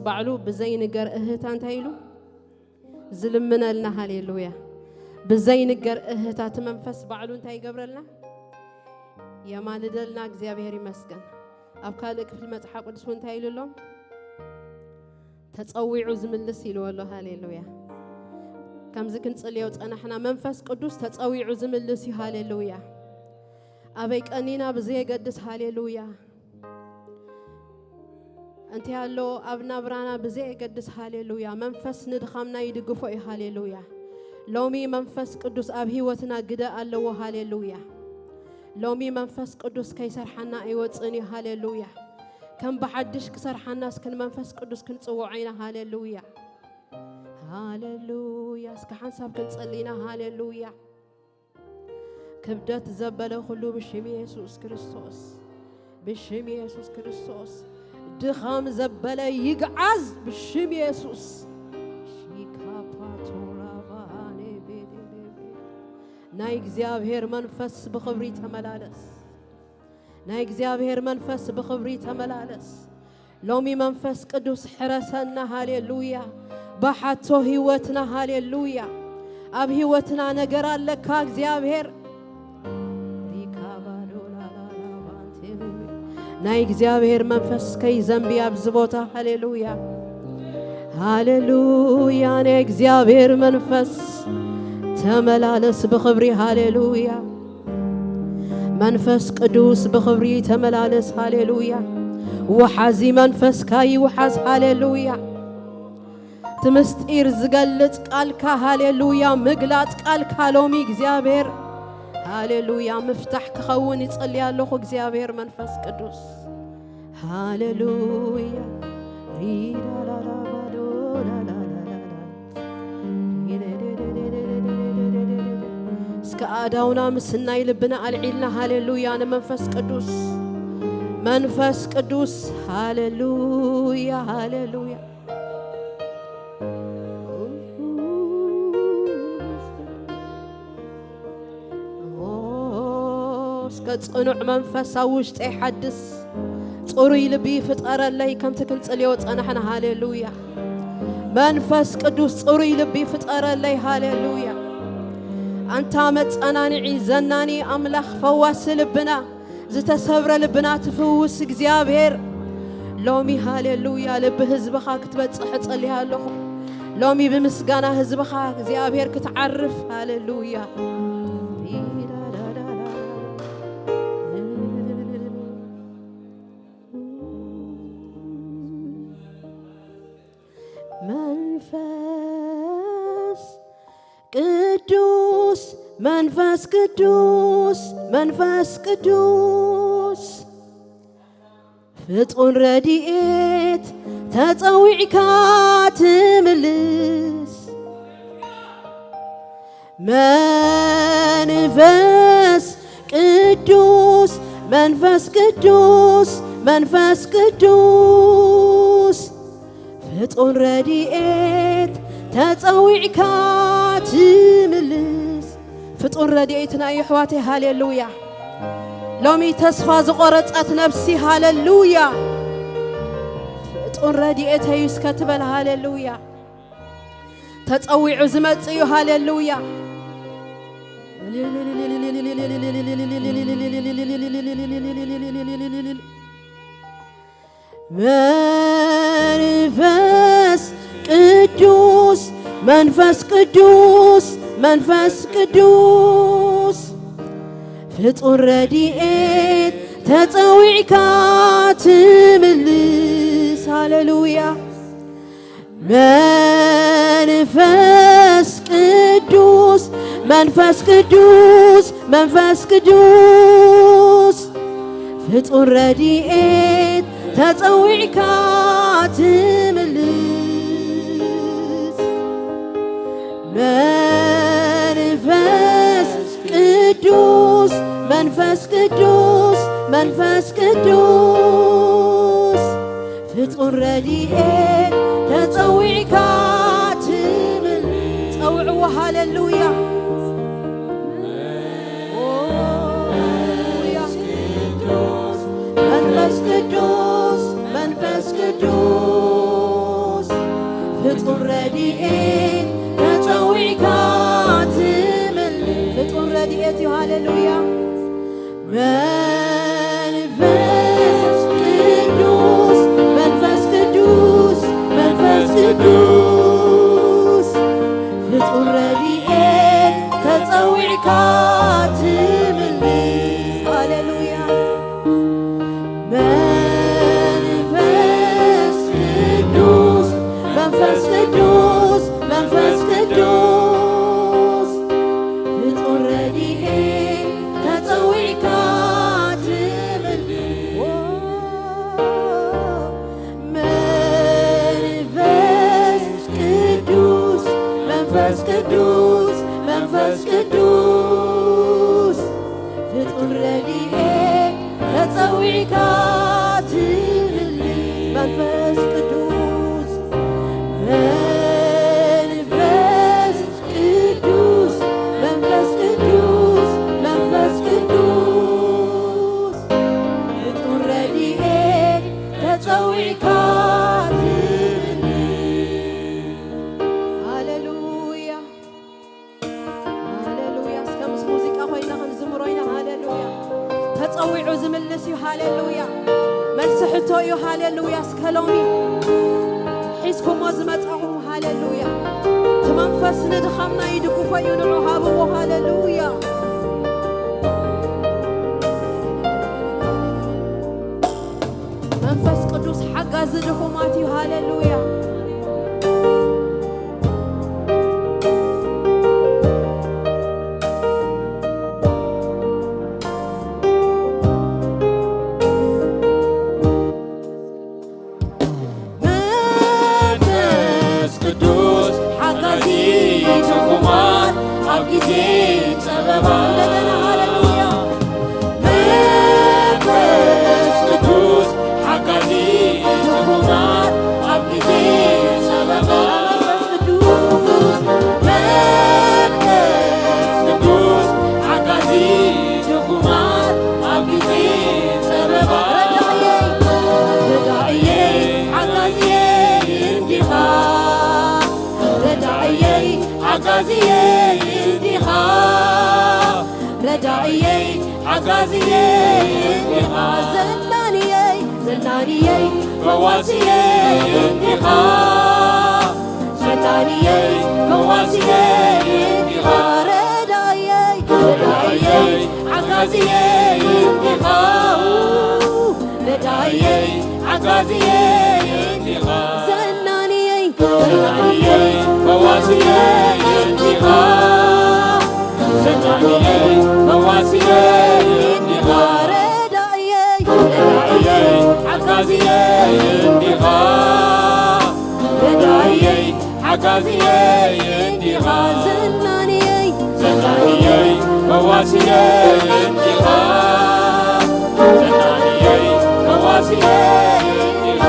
ባዕሉ ብዘይንገር እህታ እንታይ ኢሉ ዝልምነልና። ሃሌሉያ። ብዘይንገር እህታ እቲ መንፈስ ባዕሉ እንታይ ይገብረልና? የማልደልና። እግዚኣብሔር ይመስገን። ኣብ ካልእ ክፍሊ መጽሓፍ ቅዱስ እውን እንታይ ኢሉ ኣሎ? ተጸዊዑ ዝምልስ ኢልዎ ኣሎ። ሃሌሉያ። ከምዚ ክንጽልዮ ጸናሕና። መንፈስ ቅዱስ ተጸዊዑ ዝምልስ እዩ። ሃሌሉያ። ኣበይ ቀኒና ብዘየገድስ፣ ሃሌሉያ፣ እንታይ ኣሎ ኣብ ናብራና ብዘየገድስ፣ ሃሌሉያ፣ መንፈስ ንድኻምና ይድግፎ እዩ። ሃሌሉያ። ሎሚ መንፈስ ቅዱስ ኣብ ህይወትና ግደ ኣለዎ። ሃሌሉያ። ሎሚ መንፈስ ቅዱስ ከይሰርሓና ኣይወፅን እዩ። ሃሌሉያ። ከም ብሓድሽ ክሰርሓና እስክን መንፈስ ቅዱስ ክንፅውዖ ኢና። ሃሌሉያ፣ ሃሌሉያ። እስከ ሓንሳብ ክንጸሊ ኢና። ሃሌሉያ። ክብደት ዘበለ ኩሉ ብሽም የሱስ ክርስቶስ፣ ብሽም የሱስ ክርስቶስ። ድኻም ዘበለ ይግዓዝ ብሽም የሱስ። ሺካፓቶራባኔቤዴቤ። ናይ እግዚኣብሔር መንፈስ ብኽብሪ ተመላለስ። ናይ እግዚኣብሔር መንፈስ ብኽብሪ ተመላለስ። ሎሚ መንፈስ ቅዱስ ሕረሰና። ሃሌሉያ። ብሓቶ ህይወትና። ሃሌሉያ። ኣብ ህይወትና ነገር ኣለካ እግዚኣብሔር። ናይ እግዚኣብሔር መንፈስ ከይዘንቢ ኣብዚ ቦታ። ሃሌሉያ፣ ሃሌሉያ። ናይ እግዚኣብሔር መንፈስ ተመላለስ ብኽብሪ። ሃሌሉያ። መንፈስ ቅዱስ ብኽብሪ ተመላለስ። ሃሌሉያ። ወሓዚ መንፈስካ ይውሓዝ። ሃሌሉያ። እቲ ምስጢር ዝገልጽ ቃልካ፣ ሃሌሉያ፣ ምግላጽ ቃልካ ሎሚ እግዚኣብሔር፣ ሃሌሉያ፣ ምፍታሕ ክኸውን ይጸሊ ኣለኹ። እግዚኣብሔር መንፈስ ቅዱስ፣ ሃሌሉያ። ሪዳላላባዶላላላላ። እስከ ኣእዳውና ምስ ናይ ልብና ኣልዒልና፣ ሃሌሉያ፣ ንመንፈስ ቅዱስ፣ መንፈስ ቅዱስ፣ ሃሌሉያ፣ ሃሌሉያ። ኦ፣ እስከ ጽኑዕ መንፈስ ኣብ ውሽጠይ ሓድስ፣ ጽሩይ ልቢ ፍጠረለይ፣ ከምቲ ክንጽልዮ ጸናሕና። ሃሌሉያ። መንፈስ ቅዱስ ጽሩይ ልቢ ፍጠረለይ። ሃሌሉያ። ኣንታ መጸናንዒ፣ ዘናኒ ኣምላኽ፣ ፈዋሲ ልብና፣ ዝተሰብረ ልብና ትፍውስ እግዚኣብሔር፣ ሎሚ ሃሌሉያ ልቢ ህዝብኻ ክትበጽሕ እጸልይ ኣለኹ። ሎሚ ብምስጋና ህዝብኻ እግዚኣብሔር ክትዓርፍ፣ ሃሌሉያ። መንፈስ ቅዱስ፣ መንፈስ ቅዱስ፣ መንፈስ ቅዱስ፣ ፍጡን ረድኤት ተጸዊዕካ ትምልስ። መንፈስ ቅዱስ፣ መንፈስ ቅዱስ፣ መንፈስ ቅዱስ፣ ፍጡን ረድኤት ተጸዊዕካ ትምልስ። ፍጡን ረድኤትና እዩ፣ ኣሕዋተይ። ሃሌሉያ። ሎሚ ተስፋ ዝቖረጸት ነፍሲ፣ ሃሌሉያ፣ ፍጡን ረድኤተይ እዩ እስከ ትበል። ሃሌሉያ። ተጸዊዑ ዝመጽእ እዩ። ሃሌሉያ። መንፈስ ቅዱስ፣ መንፈስ ቅዱስ፣ መንፈስ ቅዱስ፣ ፍጡር ረድኤት ተጸዊዕካ ትምልስ። ሃሌሉያ። መንፈስ ቅዱስ፣ መንፈስ ቅዱስ፣ መንፈስ ቅዱስ፣ ፍጡር ረድኤት ተጸዊዕካ ትምልስ። መንፈስ ቅዱስ፣ መንፈስ ቅዱስ፣ መንፈስ ቅዱስ፣ ፍጹም ረድኤት ተጸዊዕካ ትብል። ጸውዕዎ። ሃሌሉያ። ኦ፣ ሃሌሉያ። መንፈስ ቅዱስ፣ መንፈስ ቅዱስ፣ ፍጡር ረድኤት ተጸዊዕካ ትምልስ። ሃሌሉያ። መንፈስ ቅዱስ፣ መንፈስ ቅዱስ፣ መንፈስ ቅዱስ፣ ፍጡር ረድኤት ተጸዊዕካ ትምልስ። መንፈስ ቅዱስ፣ መንፈስ ቅዱስ፣ መንፈስ ቅዱስ፣ ፍጡር ረድኤት ተጸዊዕካ ትምልስ። መንፈስ ቅዱስ፣ መንፈስ ቅዱስ፣ መንፈስ ቅዱስ፣ መንፈስ ቅዱስ፣ ፍጡር ረድኤት ተጸዊዕካ ትምልስ። ሃሌሉያ፣ ሃሌሉያ። እስከ ምስ ሙዚቃ ኮይና ክንዝምሮ ኢና። ሃሌሉያ። ተጸዊዑ ዝምልስ እዩ። ሃሌሉያ። መልሲ ሕቶ እዩ። ሃሌሉያ። እስከ ሎሚ ሒዝኩሞ ዝመጻኹም፣ ሃሌሉያ፣ እቲ መንፈስ ንድኻምና ይድግፎ እዩ። ንዑ ሃብዎ። ሃሌሉያ። መንፈስ ቅዱስ ሓጋዚ ድኹማት እዩ። ሃሌሉያ። መንፈስ ቅዱስ ሓጋዚ ድኹማት ኣብ ግዜ ጸበባ። እንደገና ሃሌሉያ። መንፈስ ቅዱስ ሓጋዚ ድኹማት ኣብ ግዜ ጸበባ። መንፈስ ቅዱስ፣ መንፈስ ቅዱስ ሓጋዚ ድኹማት ኣብ ግዜ ጸበባ። ረዳእየይ፣ ረዳእየይ፣ ሓጋዝየይ እንዲኻ። ረዳእየይ፣ ሓጋዝየይ እንዲኻ። ረዳእየይ፣ ሓጋዝየይ እንዲኻ። ዘናንየይ፣ ዘናንየይ፣ ፈዋስየይ እንዲኻ። ዘናንየይ፣ ፈዋስየይ እንዲኻ። ረዳእየይ፣ ረዳእየይ፣ ሓጋዝየይ እንዲኻ። ረዳእየይ፣ ሓጋዝየይ እንዲኻ። ዘናንየይ፣ ዘናንየይ፣ ፈዋስየይ እንዲኻ። ዘናንየይ፣ ፈዋስየይ እንዲኻ። ረዳእየይ፣ ረዳእየይ፣ ሓጋዝየይ እንዲኻ። ረዳእየይ፣ ሓጋዝየይ እንዲኻ። ዘናንየይ፣ ዘናንየይ፣ ፈዋስየይ እንዲኻ። ዘናንየይ፣ ፈዋስየይ እንዲኻ።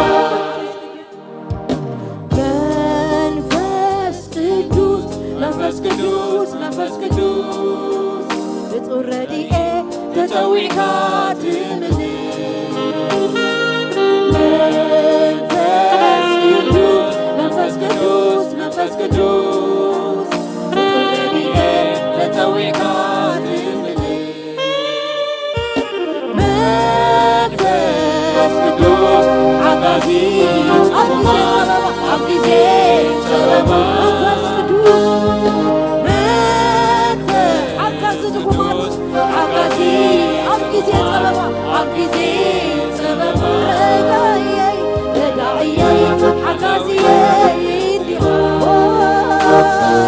መንፈስ ቅዱስ፣ መንፈስ ቅዱስ፣ መንፈስ ቅዱስ፣ ፍጡር ረድኤት ተጸዊዕካ ትምልስ። መንፈስ ቅዱስ፣ መንፈስ ቅዱስ፣ መንፈስ ቅዱስ፣ ፍጡር ረድኤት ተጸዊዕካ ትምልስ። መንፈስ ቅዱስ ሓጋዚ ኣብ ግዜ ጸበባ፣ ኣብ ግዜ ጸበባ። መንፈስ ቅዱስ መንፈስ ሓጋዚ ድኹማት፣ ሓጋዚ ኣብ ግዜ ጸበባ፣ ኣብ ግዜ ጸበባ። ረዳእየይ፣ ረዳእየይ፣ ሓጋዝየይ እንዲኻ።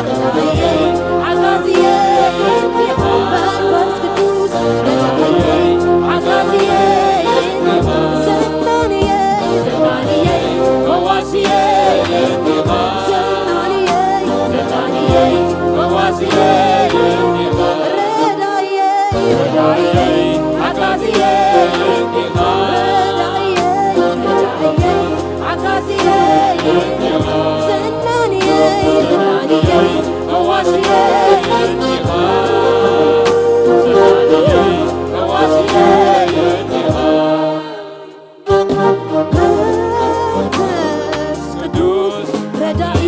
ረዳእየይ፣ ሓጋዝየይ እንዲኻ። መንፈስ ቅዱስ፣ ረዳእየይ፣ ሓጋዝየይ እንዲኻ። ዘናንየይ፣ ዘናንየይ፣ ፈዋስየይ እንዲኻ። ዘናንየይ፣ ዘናንየይ፣ ፈዋስየይ እንዲኻ። ረዳእየይ፣ ረዳእየይ፣ ሓጋዝየይ እንዲኻ። ረዳእየይ፣ ረዳእየይ፣ ሓጋዝየይ እንዲኻ። ዘናንየይ፣ ዘናንየይ፣ ፈዋስየይ እንዲኻ። ዘናንየይ፣ ፈዋስየይ እንዲኻ። መንፈስ ቅዱስ ረዳኢ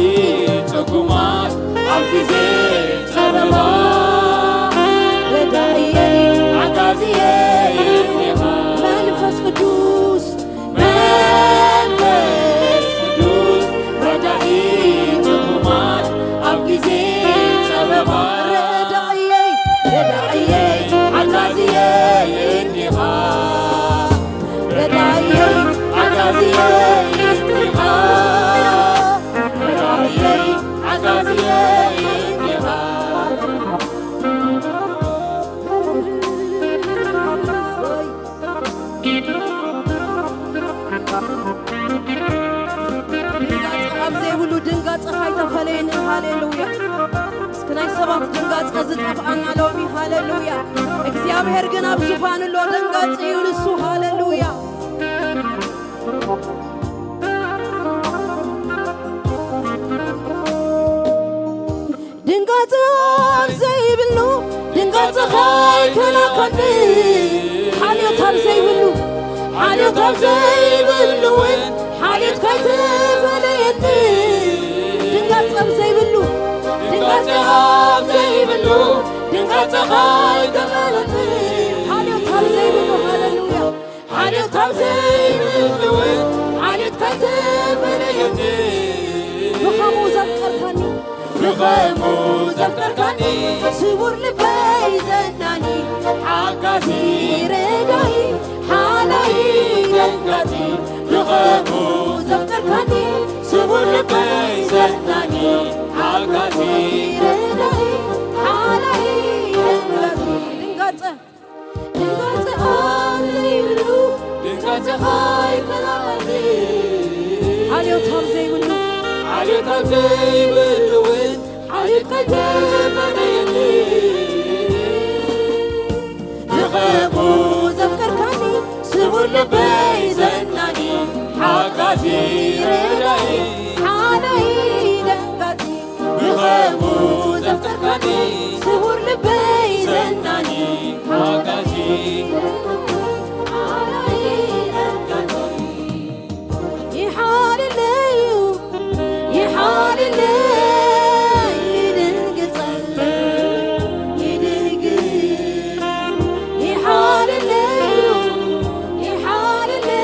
ጽጉማት ኣብ ግዜ ጸበባ። ረዳእየይ፣ ሓጋዝየይ እንዲኻ። መንፈስ ቅዱስ መንፈስ ቅዱስ ረዳኢ ጽጉማት ኣብ ግዜ ሰባት ድንጋጸ ዝጠፍኣና ሎሚ፣ ሃሌሉያ። እግዚኣብሔር ግን ኣብ ዙፋን ኣሎ፣ ደንጋጺ እዩ ንሱ፣ ሃሌሉያ። ድንጋጸ ኣብ ዘይብሉ ድንጋጸ ኸይከላኸልኒ፣ ሓልዮት ኣብ ዘይብሉ፣ ሓልዮት ኣብ ዘይብሉ እውን ሓልዮት ከይትፈለየኒ። ድንጋጸ ኣብ ዘይብሉ፣ ድንጋጸ ኣብ ዘይብሉ ድንጋጸ ኸይከላኸልኒ፣ ሓልዮት ኣብ ዘይብሉ፣ ሃሌሉያ። ሓልዮት ኣብ ዘይብሉ እውን ሓልዮት ከይትፈለየኒ። ብኸምኡ ዘፍቀርካኒ፣ ብኸምኡ ዘፍቀርካኒ፣ ስቡር ልበይ ዘናኒ፣ ሓጋዚ ረዳኢ፣ ሓላይ ደንጋጺ፣ ብኸምኡ ዘፍቀርካኒ፣ ስቡር ልበይ ዘናኒ፣ ሓጋዚ ረዳኢ፣ ሓላይ ደንጋጺ። ድንጋጸ ድንጋጸ ኣብ ዘይብሉ ድንጋጸ ኸይከላኸልኒ፣ ሓልዮት ኣብ ዘይብሉ፣ ሓልዮት ኣብ ዘይብሉ እውን ሓልዮት ከይትፈለየኒ። ብኸምኡ ዘፍቀርካኒ፣ ስቡር ልበይ ዘናኒ፣ ሓጋዚ ረዳኢ፣ ሓላይ ደንጋጺ፣ ብኸምኡ ዘፍቀርካኒ፣ ስቡር ልበይ ዘናኒ፣ ሓጋዚ፣ ሓላይ ደንጋጺ። ይሓልለዩ፣ ይሓልለይ፣ ይድንግጸለይ፣ ይድንግጽ። ይሓልለዩ፣ ይሓልለይ፣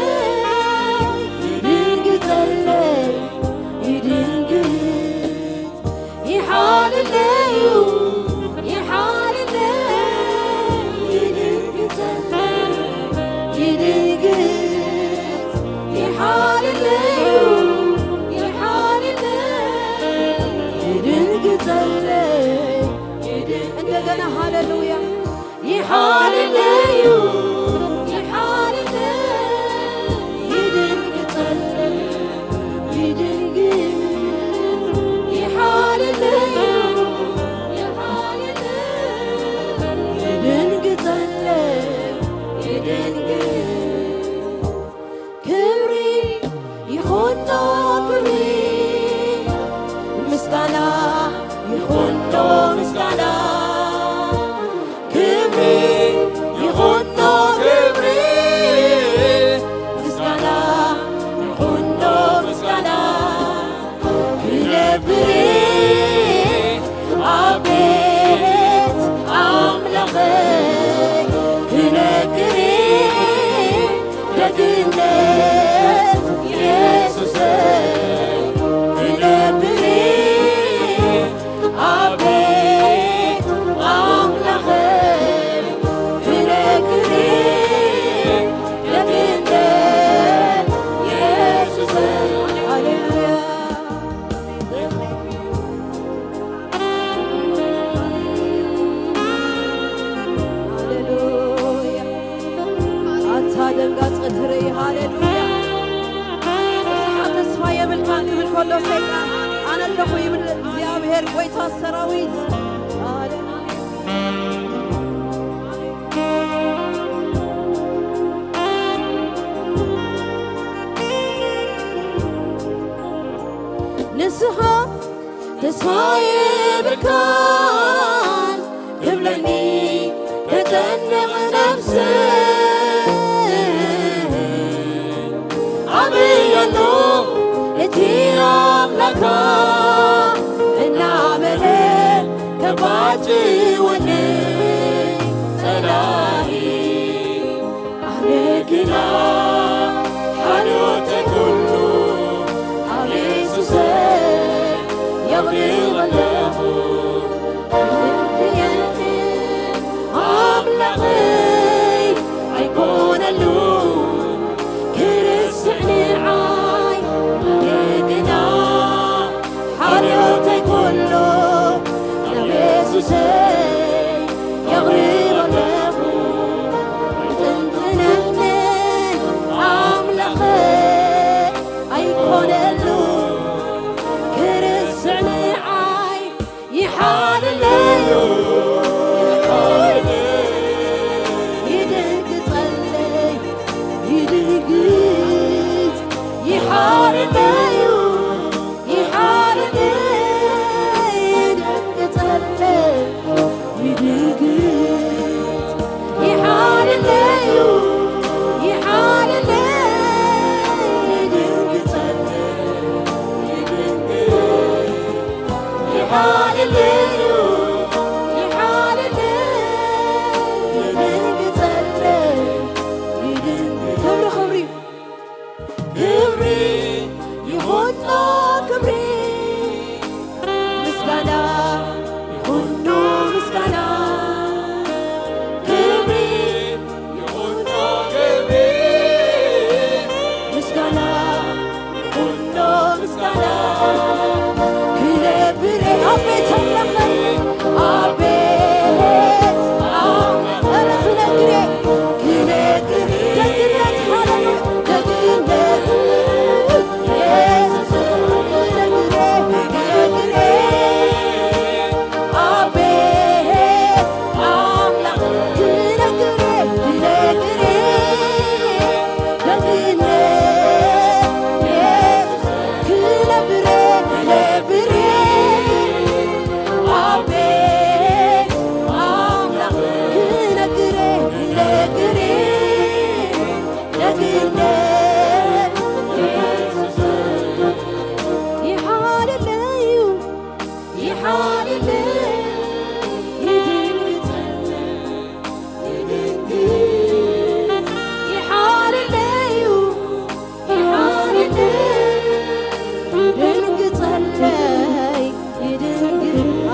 ይድንግጸለይ፣ ይድንግጽ። ይሓልለዩ፣ ይሓልለይ፣ ይድንግጸለይ፣ ይድንግጽ። ይሓልለዩ፣ ይሓልለይ፣ ይድንግጸለይ፣ ይድን-፣ እንደገና ሃሌሉያ። ይሓልለዩ፣ ይሓልለይ፣ ይድንግጸለይ፣ ይድንግጽ። ይሓልለዩ፣ ይሓልለይ፣ ይድንግጸለይ፣ ይድንግጽ። ክብሪ ይኹኖ ክብሪ፣ ምስጋና ይኹኖ ምስጋና። ክብሪ ይኹኖ ክብሪ፣ ምስጋና ይኹኖ ምስጋና። ክነብር ኣብ ቤት ኣምላኸይ፣ ክነግር ደግነት የሱሰይ። ክነብር ኣብ ቤት ኣምላኸይ፣ ክነግር ደግነት የሱሰይ። ሃሌሉያ። ሃሌሉያ። ኣታ ደንጋጸ ትርኢ፣ ሃሌሉያ። ንስኻ ተስፋ የብልካን ክብል ከሎ ሰይጣን፣ ኣነ ኣለኹ ይብል እግዚኣብሔር ጐይታ ሰራዊት። ሃሌሉያ። ንስኻ ተስፋ የብልካን ክብለኒ ተጨንቕ ነፍሰይ። ኣበይ ኣሎ እቲ ኣምላኻ እናበለ ከባጭወኒ ጸላኢ። ኣነ ግና ሓልዮተይ ኩሉ ኣብ የሱሰይ የቕርብ ኣለኹ። ክልክየኒ ኣምላኸይ ኣይኮነሉ ክርስዕ ንዓይ። ኣነ ግና ሓልዮተይ ኩሉ ናብ የሱሰይ የቕርብ ኣለኹ። ጥንጥነኒ ኣምላኸይ ኣይኮነሉ ክርስዕ ንዓይ። ይሓልለዩ፣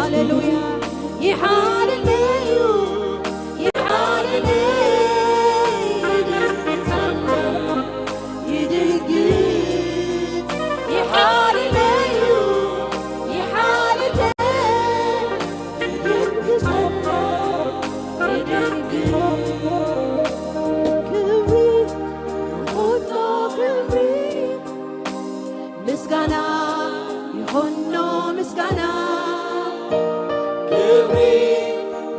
ሃሌሉያ። ይሓልለዩ፣ ይሓልለዩ፣ ይድንግጸሎ፣ ይድንግጽ፣ ይሓልለዩ፣ ይሓልለዩ፣ ይድንግጸሎ፣ ይድንግጽ። ክብሪ ይኹኖ፣ ክብሪ ምስጋና ይኹኖ፣ ምስጋና ክብሪ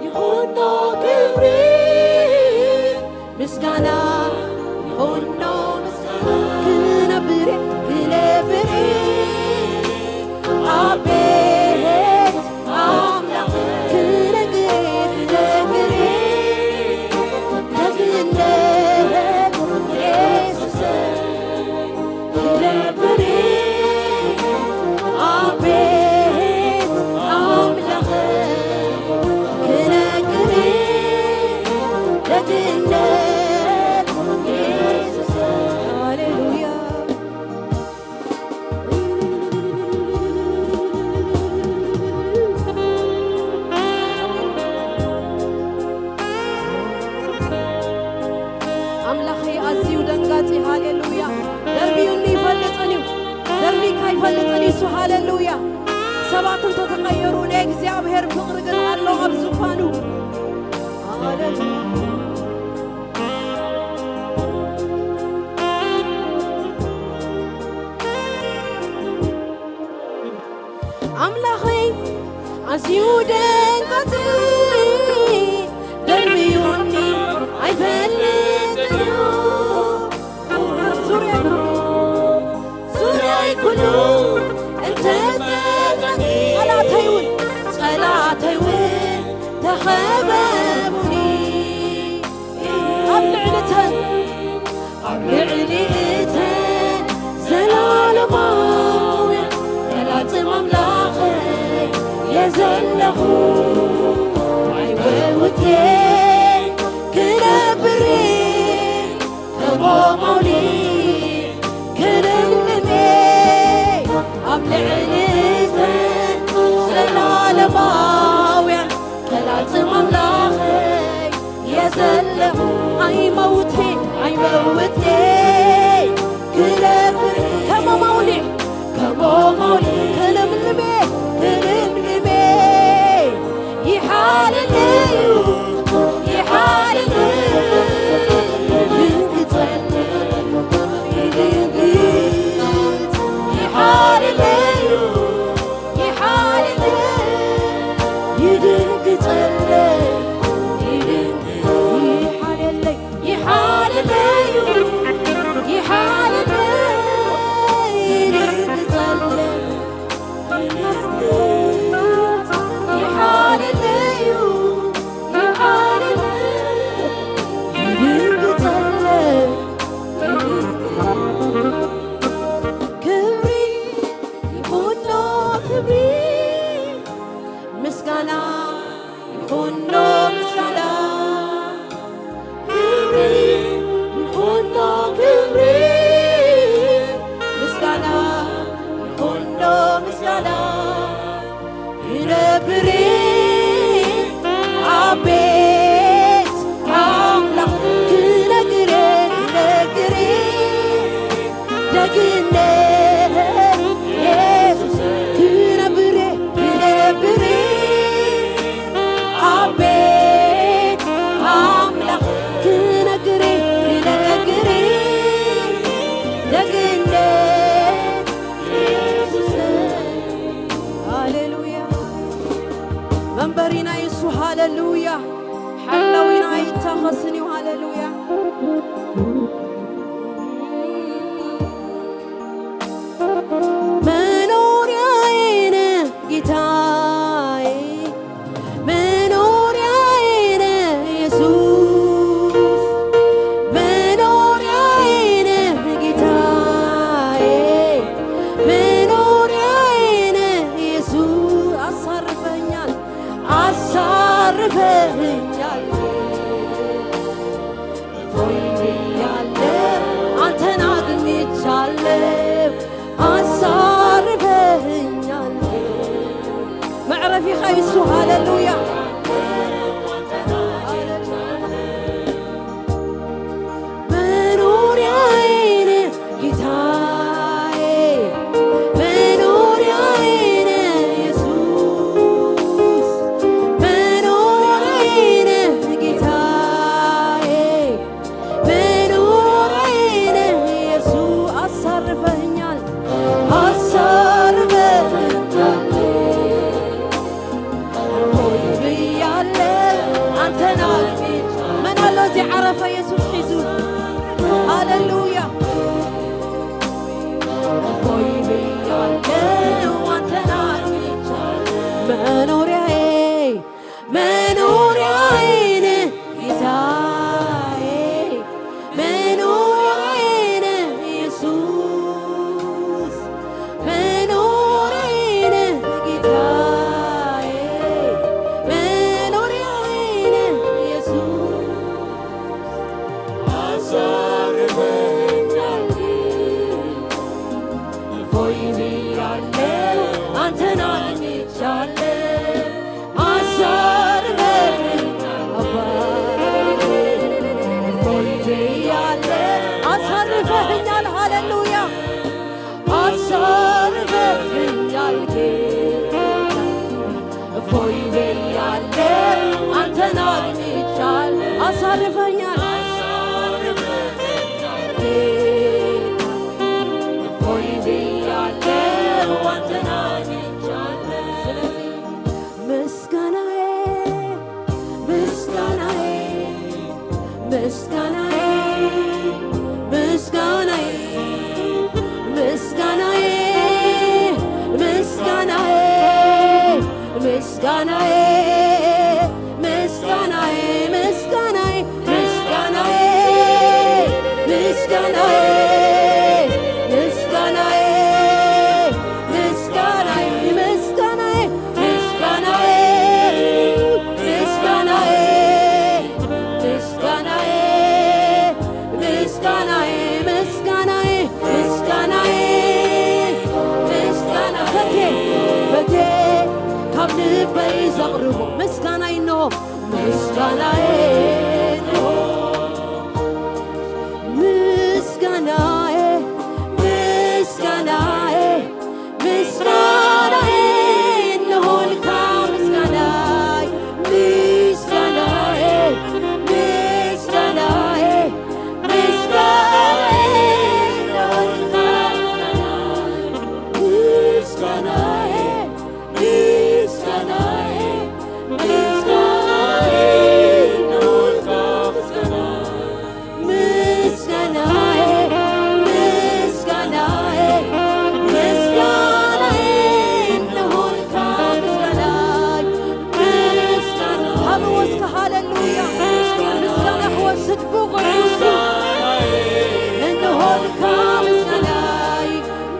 ይኹኖ፣ ክብሪ ምስጋና ይኹኖ፣ ምስጋና ክነብር፣ ክነብር ኣብ ቤት ኣምላኽ ክነግር፣ ክነግር ደግነት የሱስ ክነግር ኣብ ቤት ኣምላኽ ክነግር ደግነት የሱስ። ሃሌሉያ። ኣምላኸይ ኣዝዩ ደንጋጺ፣ ሃሌሉያ። ደርብዩኒ ይፈልጥን እዩ፣ ደርቢካ ይፈልጥን እዩ እሱ፣ ሃሌሉያ። ሰባት እንተተቐየሩ፣ ናይ እግዚኣብሔር ፍቕሪ ግን ኣሎ ኣብ ዙፋኑ። ሃሌሉያ። ኣምላኸይ ኣዝዩ ደንጋጺ፣ ደርብዩኒ ኣይፈልጥን እዩ። ዙርያይ፣ ዙርያይ ኩሉ እንተጸጸኒ፣ ጸላእተይ እውን፣ ጸላእተይ እውን ተኸበቡኒ። ኣብ ልዕሊ እተን፣ ኣብ ልዕሊ እተን ዘላለማውያን ፈላጽም ኣምላኸይ እየ ዘለኹ። ኣይወውቴ ክነብር፣ ከሞማውሊ ክልምልሜ፣ ኣብ ልዕሊ እተን ዘላለማውያን ፈላጽም ኣምላኸይ እየ ዘለኹ። ኣይመውቴ፣ ኣይመውቴ ክነብር፣ ከሞማውሊ፣ ከሞማውሊ ክልምልሜ፣ ክልምልሜ ይሓልለዩ፣ ይሓልለዩ ይድንግጸሉ፣ ይድንግጽ፣ ይሓልለዩ፣ ይሓልለዩ ይድንግጸሉ፣ ይድንግጽ፣ ይሓልለዩ፣ ይሓልለዩ፣ ይሓልለዩ ይድንግጸሉ። ክብሪ ይኹኖ ክብሪ፣ ምስጋና ይኹኖ ምስጋና። ክብሪ ይኹኖ ክብሪ፣ ምስጋና ይኹኖ ምስጋና። ክነግር ኣብ ቤት ኣምላኽ ክነግር፣ ክነግር ደግነት የሱስ ክነብር፣ ክነብር ኣብ ቤት ኣምላኽ ክነግር፣ ክነግር ደግነት የሱስ። ሃሌሉያ። መንበሪና የሱ፣ ሃሌሉያ። ሓላዊና ኣይታኸስን እዩ፣ ሃሌሉያ። መኖሪያዬ ነህ ጌታዬ፣ መኖሪያዬ ነህ ኢየሱስ፣ መኖሪያዬ ነህ ጌታዬ፣ መኖሪያዬ ነህ ኢየሱስ። አሳርፈኛል፣ አሳርፈኛል። እፎይ ብያለሁ፣ አንተን አግኝቻለሁ፣ አሳርፈኸኛል። ምዕረ ፊኻ ይሱ። ሃሌሉያ። መኖሪያዬ ነህ ጌታዬ፣ መኖሪያዬ ነህ ኢየሱስ፣ መኖሪያዬ ነህ ጌታዬ፣ መኖሪያዬ ነህ ኢየሱስ። አሳርፈኸኛል፣ አሳርፈኸኛል። ሆይ ብያለሁ አንተን አግኝቼ። መን ኣሎ እዚህ ዓረፋ ኢየሱስ ሒዙ? ሃሌሉያ። ሆይ ብያለሁ አንተን አግኝቼ። መኖሪያዬ፣ መኖሪያዬ ነህ ጌታዬ፣ መኖሪያዬ ነህ ኢየሱስ፣ መኖሪያዬ ነህ ጌታዬ፣ መኖሪያዬ ነህ ኢየሱስ። አሳርፈኛል ሆይ ብያለሁ አንተን አግኝቻለሁ። አሳርፈኝ አባ ሆይ ብያለሁ። አሳርፈኸኛል። ሃሌሉያ። አሳርፈኸኛል ጌታ። እፎይ ብያለሁ አንተን አግኝቻለሁ። አሳርፈኸኛል ጌታ። እፎይ ብያለሁ አንተን አግኝቻለሁ። ስለዚህ ምስጋናዬ፣ ምስጋናዬ፣ ምስጋናዬ፣ ምስጋናዬ፣ ምስጋናዬ፣ ምስጋናዬ፣ ምስጋናዬ፣ ምስጋናዬ፣ ምስጋናዬ፣ ምስጋናዬ፣ ምስጋናዬ፣ ምስጋናዬ፣ ምስጋናዬ፣ ምስጋናዬ፣ ምስጋናዬ፣ ምስጋናዬ፣ ምስጋናዬ፣ ምስጋናዬ፣ ምስጋና ፈቴ፣ ፈቴ ካብ ልበይ ዘቕርቦ ምስጋናይ እንሆ፣ ምስጋናዬ እንሆ። ምስጋናዬ፣ ምስጋናዬ፣ ምስጋናዬ እንሆልካ ምስጋናይ፣ ምስጋናዬ፣ ምስጋናዬ፣ ምስጋናዬ እንሆልካ ምስጋናይ፣ ምስጋናዬ፣ ምስጋናዬ፣ ምስጋናዬ እንሆልካ ምስጋናይ። ምስጋናዬ፣ ምስጋናዬ፣ ምስጋናዬ እንሆልካ ምስጋናይ። ምስጋና ሃበ ወስከ ሃሌሉያ። ምስጋና ክወስድ ብቑዕ እዩ። እንሆልካ ምስጋናይ፣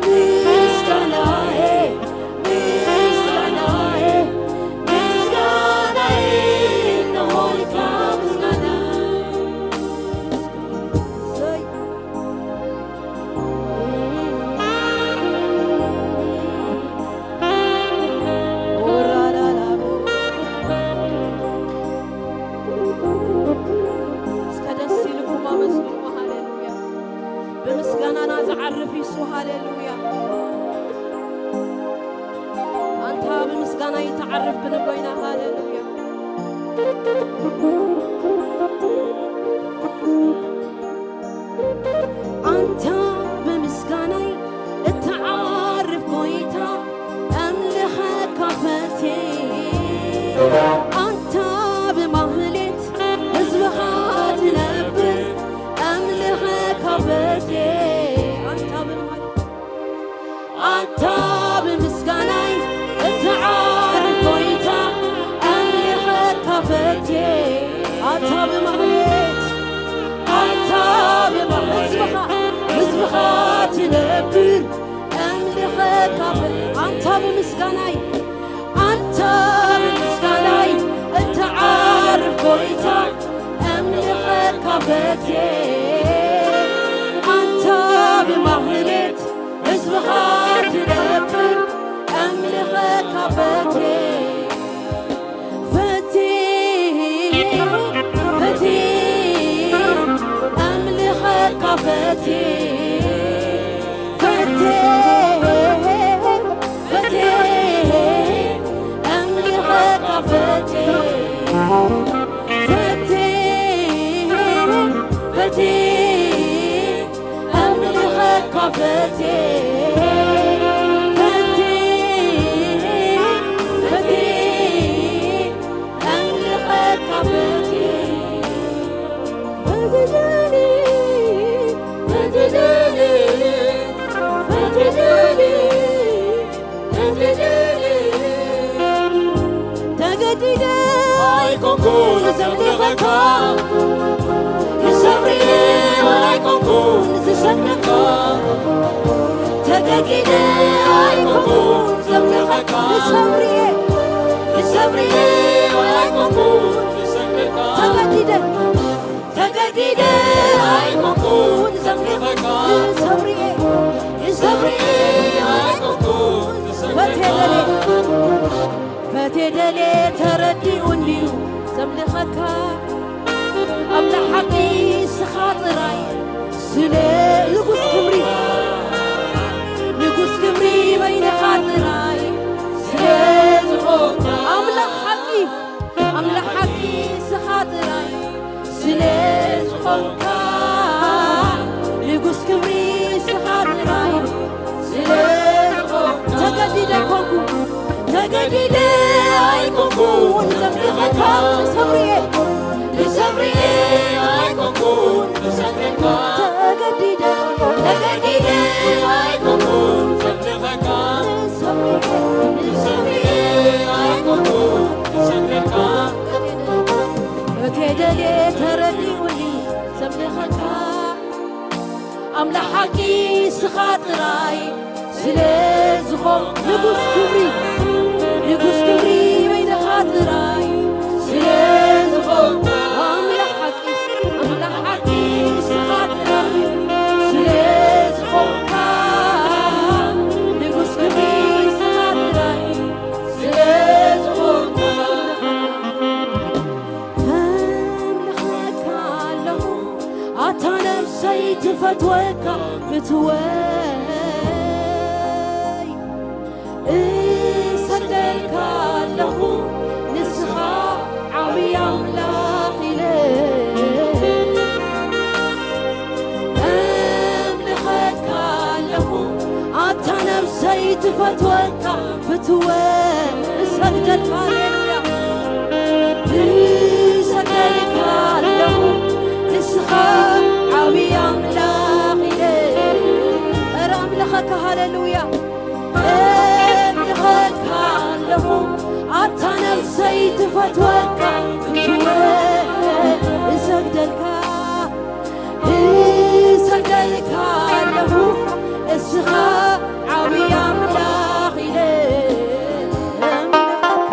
ምስጋናዬ፣ ምስጋናዬ፣ ምስጋናዬ እንሆልካ ምስጋናይ። እስከ ደስ ኢልኩም ኣመስግኑ። ሃሌሉያ። ብምስጋናና ዝዓርፍ ይሱ። ሃሌሉያ። ኣንታ ብምስጋና ይተዓርፍ ክንብሎ ኢና። ሃሌሉያ። ኣንታ ብምስጋናይ እተዓርፍ ጎይታ፣ ኣምልኸካ ፈቴ። ኣንታ ብማህሌት ህዝብኻ ትነብር፣ ኣምልኸካ ፈቴ። ኣንታ ብማህሌት ኣንታ ብምስጋናይ እተዓርፍ ጎይታ፣ ኣምልኸካ ፈቴ። ኣንታ ብማህሌት፣ ኣንታ ብማ-፣ ህዝብኻ፣ ህዝብኻ ትነብር፣ ኣምልኸካ ፈ-፣ ኣንታ ብምስጋናይ፣ ኣንታ ብምስጋናይ እተዓርፍ ጎይታ፣ ኣምልኸካ ፈቴ። ኣንታ ብማህሌት ህዝብኻ ትነብር፣ ኣምልኸካ ፈቴ። ፈትየ ኣምልኸካ ፈትየ፣ ፈትየ፣ ፈትየ ኣምልኸካ ፈትየ፣ ፈትየ፣ ፈትየ ኣምልኸካ ፈትየ፣ ፈትየ፣ ፈትየ ኣምልኸካ ፈትየ፣ ፈትየኒ፣ ፈትየኒ፣ ፈትየኒ፣ ፈትየኒ። ተገዲደ ኣይኮንኩን ዘምልኸካ፣ ንሰብሪ ኣይኮንኩን ዝሰግደካ። ተገዲደ ኣይኮንኩን ዘምልኸካ፣ ንሰብሪ፣ ንሰብሪ ኣይኮንኩን ዝሰግደካ። ተገዲደ፣ ተገዲደ ኣይኮንኩን ዘምልኸካ፣ ንሰብሪ፣ ንሰብሪ ኣይኮንኩን ዝሰግደካ። ፈትየ ደልየ ተረዲኡኒ እዩ ዘምልኸካ። ኣምላኽ ሓቂ ንስኻ ጥራይ ስለ ንጉስ ክብሪ፣ ንጉስ ክብሪ በይንኻ ጥራይ ስለ ዝኾንካ። ኣምላኽ ሓቂ፣ ኣምላኽ ሓቂ ንስኻ ጥራይ ስለ ዝኾንካ፣ ንጉስ ክብሪ ንስኻ ጥራይ ስለ ዝኾንካ። ተገዲደ ኣይኮንኩን፣ ተገዲደ ኣይኮንኩን ዘምልኸካ፣ ንሰብርየ፣ ንሰብርየ ኣይኮንኩን ዝሰግደልካ። ተገዲደ፣ ተገዲደ ኣይኮንኩን ዘምልኸካ፣ ንሰብርየ፣ ንሰብርየ ኣይኮንኩን ዝሰግደልካ። ፈትየ ደልየ ተረዲኡኒ ዘምልኸካ፣ ኣምላኽ ሓቂ ንስኻ ጥራይ ስለ ዝኾን፣ ንጉስ ክብሪ፣ ንጉስ ክብሪ በይንኻ ጥራይ ስለ ዝኾን፣ ኣምላኽ ሓቂ፣ ኣምላኽ ሓቂ ንስኻ ጥራይ ስለ ዝኾንካ፣ ንጉስ ክብሪ ንስኻ ጥራይ ስለ ዝኾንካ። ኣምልኸካ ኣለኹ ኣታ ነብሰይ ትፈትወካ ፍትወይ፣ እሰግደልካ ኣለኹ ንስኻ ዓብዪ ኣምላኽ ኢለ። ኣምልኸካ ኣለኹ ኣታ ነብሰይ ትፈትወካ ፍትወ፣ እሰግደልካ፣ ሃሌሉያ፣ እሰግደልካ ኣለኹ ንስኻ ዓብዪ ኣምላኽ ኢለ። እረ ኣምልኸካ፣ ሃሌሉያ፣ እምልኸካ ኣለኹ ኣታ ነብሰይ ትፈትወካ ፍትወ፣ እሰግደልካ እሰግደልካ ኣለኹ እስኻ ዓብዪ ኣምላኽ ኢለ እምልኸካ፣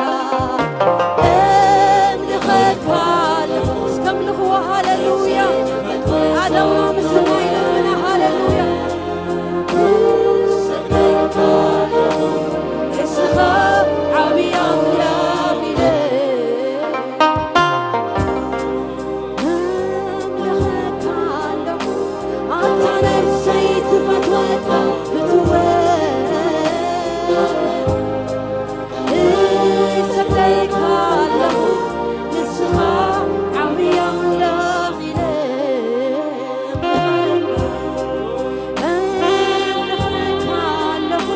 እምልኸካ ኣለኹ። እስከ ኣምልኽዎ፣ ሃሌሉያ። ኣደምና ምስና ኢለምና፣ ሃሌሉያ። እሰግደልካ ኣለኹ እስኻ ዓብዪ ኣምላኽ ኢለ እምልኸካ ኣለኹ ኣንታ ነብሰይ ትፈትወካ ፍትወ። እሰግደልካ ኣለኹ ንስኻ ዓብዪ ኣምላኽ ኢለ እምልኸካ ኣለኹ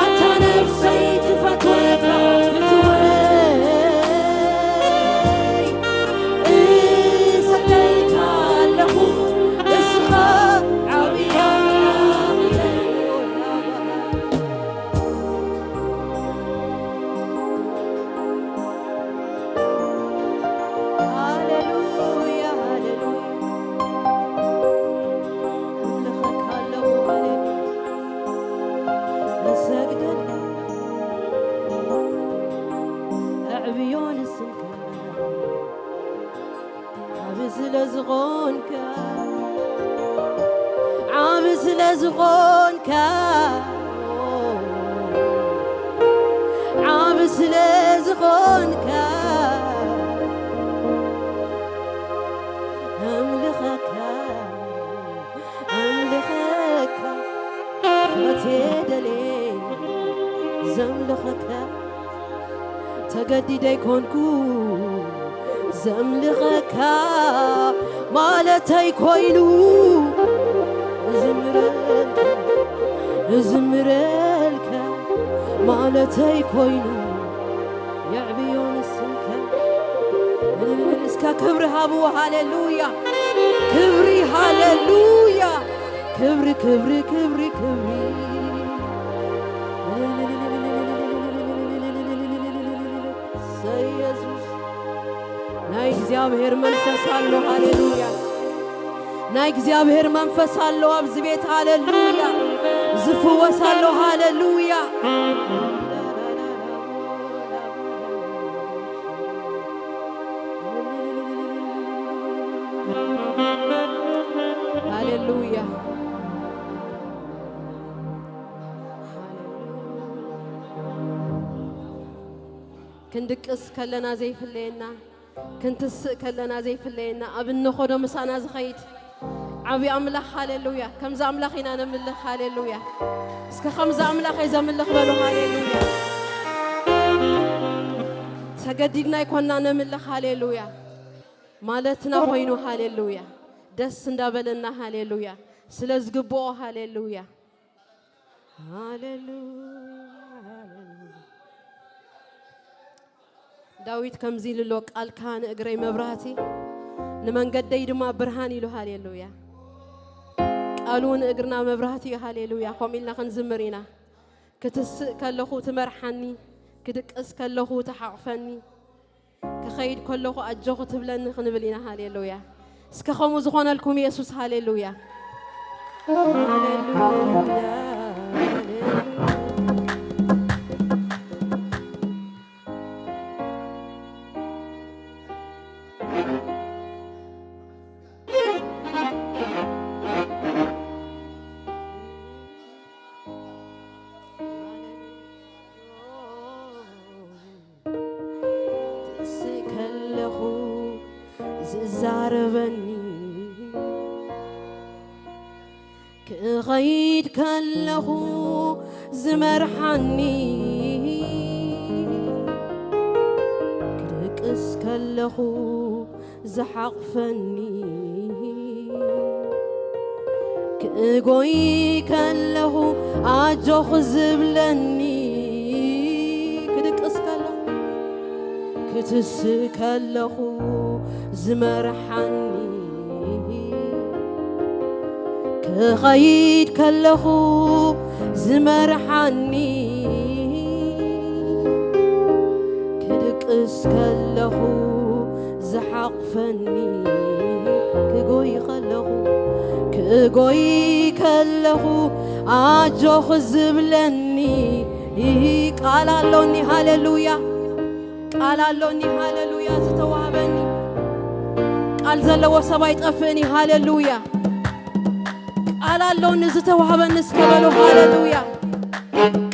ኣንታ ነብሰይ ትፈትወካ ፍትወይ። እሰግደልካ ኣለኹ እስኻ ዓብዪ ኣምላኽ ኢለ። ሃሌሉያ፣ ሃሌሉያ። እምልኸካ ኣለኹ፣ ሃሌሉያ። እሰግደልካ ኣለኹ፣ ኣዕብዮ ንስምካ። ዓቢ ስለ ዝኾንካ፣ ዓቢ ስለ ዝኾንካ፣ ዓቢ ስለ ዝኾንካ፣ ደይኮንኩ ዘምልኸካ ማለተይ ኮይኑ፣ እዝምረልካ፣ እዝምረልካ ማለተይ ኮይኑ፣ የዕብዮ ንስምከ። እስከ ክብሪ ሃብዎ። ሃሌሉያ! ክብሪ፣ ሃሌሉያ! ክብሪ፣ ክብሪ፣ ክብሪ፣ ክብሪ። እሰይ የሱስ። ናይ እግዚኣብሔር መንፈስ ኣሎ። ሃሌሉያ! ናይ እግዚኣብሔር መንፈስ ኣሎ ኣብዚ ቤት። ሃሌሉያ! ዝፍወስ ኣሎ። ሃሌሉያ! ሃሌሉያ! ክንድቅስ ከለና ዘይፍለየና፣ ክንትስእ ከለና ዘይፍለየና፣ ኣብ እንኸዶ ምሳና ዝኸይድ ዓብዪ ኣምላኽ። ሃሌሉያ! ከምዚ ኣምላኽ ኢና ነምልኽ። ሃሌሉያ! እስከ ከምዚ ኣምላኽ እየ ዘምልኽ በሉ። ሃሌሉያ! ተገዲድና ኣይኮና ነምልኽ። ሃሌሉያ! ማለትና ኮይኑ። ሃሌሉያ! ደስ እንዳበለና። ሃሌሉያ! ስለ ዝግብኦ። ሃሌሉያ! ሃሌሉያ! ዳዊት ከምዚ ኢሉ ኣሎ፣ "ቃልካ ንእግረይ መብራህቲ፣ ንመንገደይ ድማ ብርሃን" ኢሉ። ሃሌሉያ! ቃሉ ንእግርና መብራህቲ እዩ። ሃሌሉያ! ከምኡ ኢልና ክንዝምር ኢና። ክትስእ ከለኹ ትመርሓኒ፣ ክድቅስ ከለኹ ትሓቕፈኒ፣ ክኸይድ ከለኹ ኣጆኹ ትብለኒ ክንብል ኢና። ሃሌሉያ! እስከ ከምኡ ዝኾነልኩም የሱስ። ሃሌሉያ! ሃሌሉያ! ሃሌሉያ! ትስእ ከለኹ ዝዛረበኒ፣ ክኸይድ ከለኹ ዝመርሓኒ፣ ክድቅስ ከለኹ ዝሓቕፈኒ፣ ክእጎይ ከለኹ ኣጆኽ ዝብለኒ፣ ክድቅስ ከለኹ፣ ክትስእ ከለኹ ዝመርሓኒ፣ ክኸይድ ከለኹ ዝመርሓኒ፣ ክድቅስ ከለኹ ዝሓቕፈኒ፣ ክጎይ ከለኹ፣ ክጎይ ከለኹ ኣጆኽ ዝብለኒ ቃል ኣሎኒ። ሃሌሉያ! ቃል ኣሎኒ። ሃሌሉያ! ዝተዋህበኒ ቃል ዘለዎ ሰብ ኣይጠፍእን እዩ። ሃሌሉያ! ቃል ኣሎኒ ዝተዋህበኒ እስከ በሉ። ሃሌሉያ!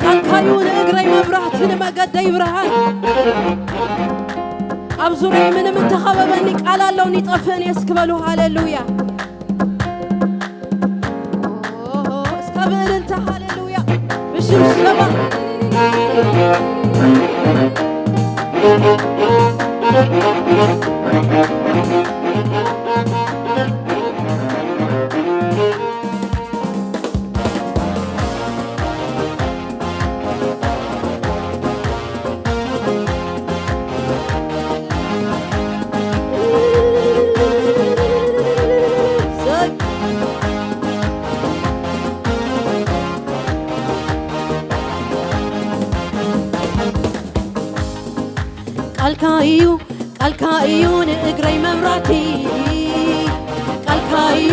ቃልካዩ ንእግረይ መብራህቲ ንመገደይ ብርሃን። ኣብ ዙርያይ ምንም እንተኸበበኒ ቃል ኣሎኒ ይጠፍእን እየ እስኪ በሉ። ሃሌሉያ! እስከ ብእልልታ ሃሌሉያ! ብሽብሸባ ቃልካ እዩ፣ ቃልካ እዩ ንእግረይ መብራህቲ። ቃልካ እዩ፣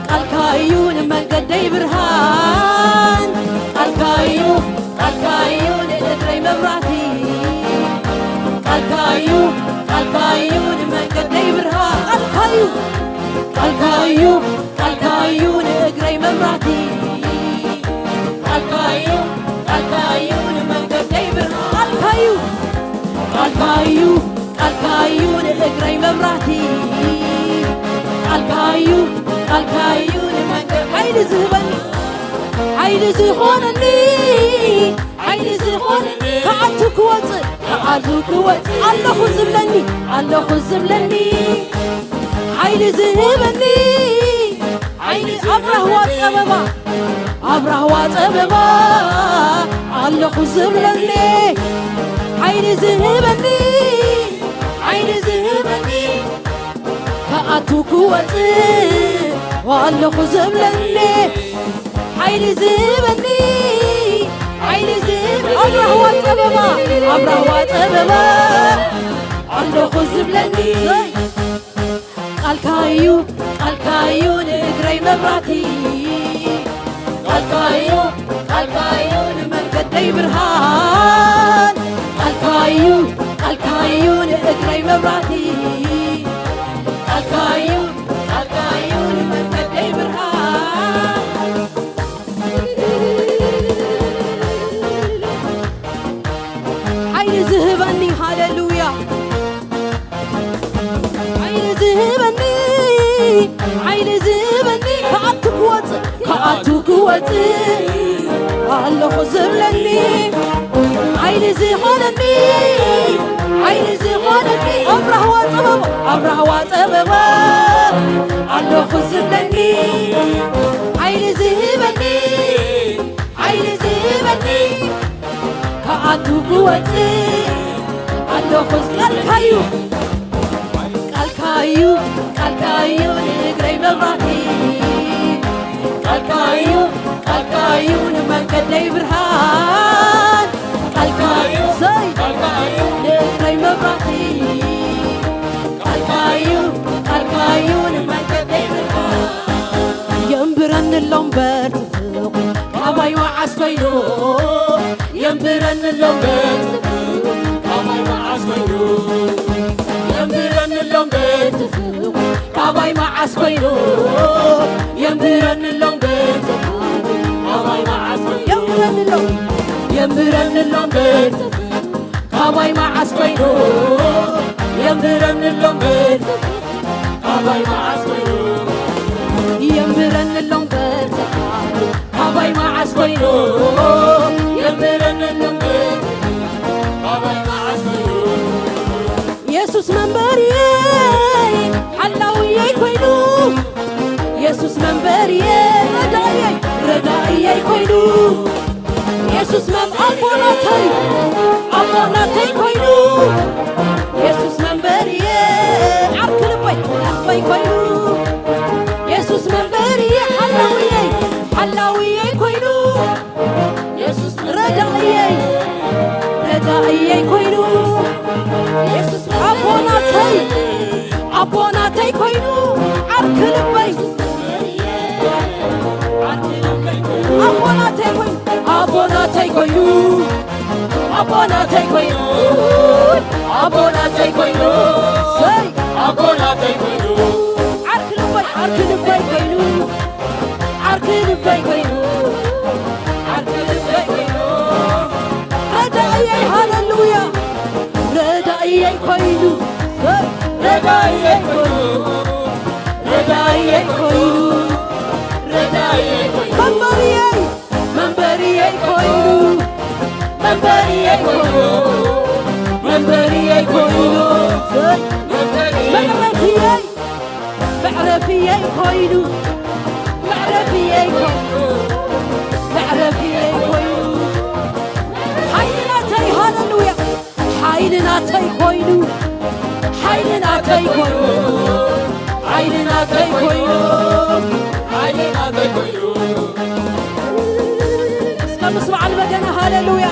ቃልካ እዩ ንመንገደይ ብርሃን። ቃልካ እዩ፣ ቃልካ እዩ ንእግረይ መብራህቲ። ቃልካ እዩ፣ ቃልካ እዩ ንመንገደይ ብርሃን። ቃልካ እዩ፣ ቃልካ እዩ፣ ቃልካ እዩ ንእግረይ መብራህቲ። ቃልካ እዩ፣ ቃልካ እዩ ንመንገደይ ብርሃን። ቃልካ እዩ፣ ቃልካ እዩ፣ ቃልካ እዩ ንእግረይ መብራህቲ። ቃልካ እዩ፣ ቃልካ እዩ ንመንገድ ሓይሊ ዝህበኒ፣ ሓይሊ ዝኾነኒ፣ ሓይሊ ዝኾነኒ፣ ክኣቱ ክወፅእ፣ ዓዱ ክወጽእ ኣለኹ ዝብለኒ፣ ኣለኹ ዝብለኒ፣ ሓይሊ ዝህበኒ፣ ሓይሊ ኣብ ራህዋ ጸበባ፣ ኣብ ራህዋ ጸበባ ኣለኹ ዝብለኒ፣ ሓይሊ ዝህበኒ፣ ሓይሊ ዝህበኒ፣ ክኣቱ ክወጽእ ኣለኹ ዝብለኒ፣ ሓይሊ ዝህበኒ፣ ሓይሊ ዝህበኒ፣ ኣብ ራህዋ ጸበባ፣ ኣብ ራህዋ ጸበባ ኣለኹ ዝብለኒ። ቃልካ እዩ፣ ቃልካ እዩ ንእግረይ መብራህቲ። ቃልካ እዩ፣ ቃልካ እዩ ንመንገደይ ብርሃን። ቃልካ እዩ፣ ቃልካ እዩ ንእግረይ መብራህቲ። ቃልካ እዩ፣ ቃልካ እዩ ንመንገደይ ብርሃን። ሓይሊ ዝህበኒ፣ ሃሌሉያ። ሓይሊ ዝህበኒ፣ ሓይሊ ዝህበኒ፣ ክኣቱ ክወጽእ፣ ክኣቱ ክወጽእ ኣለኹ ዝብለኒ፣ ሓይሊ ዝኾነኒ፣ ሓይሊ ዝኾነኒ፣ ኣብ ራህዋ ጸበባ፣ ኣብ ራህዋ ጸበባ ኣለኹ ዝብለኒ፣ ሓይሊ ዝህበኒ፣ ሓይሊ ዝህበኒ፣ ክኣቱ ክወጽእ ኣለኹ። ቃልካ እዩ፣ ቃልካ እዩ፣ ቃልካ እዩ ንእግረይ መብራህቲ። ቃልካ እዩ፣ ቃልካ እዩ ንመንገደይ ብርሃን። ቃልካ እዩ፣ ሰይ፣ ቃልካ እዩ ንእግረይ መብራህቲ። ቃልካ እዩ፣ ቃልካ እዩ ንመንገደይ ብርሃን። የንብረኒ ኣሎ እምበር ትፍቕ ካባይ መዓስ ኮይኑ? የንብረኒ ኣሎ እምበር ትፍቕ ካባይ መዓስ ኮይኑ? የንብረኒ ኣሎ እምበር ትፍቕ ካባይ መዓስ ኮይኑ? የንብረኒ ኣሎ እምበር ትፍቕ ካባይ መዓስ ኮይኑ? የንብረኒ ኣሎ፣ የንብረኒ ኣሎ እምበር ትፍቕ ካባይ መዓስ ኮይኑ? የንብረኒ ኣሎ እምበር ካባይ መዓስ ኮይኑ? የንብረኒ ኣሎ እምበር ካባይ መዓስ ኮይኑ? የንብረኒ ኣሎ እምበር ካባይ መዓስ ኮይኑ? የሱስ መንበሪየይ ሓላውየይ ኮይኑ፣ የሱስ መንበሪየይ ረዳእየይ፣ ረዳእየይ ኮይኑ፣ የሱስ መም-፣ ኣቦ ናተይ፣ ኣቦ ናተይ ኮይኑ፣ የሱስ መንበሪየይ ዓርኪ ልበይ፣ ልበይ ኮይኑ፣ የሱስ መንበሪየይ ሓላውየይ፣ ሓላውየይ ኮይኑ፣ የሱስ ረዳእየይ፣ ረዳእየይ ኮይኑ፣ የሱስ ኣቦ ናተይ፣ ኣቦ ናተይ ኮይኑ፣ ዓርኪ ልበይ፣ ኣቦ ናተይ ኮይኑ፣ ኣቦ ናተይ ኮይኑ፣ ኣቦ ናተይ ኮይኑ፣ ኣቦ ናተይ ኮይኑ፣ ሰይ፣ ኣቦ ናተይ ኮይኑ፣ ዓርኪ ልበይ፣ ዓርኪ ልበይ ኮይኑ፣ ዓርኪ ልበይ ኮይኑ፣ ዓርኪ ልበይ ኮይኑ፣ ረዳእየይ፣ ሃሌሉያ፣ ረዳእየይ ኮይኑ፣ ረዳእየይ ኮይኑ፣ ረዳእየይ ኮይኑ፣ ረዳእየይ ኮይኑ፣ መንበሪየይ፣ መንበሪየይ ኮይኑ፣ መንበሪየይ ኮይኑ፣ መንበሪየይ ኮይኑ፣ መንበሪየይ መዕረፊየይ፣ መዕረፊየይ ኮይኑ፣ መዕረፊየይ ኮይኑ፣ መዕረፊየይ ኮይኑ፣ ሓይሊ ናተይ፣ ሃሌሉያ፣ ሓይሊ ናተይ ኮይኑ፣ ሓይሊ ናተይ ኮይኑ፣ ሓይሊ ናተይ ኮይኑ፣ ሓይሊ ናተይ ኮይኑ። እስከ ምስ በዓል በገና ሃሌሉያ።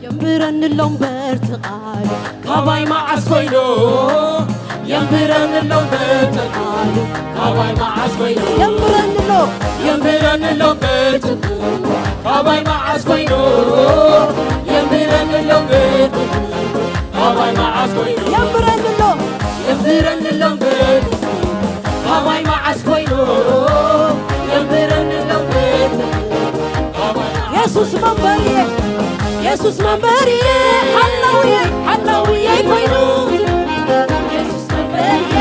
የንብረኒ ኣሎ እምበር እቲ ቃሉ ካባይ መዓስ ኮይኑ? የንብረኒ ኣሎ እምበር እቲ ቃሉ ካባይ መዓስ ኮይኑ? የንብረኒ ኣሎ፣ የንብረኒ ኣሎ እምበር እቲ ቃሉ ካባይ መዓስ ኮይኑ? የንብረኒ ኣሎ እምበር እቲ ቃሉ ካባይ መዓስ ኮይኑ? የንብረኒ ኣሎ፣ የንብረኒ ኣሎ እምበር እቲ ቃሉ ካባይ መዓስ ኮይኑ? የንብረኒ ኣሎ እምበር እቲ ቃሉ የሱስ መንበርየ፣ የሱስ መንበርየ፣ ሓላውየ፣ ሓላውየ ኮይኑ። የሱስ መንበርየ፣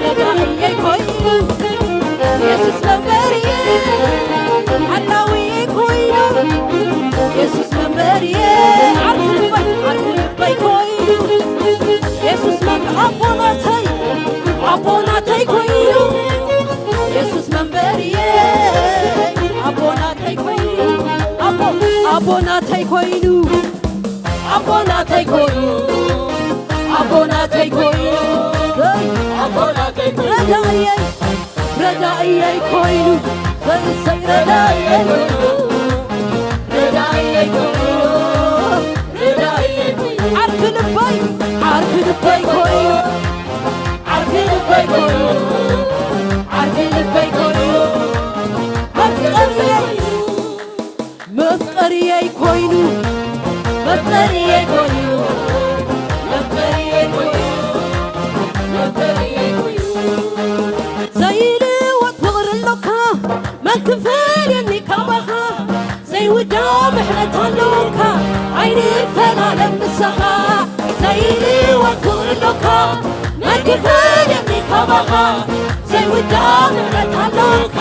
ረዳእየ ኮይኑ። የሱስ መንበርየ፣ ሓላውየ ኮይኑ። የሱስ መንበርየ፣ ዓርኪ ልበይ፣ ዓርኪ ልበይ ኮይኑ። የሱስ መንበ-፣ ኣቦናተይ፣ ኣቦናተይ ኮይኑ። የሱስ መንበርየ፣ ኣቦናተይ ኮይኑ። ኣቦ-፣ ኣቦናተይ ኮይኑ። ኣቦናተይ ኮይኑ። ኣቦናተይ ኮይኑ። ኣቦናተይ ኮይኑ። ረዳእየይ፣ ረዳእየይ ኮይኑ። እሰይ ረዳእየይ ኮይኑ። ረዳእየይ ኮይኑ። ረዳእየይ ኮይኑ። ዓርኪ ልበይ፣ ዓርኪ ልበይ ኮይኑ። ዓርኪ ልበይ ኮይኑ። ዓርኪ ልበይ ኮይኑ። መፍቀርየይ፣ መፍቀርየይ ኮይኑ። መፍቀርየይ ኮይኑ። መፍቀርየይ ኮይኑ። መፍቀርየይ ኮይኑ። ዘይልወጥ ፍቕሪ ኣሎካ፣ መን ክፈልየኒ ካባኻ? ዘይውዳእ ምሕረት ኣሎካ፣ ኣይንፈላለን ምሳኻ። ዘይልወጥ ፍቕሪ ኣሎካ፣ መን ክፈልየኒ ካባኻ? ዘይውዳእ ምሕረት ኣሎካ፣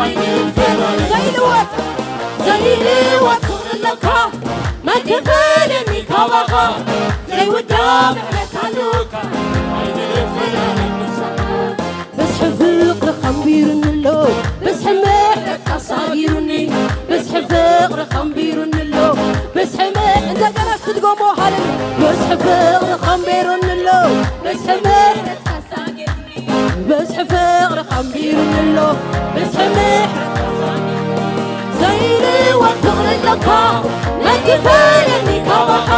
ኣይንፈላለን። ዘይልወጥ፣ ዘይልወጥ ፍቕሪ ኣሎካ፣ መን ክፈልየኒ ካባኻ? ዘይውዳእ ምሕረት ኣሎካ፣ ኣይንፈላለን ምሳኻ። ብዝሒ ፍቕርኻ ኣንቢሩኒ ኣሎ፣ ብዝሒ ምሕረትካ ኣሳጊሩኒ። ብዝሒ ፍቕርኻ ኣንቢሩኒ ኣሎ፣ ብዝሒ ምሕ-፣ እንደገና እስኪ ድገሞ፣ ሃሌሉያ። ብዝሒ ፍቕርኻ ኣንቢሩኒ ኣሎ፣ ብዝሒ ምሕረትካ ኣሳጊሩኒ። ብዝሒ ፍቕርኻ ኣንቢሩኒ ኣሎ፣ ብዝሒ ምሕረትካ ኣሳጊሩኒ። ዘይልወጥ ፍቕሪ ኣለካ፣ መን ክፈልየኒ ካባኻ?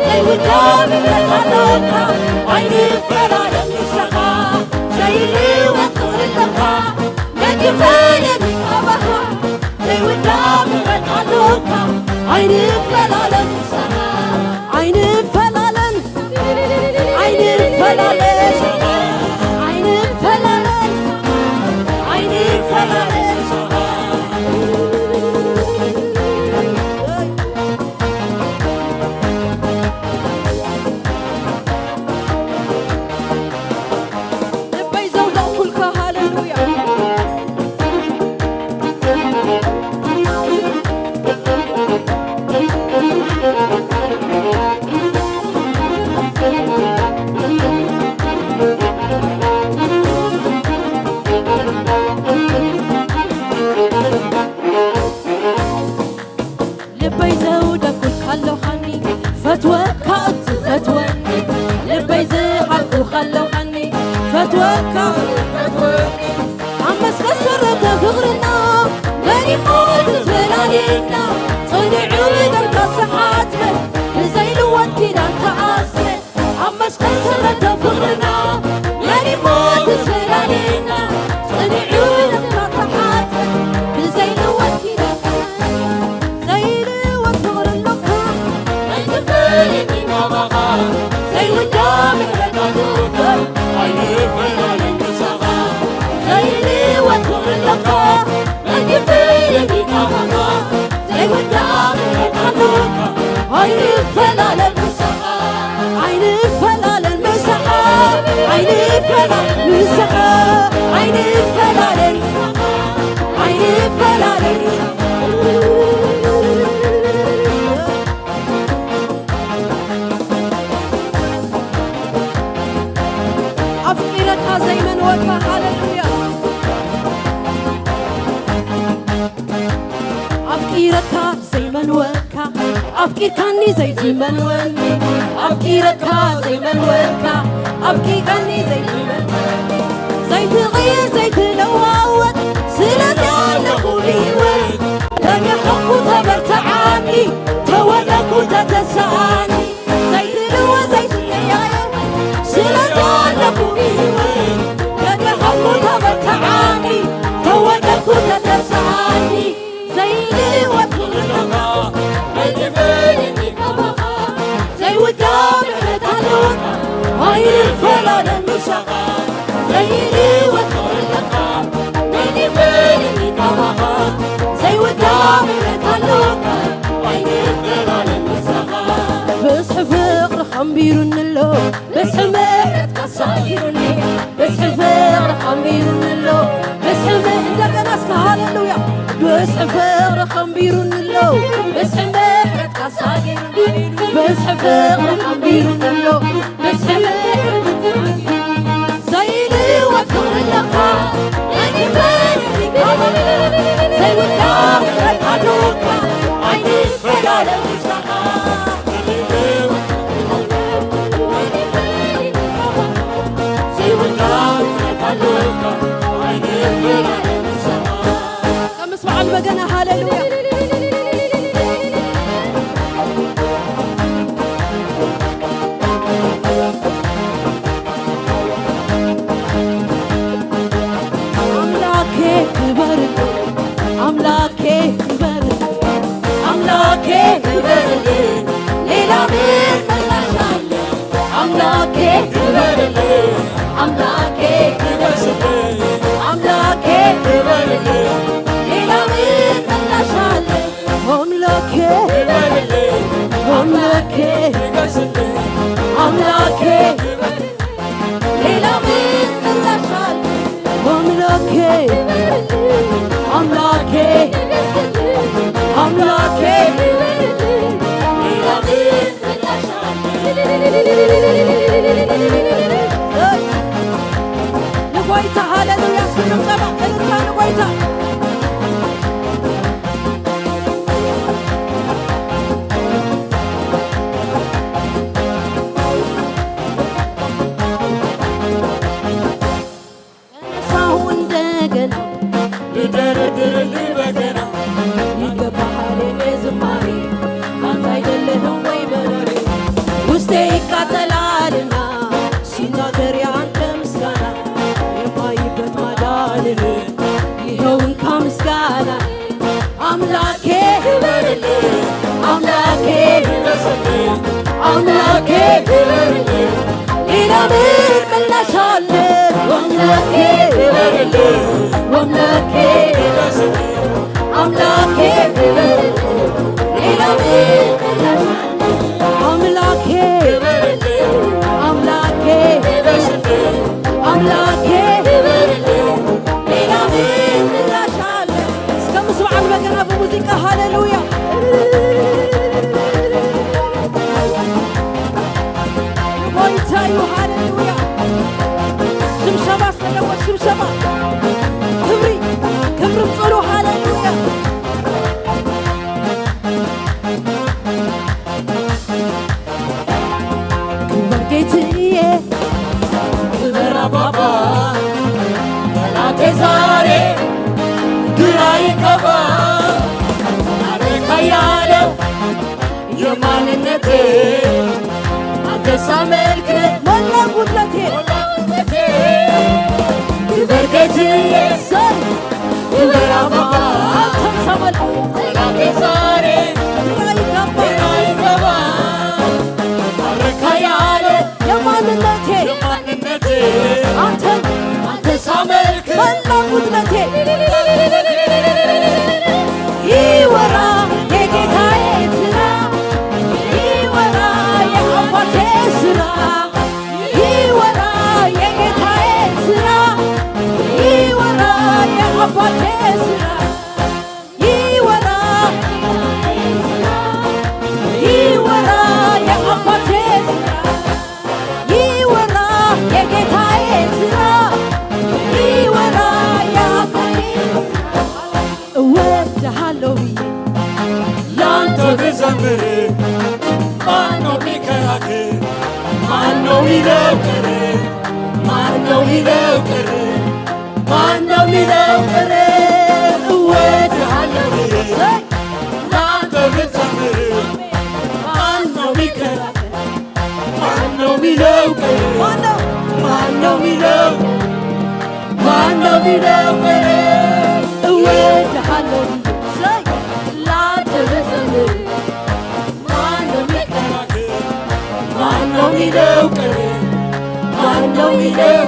ዘይውዳእ ምሕረት ኣለካ፣ ኣይንፈላለን ምሳኻ። ዘይልወጥ ፍቕሪ ኣለካ፣ መን ክፈልየኒ ካባኻ? ዘይውዳእ ምሕረት ኣለካ፣ ኣይንፈላለን ምሳኻ። ኣይንፈላለን፣ ኣይንፈላለን፣ ኣይንፈላለን፣ ኣይንፈላለን። ልበይ ዘውደቕኩልካ፣ ሃሌሉያ። ልበይ ዘውደኩልካ ኣለኻኒ፣ ፈትወካ እትፈትወኒ። ልበይ ዝሃብኩኻ ኣለኻኒ፣ ፈትወካ እትፈትወኒ። ኣብ መስቀል ሰረተ ፍቕርና፣ መን ይሞት ዝፈላልየና? ጽኒዑ ብደምካ ዝተሓጽበ፣ ብዘይልወጥ ኪዳን ተኣስረ። ኣብ መስቀል ሰረተ ፍቕርና፣ መን ይሞት ዝፈላልየና? ጽኒዑ ብደምካ ተሓጽበ፣ ብዘይልወጥ ኪዳን ተሓጽበ። ዘይልወጥ ፍቕሪ ኣሎካ፣ ኣይትፈልጥን ናባኻ። ዘይውዳእ ምሕረት ኣሎካ፣ ኣይንፈላለን ምሳኻ። ዘይልወጥ ፍቕሪ ኣሎካ፣ ኣይትፈልጥን ናባኻ። ዘይውዳእ ምሕረት ኣሎካ፣ ኣይንፈላለን ምሳኻ። ኣይንፈላለን ምሳኻ፣ ኣይንፈላለን ምሳኻ፣ ኣይንፈላለን፣ ኣይንፈላለን። ኣፍቂረካ ዘይመንወካ፣ ሃሌሉያ። ኣፍቂረካ ዘይመንወካ፣ ኣፍቂርካኒ ዘይትመንወኒ። ኣፍቂረካ ዘይመንወካ፣ ኣፍቂርካኒ ዘይትመንወኒ። ዘይትቕየር ዘይትለዋወጥ፣ ስለዚ ኣለኹ ብህይወት። ተደኸምኩ ተበርትዓኒ፣ ተወደኩ ተተስኣኒ። ዘይትልወጥ ዘይትቀያየር፣ ስለዚ ኣለኹ ብህይወት። ተደኸምኩ ተበርትዓኒ፣ ተወደኩ ተተስኣኒ። ዘይልወጥ ፍቕርኻ፣ መን ይፈልየኒ ካባኻ? ዘይውዳእ ምሕረት ኣሎካ፣ ኣይንፈላለን ምሳኻ። ዘይልወጥ ፍቕርኻ፣ መን ይፈልየኒ ካባኻ? ዘይውዳእ ምሕረት ኣንቢሩኒ ኣሎ ብዝሒ ምሕረትካ ሳጊሩኒ፣ ብዝሒ ፍቕርኻ ኣንቢሩኒ ኣሎ ብዝሒ ምሕ-፣ እንደገና እስከ ሃሌሉያ። ብዝሒ ፍቕርኻ ኣንቢሩኒ ኣሎ ብዝሒ ምሕረትካ ሳጊሩኒ፣ ብዝሒ ፍቕርኻ ኣንቢሩኒ ኣሎ ብዝሒ ምሕረትካ ሳጊሩኒ። ዘይልወጥ ክብሪ ኣለካ፣ ናይ ክብሪ ይገባካ፣ ዘይውዳእ ምሕረት ኣለካ፣ ኣይንፈላለ ምስጋና። ዘይውዳእ ምሕረት ኣለካ፣ ኣይንፈላለ ምስጋና። ምስ በዓል በገና ሃሌሉያ። ኣምላኬ ክበርልኝ፣ ኣምላኬ ክበርልኝ፣ ኣምላኬ ክበርልኝ፣ ሌላ ምን ምላሽ አለ? ኣምላኬ ክበርልኝ፣ ኣምላኬ ክበርልኝ፣ ኣምላኬ ክበርልኝ፣ ሌላ ምን ምላሽ አለ? ኣምላኬ ክበርልኝ፣ ኣምላኬ ክበርልኝ፣ ኣምላኬ ሌላ ምን ምላሽ አለ? ኣምላኬ፣ ኣምላኬ፣ ኣምላኬ፣ ንጎይታ ሃሌሉያ፣ እስኪ ጭብጨባ፣ እልልታ ንጎይታ። ተነሳሁ እንደገና፣ ልደረድርልህ በገና። ይገባሃል የኔ ዝማሬ፣ አንተ አይደለህም ወይ በረሬ? ውስጤ ይቃጠላልና፣ ሲናገር ያንተ ምስጋና፣ የማይበት ማዳንህ፣ ይኸው እንካ ምስጋና። አምላኬ ክበርልኝ፣ አምላኬ ክበርልኝ፣ አምላኬ ክበርልኝ። ሌላ ምን ምላሽ አለ? አምላኬ ክበርልኝ፣ አምላኬ ክበርልኝ፣ አምላኬ ክበርልኝ። ሌላ ምን ምላሽ አለ? አምላኬ ክበርልኝ፣ አምላኬ ክበርልኝ፣ አምላኬ ክበርልኝ። ሌላ ምን ምላሽ አለ? እስከ ምስ በዓል በገና ብሙዚቃ ሃሌሉያ። ጎይታ እዩ፣ ሃሌሉያ። ሽብሸባ ስለዎ፣ ሽብሸባ። ክብሪ፣ ክብሪ ጽሉ፣ ሃሌሉያ። ክበር ጌትዬ፣ ክበር አባባ፣ ጠላቴ ዛሬ ግራ ይገባ። አረካ ያለው የማንነቴ አንተ ሳመልክ ሞላ ጉድለቴ፣ ሞላ ጉድለቴ። ክበር ጌትዬ፣ ሰይ ክብር አባ አንተን ሰማን። ጠላቴ ዛሬ ግራ ይገባ። ግራ ይገባ። አረካ ያለ የማንነቴ የማንነቴ አንተን አንተ ሳመልክ መላ ጉድለቴ ይወራ የጌታዬ ስራ፣ ይወራ የአባቴ ስራ፣ ይወራ የጌታዬ ስራ፣ ይወራ የአባቴ ስራ፣ ይወራ፣ ይወራ የአባቴ ስራ፣ ይወራ የጌታዬ ስራ፣ ይወራ የአባቴ ስራ። እወድሃለሁ ብዬ ላንተ ብዘምር ማነው ሚከራከር? ማነው ሚለው ቅር? ማነው ሚለው ቅር? ማነው ሚለው ቅር? እወድሃለሁ ብዬ ላንተ ብዘምር ማነው ሚከራከር? ማነው ሚለው ቅር? ማነው? ማነው ሚለው? ማነው ሚለው ቅር? እወድሃለሁ ብዬ ላንተ ብዘምር ማነው ሚከራከር? ማነው ሚለው ቅር? ማነው ሚለው?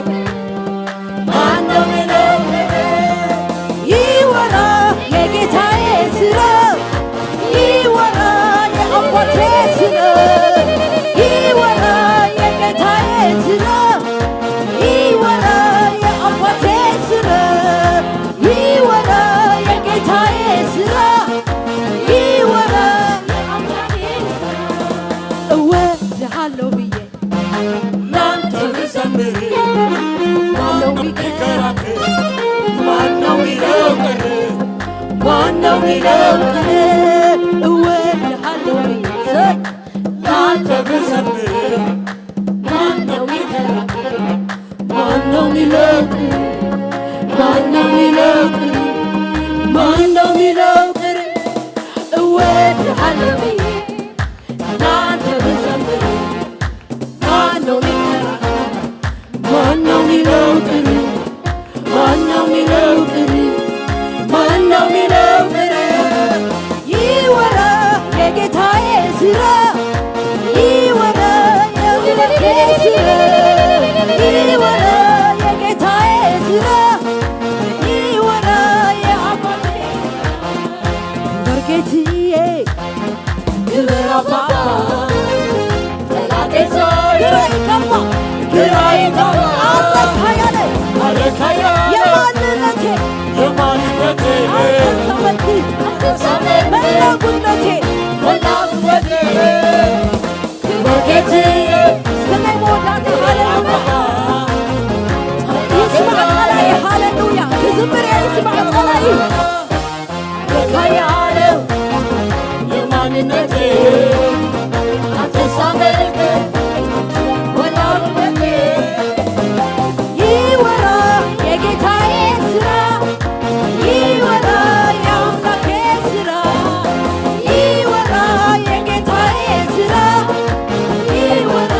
ማነው ሚለው ቅር? ይወራ የጌታዬ ስራ፣ ይወራ የአባቴ ስራ፣ ይወራ ሚለው ቅር እወድሃለሁ ብዬ ናንተ ብዘምር ማነው ሚከራከር? ማነው ሚለው ቅር? ማነው ሚለው ቅር? ማነው ሚለው ቅር? እወድሃለሁ ብዬ ናንተ ብዘምር ማነው ሚከራከር? ማነው ሚለው ቅር? ማነው ሚለው ቅር? ማነው ሚለው ቅር? ይወራ የጌታዬ ስራ፣ ይወራ የአምላኬ ስራ፣ ይወራ የጌታዬ ስራ፣ ይወራ የአባቴ ክብር ጌትዬ፣ ክብር አባባ። ጠላቴ ዛሬ ግራ ይጋባ፣ ግራ ይጋባ። አለካ ያለ አለካ ያለ የማንነቴ የማንነቴ አንተን ሳመልክ አንተን ሳመልክ መላ ጉድለቴ መላ ጉድለቴ ክብር ጌትዬ። እስከ ላይ መወዳት ሃሌሉያ። ይስማ ጸላይ ሃሌሉያ። ክዝምር ይስማ ጸላይ። ከፍ ያለው የማንነቴ አንተ ሳመልክ ወላውነቴ ይወራ የጌታዬ ስራ፣ ይወራ የአምላኬ ስራ፣ ይወራ የጌታዬ ስራ፣ ይወራ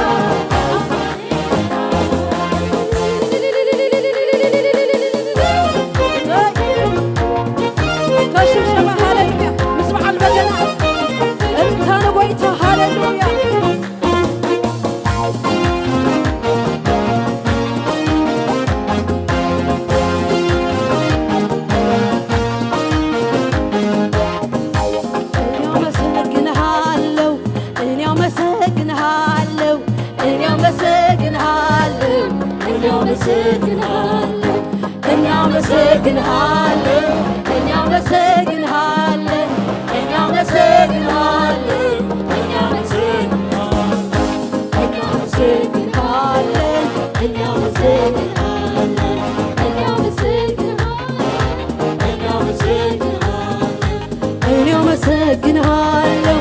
ከሽብሸባ ሃሌሉያ፣ ምስ በዓል በገና እልልታ ንጎይታ ሃሌሉያ። እኔ አመሰግንሃለሁ፣ እኔ አመሰግንሃለሁ፣ እኔ አመሰግንሃለሁ፣ እኔ አመሰግንሃለሁ፣ እኔ አመሰግንሃለሁ፣ እኔ አመሰግንሃለሁ፣ እኔ አመሰግንሃለሁ፣ እኔ አመሰግንሃለሁ፣ እኔ አመሰግንሃለሁ፣ እኔ አመሰግንሃለሁ፣ እኔ አመሰግንሃለሁ፣ እኔ አመሰግንሃለሁ። እኔ አመሰግንሃለሁ፣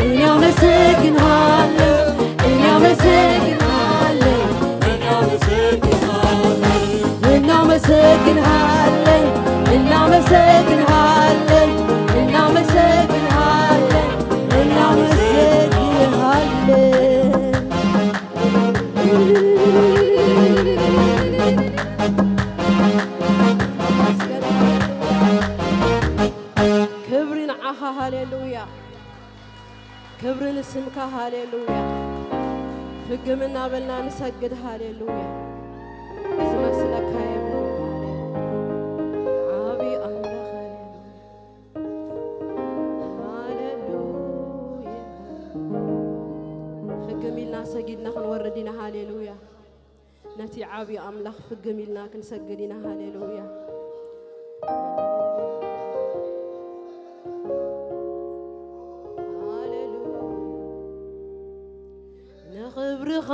እኔ አመሰግንሃለሁ፣ እኔ አመሰግንሃለሁ፣ እኔ አመሰግንሃለሁ። እናመሰግንሃለን፣ እናመሰግንሃለን፣ እናመሰግንሃለን፣ እናመሰግንሃለን። ክብሪ ንዓኻ፣ ሃሌሉያ። ክብሪ ንስምካ፣ ሃሌሉያ። ፍግም እናበልና ንሰግድ፣ ሃሌሉያ። ዝመስለካ የብሉን፣ ሃሌሉያ። ዓቢ ኣምላኽ፣ ሃሌሉያ። ሃሌሉያ። ፍግም ኢልና ሰጊድና ክንወርድ ኢና፣ ሃሌሉያ። ነቲ ዓቢ ኣምላኽ ፍግም ኢልና ክንሰግድ ኢና። ሃሌሉያ። ሃሌሉያ። ንኽብርኻ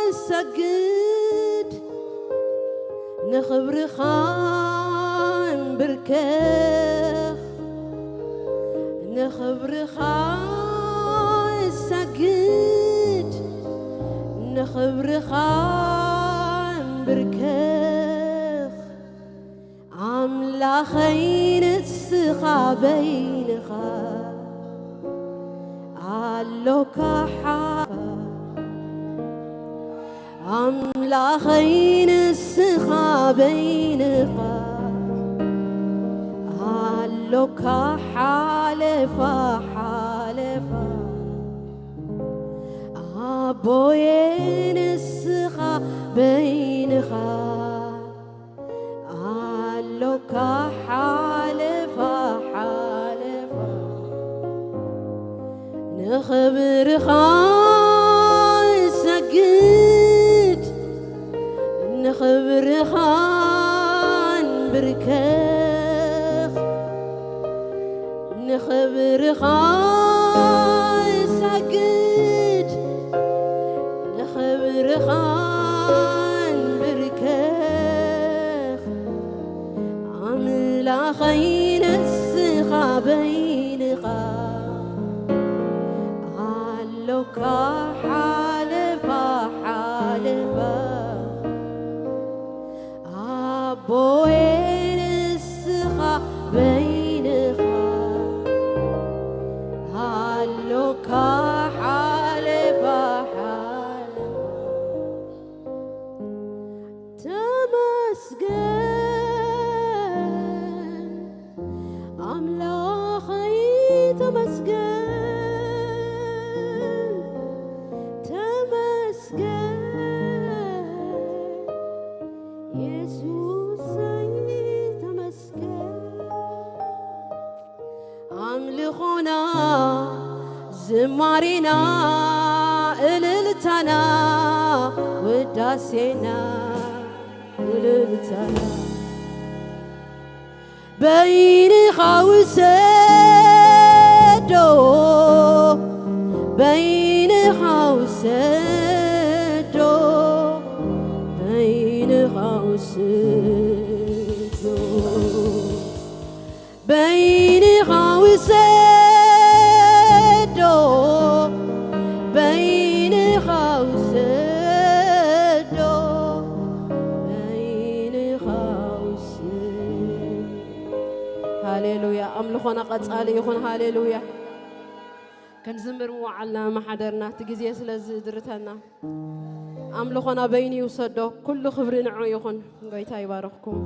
እሰግድ፣ ንኽብርኻ እንብርከኽ፣ ንኽብርኻ እሰግድ፣ ንኽብርኻ እንብርከኽ። ኣምላኸይ ንስኻ በይንኻ ኣሎካ ሓ-፣ ኣምላኸይ ንስኻ በይንኻ ኣሎካ ሓለፋ ሓለፋ። ኣቦየ ንስኻ በይንኻ ኣሎካ ሓለፋ ሓለፋ። ንኽብርኻ እሰግድ፣ ንኽብርኻ እንብርከኽ፣ ንኽብርኻ እሰግድ፣ ንኽብርኻ እንብርከኽ። ኣምላኸይ ንስ-፣ ሓለፋ ሓለፋ ኣቦየ ንስኻ በይንኻ ኣሎካ ሓለፋ ሓለፋ ተመስገን ኣምላኸይ ተመስገን ተመስገን የሱሰይ ተመስገን ኣምልኾና ዝማሬና እልልታና ውዳሴና እልልታና በይንኻ ውሰዶ በይንኻ ውሰዶ በይንኻ ውሰዶ በይንኻ ውሰዶ በይንኻ ውሰዶ በይንኻ ውሰዶ ሃሌሉያ ኣምልኾና ቀጻሊ ይኹን ሃሌሉያ ክንዝምር ምውዓልና መሓደርና እቲ ግዜ ስለ ዝድርተና ኣምልኾና በይኑ ይውሰዶ ኩሉ ክብሪ ንዑ ይኹን ጎይታ ይባረኽኩም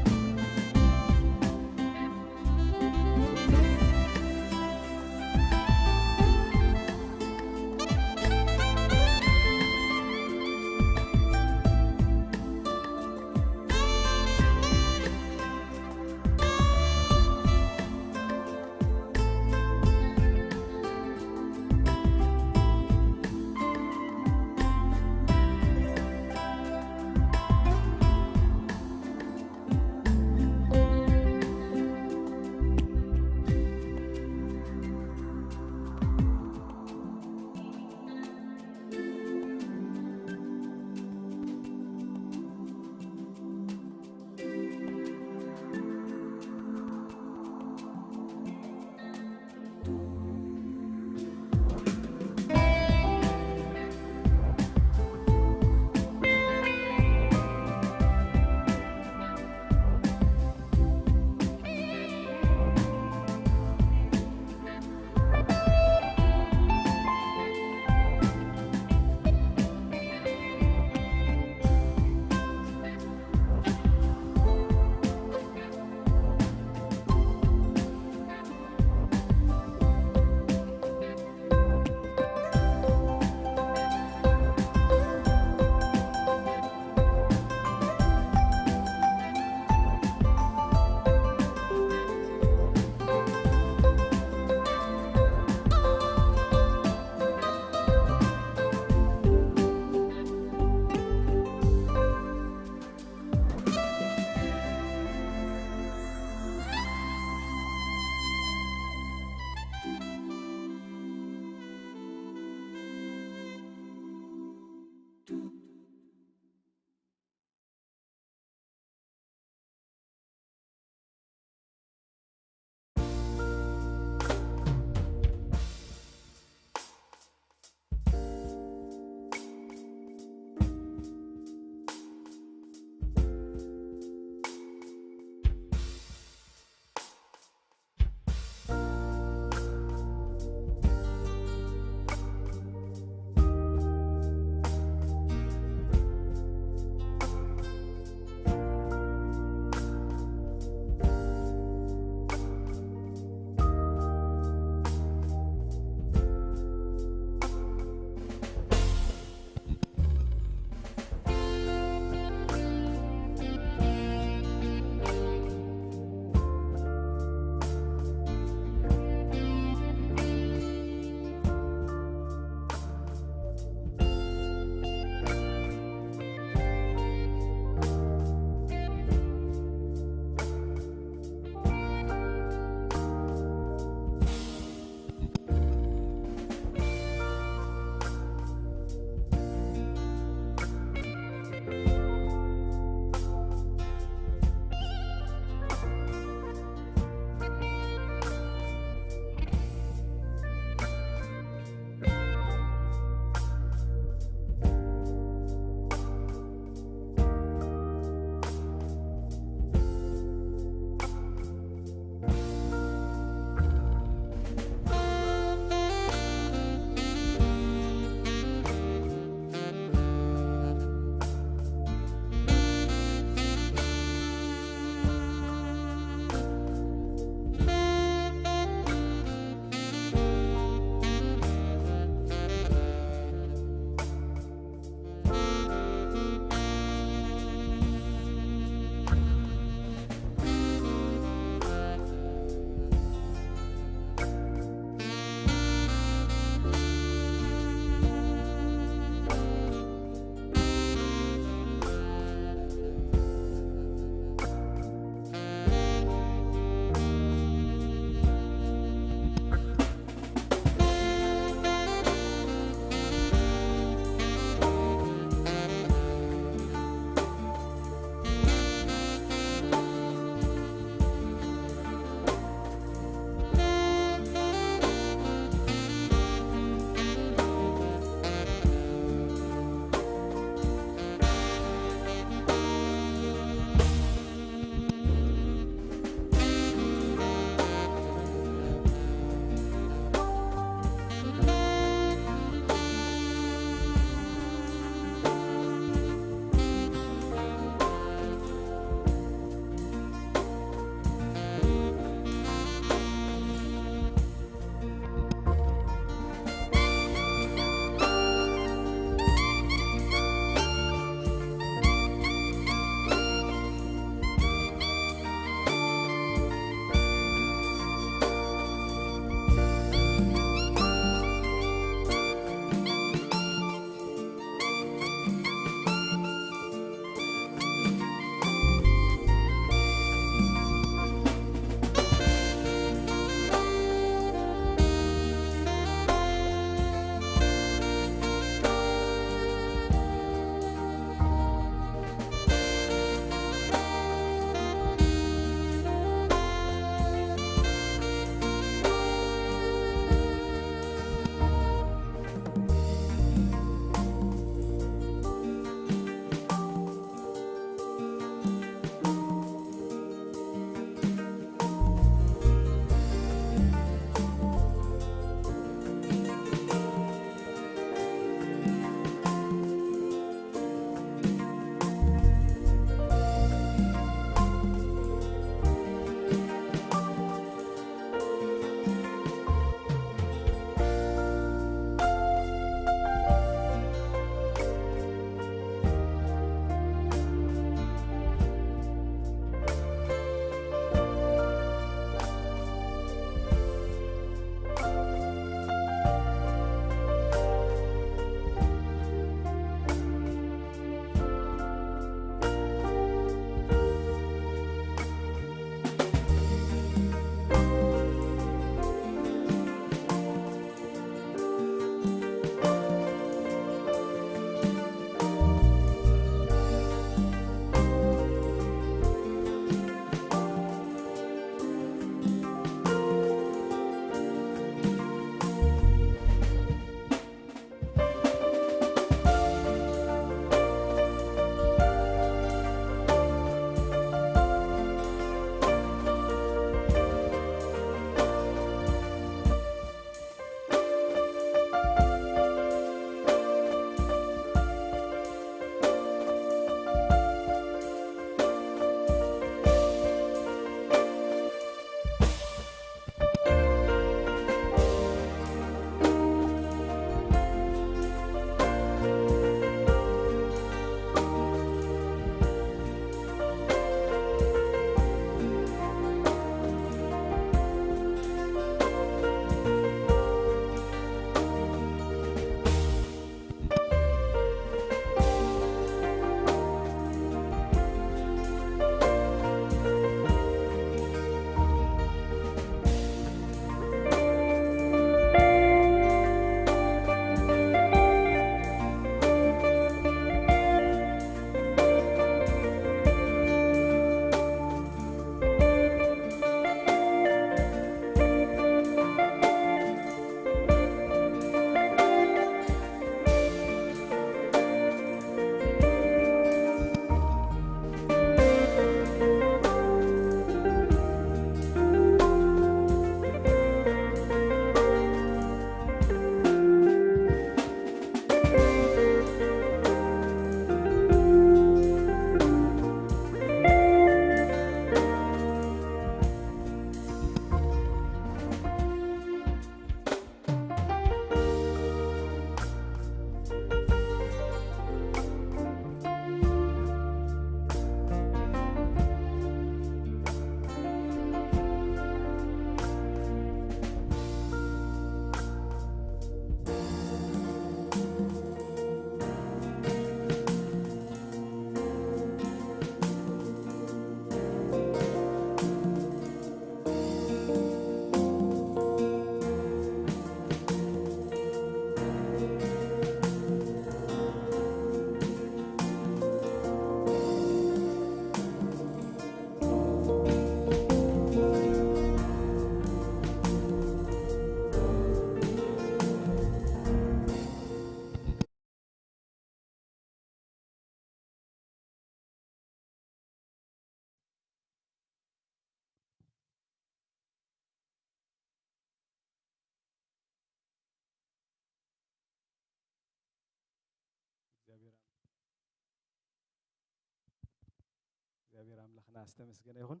ኣምላኽና ዝተመስገነ ይኹን።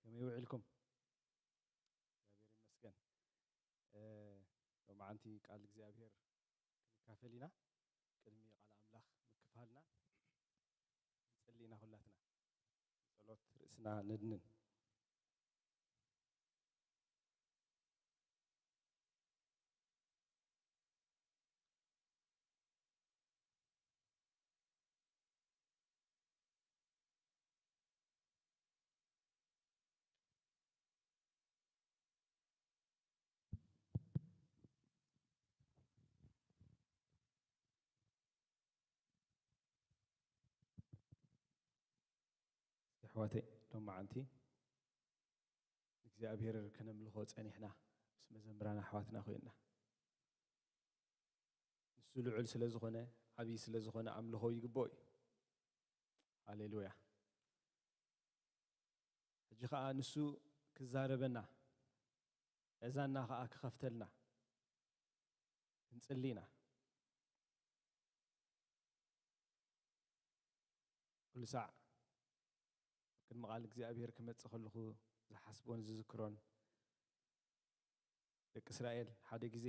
ከመይ ውዒልኩም? እግዚኣብሔር ይመስገን። እ፣ ሎማዓንቲ ቃል እግዚኣብሔር ክንካፈል ኢና። ቅድሚ ቃል ኣምላኽ ምክፋልና ንጸሊ ኢና። ኩላትና ጸሎት ርእስና ነድንን። ኣሕዋተይ፣ ሎማዓንቲ ንእግዚኣብሔር ከነምልኾ ጸኒሕና፣ ምስ መዘምራን ኣሕዋትና ኮይንና። ንሱ ልዑል ስለ ዝኾነ፣ ዓብዪ ስለ ዝኾነ ኣምልኾ ይግብኦ እዩ። ሃሌሉያ። ሕጂ ኸኣ ንሱ ክዛረበና፣ ዕዛና ኸኣ ክኸፍተልና ክንጽሊ ኢና። ኩሉ ሳዕ ኣብ ቅድሚ ቃል እግዚኣብሔር ክመጽእ ከለኹ ዝሓስቦን ዝዝክሮን፣ ደቂ እስራኤል ሓደ ግዜ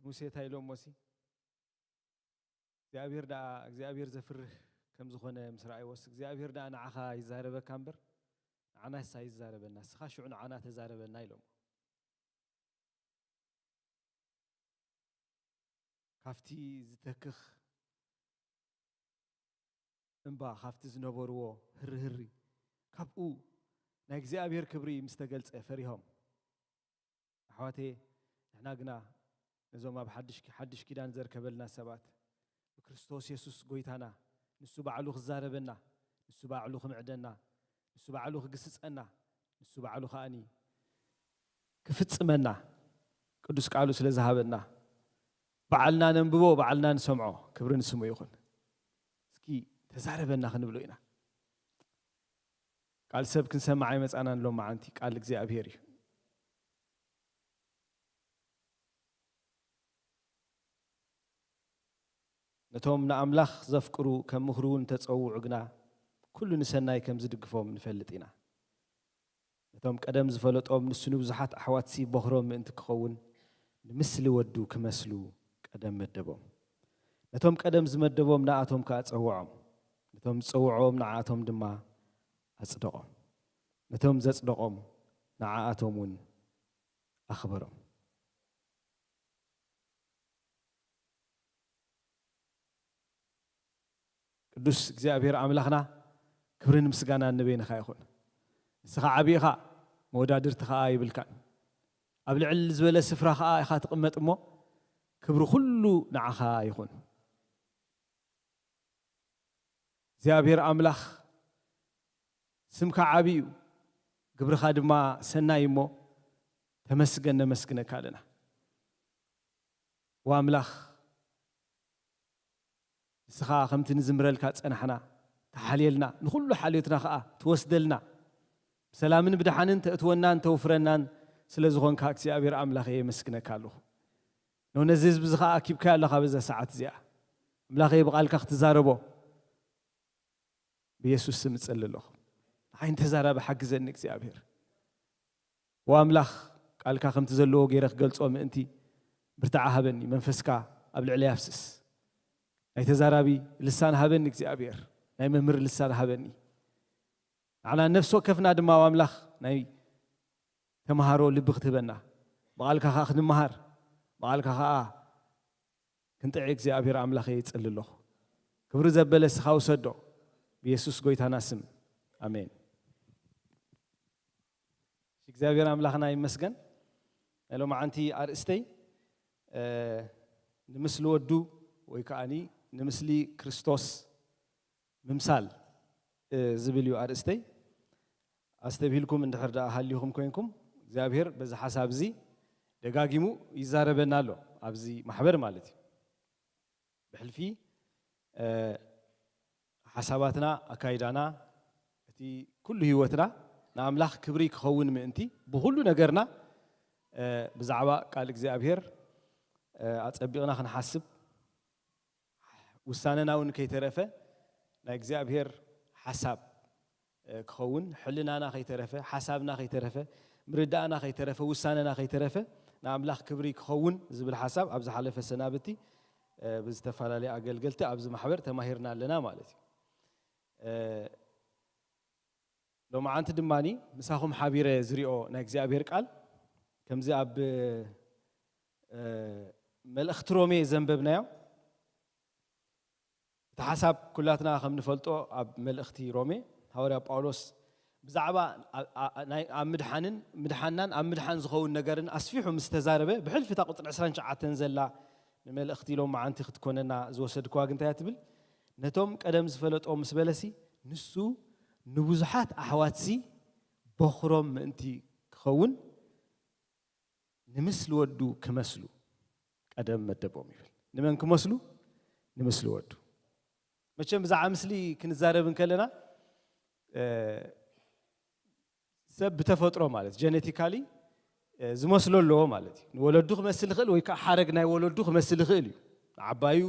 ንሙሴ እንታይ ኢሎሞሲ፣ እግዚኣብሔር ደኣ፣ እግዚኣብሔር ዘፍርህ ከም ዝኾነ ምስ ረኣይዎስ፣ እግዚኣብሔር ደኣ ንዓኻ ይዛረበካ እምበር ንዓናስ ኣይዛረበና፣ ንስኻ ሽዑ ንዓና ተዛረበና ኢሎሞ። ካብቲ ዝተክኽ እምባ፣ ካብቲ ዝነበርዎ ህርህሪ፣ ካብኡ ናይ እግዚኣብሔር ክብሪ ምስ ተገልጸ ፈሪሆም። ኣሕዋተየ፣ ንሕና ግና ነዞም ኣብ ሓድሽ፣ ሓድሽ ኪዳን ዘርከበልና ሰባት፣ ብክርስቶስ የሱስ ጎይታና፣ ንሱ ባዕሉ ክዛረበና፣ ንሱ ባዕሉ ክምዕደና፣ ንሱ ባዕሉ ክግስጸና፣ ንሱ ባዕሉ ከኣኒ ክፍጽመና፣ ቅዱስ ቃሉ ስለ ዝሃበና፣ ባዕልና ነንብቦ፣ ባዕልና ንሰምዖ። ክብሪ ንስሙ ይኹን። እስኪ ተዛረበና ክንብሎ ኢና። ቃል ሰብ ክንሰምዕ ኣይመጻናን ሎማዓንቲ፣ ቃል እግዚኣብሔር እዩ። ነቶም ንኣምላኽ ዘፍቅሩ ከም ምኽሩ እውን ተጸውዑ ግና፣ ኩሉ ንሰናይ ከም ዝድግፎም ንፈልጥ ኢና። ነቶም ቀደም ዝፈለጦም፣ ንሱ ንብዙሓት ኣሕዋትሲ በኹሮም ምእንቲ ክኸውን፣ ንምስሊ ወዱ ክመስሉ ቀደም መደቦም። ነቶም ቀደም ዝመደቦም ንኣቶም ከኣ ጸውዖም። ነቶም ዝጸውዖም ንኣቶም ድማ ኣጽደቖም። ነቶም ዘጽደቖም ንኣቶም እውን ኣኽበሮም። ቅዱስ እግዚኣብሔር ኣምላኽና፣ ክብርን ምስጋናን ንበይንኻ ይኹን። ንስኻ ዓቢ ኢኻ፣ መወዳድርቲ ኸኣ ይብልካን። ኣብ ልዕል ዝበለ ስፍራ ኸኣ ኢኻ ትቕመጥ እሞ፣ ክብሪ ኩሉ ንዓኻ ይኹን። እግዚኣብሔር ኣምላኽ፣ ስምካ ዓቢ እዩ፣ ግብርኻ ድማ ሰናይ እሞ፣ ተመስገን፣ ነመስግነካ ኣለና። ወኣምላኽ፣ ንስኻ ከምቲ ንዝምረልካ ጸናሕና፣ ትሓልየልና፣ ንኹሉ ሓልዮትና ኸኣ ትወስደልና፣ ብሰላምን ብደሓንን ተእትወናን ተውፍረናን ስለ ዝኾንካ እግዚኣብሔር ኣምላኸ የመስግነካ ኣለኹ። ኖ ነዚ ህዝቢ እዚ ኸኣ ኣኪብካዮ ኣለኻ በዛ ሰዓት እዚኣ። ኣምላኸ ብቓልካ ክትዛረቦ ብየሱስ ስም እጸሊ ኣለኹ። ንዓይ ንተዛራቢ ሓግዘኒ እግዚኣብሔር። ወኣምላኽ ቃልካ ከምቲ ዘለዎ ገይረ ክገልጾ ምእንቲ ብርታዓ ሃበኒ። መንፈስካ ኣብ ልዕለይ ኣፍስስ። ናይ ተዛራቢ ልሳን ሃበኒ እግዚኣብሔር። ናይ መምህር ልሳን ሃበኒ። ንዓና ነፍሲ ወከፍና ድማ ወኣምላኽ ናይ ተምሃሮ ልቢ ክትህበና፣ ብቓልካ ኸኣ ክንመሃር፣ ብቓልካ ኸኣ ክንጥዒ እግዚኣብሔር ኣምላኸ ይጽሊ ኣለኹ። ክብሪ ዘበለ እስኻ ውሰዶ፣ ብየሱስ ጎይታና ስም፣ ኣሜን። እግዚኣብሔር ኣምላኽና ይመስገን። ናይ ሎማዓንቲ ኣርእስተይ፣ እ፣ ንምስሊ ወዱ ወይ ከኣኒ ንምስሊ ክርስቶስ ምምሳል፣ እ፣ ዝብል እዩ ኣርእስተይ። ኣስተብሂልኩም እንድሕር ደኣ ሃሊኹም ኮይንኩም፣ እግዚኣብሔር በዚ ሓሳብ እዚ ደጋጊሙ ይዛረበና ኣሎ፣ ኣብዚ ማሕበር ማለት እዩ። ብሕልፊ፣ እ፣ ሓሳባትና፣ ኣካይዳና፣ እቲ ኩሉ ህይወትና ንኣምላኽ ክብሪ ክኸውን ምእንቲ፣ ብኹሉ ነገርና፣ እ፣ ብዛዕባ ቃል እግዚኣብሔር፣ እ፣ ኣጸቢቕና ክንሓስብ፣ ውሳነና እውን ከይተረፈ ናይ እግዚኣብሔር ሓሳብ ክኸውን፣ ሕልናና ከይተረፈ፣ ሓሳብና ከይተረፈ፣ ምርዳእና ከይተረፈ፣ ውሳነና ከይተረፈ ንኣምላኽ ክብሪ ክኸውን ዝብል ሓሳብ ኣብ ዝሓለፈ ሰናብቲ ብዝተፈላለዩ ኣገልገልቲ ኣብዚ ማሕበር ተማሂርና ኣለና ማለት እዩ። ሎማዓንቲ ድማ ምሳኹም ሓቢረ ዝሪኦ ናይ እግዚኣብሔር ቃል ከምዚ ኣብ መልእኽቲ ሮሜ ዘንበብናዮ እቲ ሓሳብ ኩላትና ከም ንፈልጦ ኣብ መልእኽቲ ሮሜ ሃዋርያ ጳውሎስ ብዛዕባ ኣብ ምድሓንን ምድሓናን ኣብ ምድሓን ዝኸውን ነገርን ኣስፊሑ ምስ ተዛረበ ብሕልፊ እታ ቁፅሪ ዕስራን ትሽዓተን ዘላ ንመልእኽቲ ሎም መዓንቲ ክትኮነና ዝወሰድክዋ ግንታይ ትብል ነቶም ቀደም ዝፈለጦም ምስ በለሲ ንሱ ንብዙሓት ኣሕዋትሲ በኹሮም ምእንቲ ክኸውን ንምስሊ ወዱ ክመስሉ ቀደም መደቦም ይብል። ንመን ክመስሉ? ንምስሊ ወዱ። መቸም ብዛዕባ ምስሊ ክንዛረብ እንከለና ሰብ ብተፈጥሮ ማለት ጀነቲካሊ ዝመስሎ ኣለዎ ማለት እዩ። ንወለዱ ክመስል ይኽእል ወይ ከዓ ሓረግ ናይ ወለዱ ክመስል ይኽእል እዩ። ንዓባዩ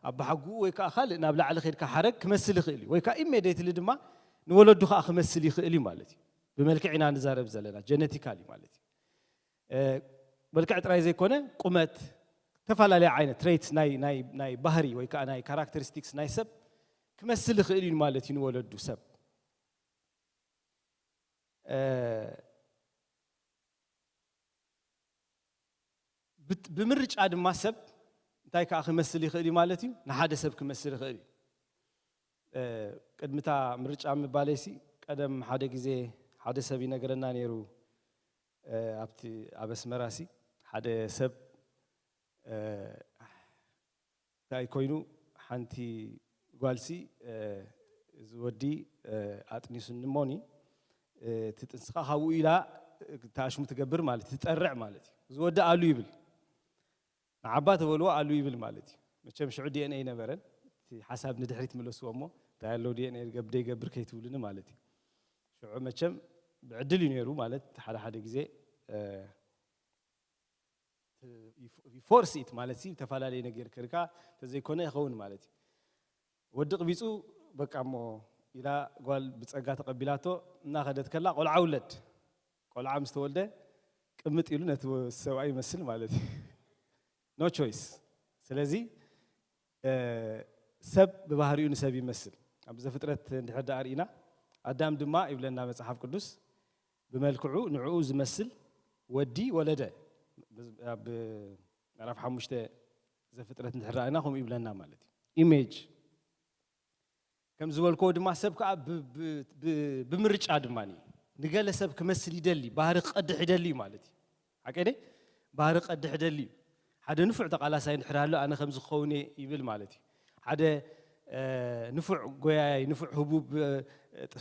ኣባሓጉኡ ወይ ከዓ ካልእ ናብ ላዕሊ ከድካ ሓረግ ክመስል ይኽእል እዩ ወይ ከዓ ኢሜዴትሊ ድማ ንወለዱ ከዓ ክመስል ይኽእል እዩ ማለት እዩ። ብመልክዕ ኢና ንዛረብ ዘለና ጀነቲካሊ ማለት እዩ። መልክዕ ጥራይ ዘይኮነ ቁመት፣ ዝተፈላለዩ ዓይነት ትሬትስ ናይ ባህሪ ወይ ከዓ ናይ ካራክተሪስቲክስ ናይ ሰብ ክመስል ይኽእል እዩ ማለት እዩ ንወለዱ ሰብ። ብምርጫ ድማ ሰብ እንታይ ከዓ ክመስል ይኽእል እዩ ማለት እዩ። ንሓደ ሰብ ክመስል ይኽእል እዩ። ቅድሚታ ምርጫ ምባለይሲ ቀደም ሓደ ግዜ ሓደ ሰብ ይነግረና ነይሩ። ኣብቲ ኣብ ኣስመራሲ ሓደ ሰብ እንታይ ኮይኑ ሓንቲ ጓልሲ እዚ ወዲ ኣጥኒሱኒ እሞኒ እቲ ጥንስኻ ካብኡ ኢላ ተኣሽሙ ትገብር ማለት ትጠርዕ ማለት እዩ። እዚ ወዲ ኣሉ ይብል። ንዓባ ተበልዎ ኣሉ ይብል ማለት እዩ። መቸም ሽዑ ዲኤንኤ ይነበረን እቲ ሓሳብ ንድሕሪት ምለስዎ እሞ እንታይ ኣለዉ ዲኤንኤ ደይገብር ከይትብሉኒ ማለት እዩ። ሽዑ መቸም ብዕድል እዩ ነይሩ ማለት ሓደ ሓደ ግዜ ፎርስ ኢት ማለት ሲ ዝተፈላለዩ ነገር ክርካ ተዘይኮነ ይኸውን ማለት እዩ። ወዲ ቅቢፁ በቃ እሞ ኢላ ጓል ብፀጋ ተቐቢላቶ እናኸደት ከላ ቆልዓ ውለድ ቆልዓ ምስ ተወልደ ቅምጥ ኢሉ ነቲ ሰብኣይ ይመስል ማለት እዩ። ኖ ቾይስ። ስለዚ ሰብ ብባህሪኡ ንሰብ ይመስል። ኣብ ዘፍጥረት እንድሕር ደኣ ርኢና ኣዳም ድማ ይብለና መጽሓፍ ቅዱስ ብመልክዑ ንዕኡ ዝመስል ወዲ ወለደ። ኣብ ምዕራፍ ሓሙሽተ ዘፍጥረት እንድሕር ደኣ ርኢና ከምኡ ይብለና ማለት እዩ። ኢሜጅ ከም ዝበልክዎ ድማ ሰብ ከዓ ብምርጫ ድማ ንገለ ሰብ ክመስል ይደሊ ባህሪ ክቐድሕ ይደሊ እዩ ማለት እዩ። ሓቀደ ባህሪ ክቐድሕ ይደሊ እዩ። ሓደ ንፉዕ ተቓላሳይ እንድሕር ኣሎ ኣነ ከም ዝኸውን እየ ይብል ማለት እዩ። ሓደ ንፉዕ ጎያይ ንፉዕ ህቡብ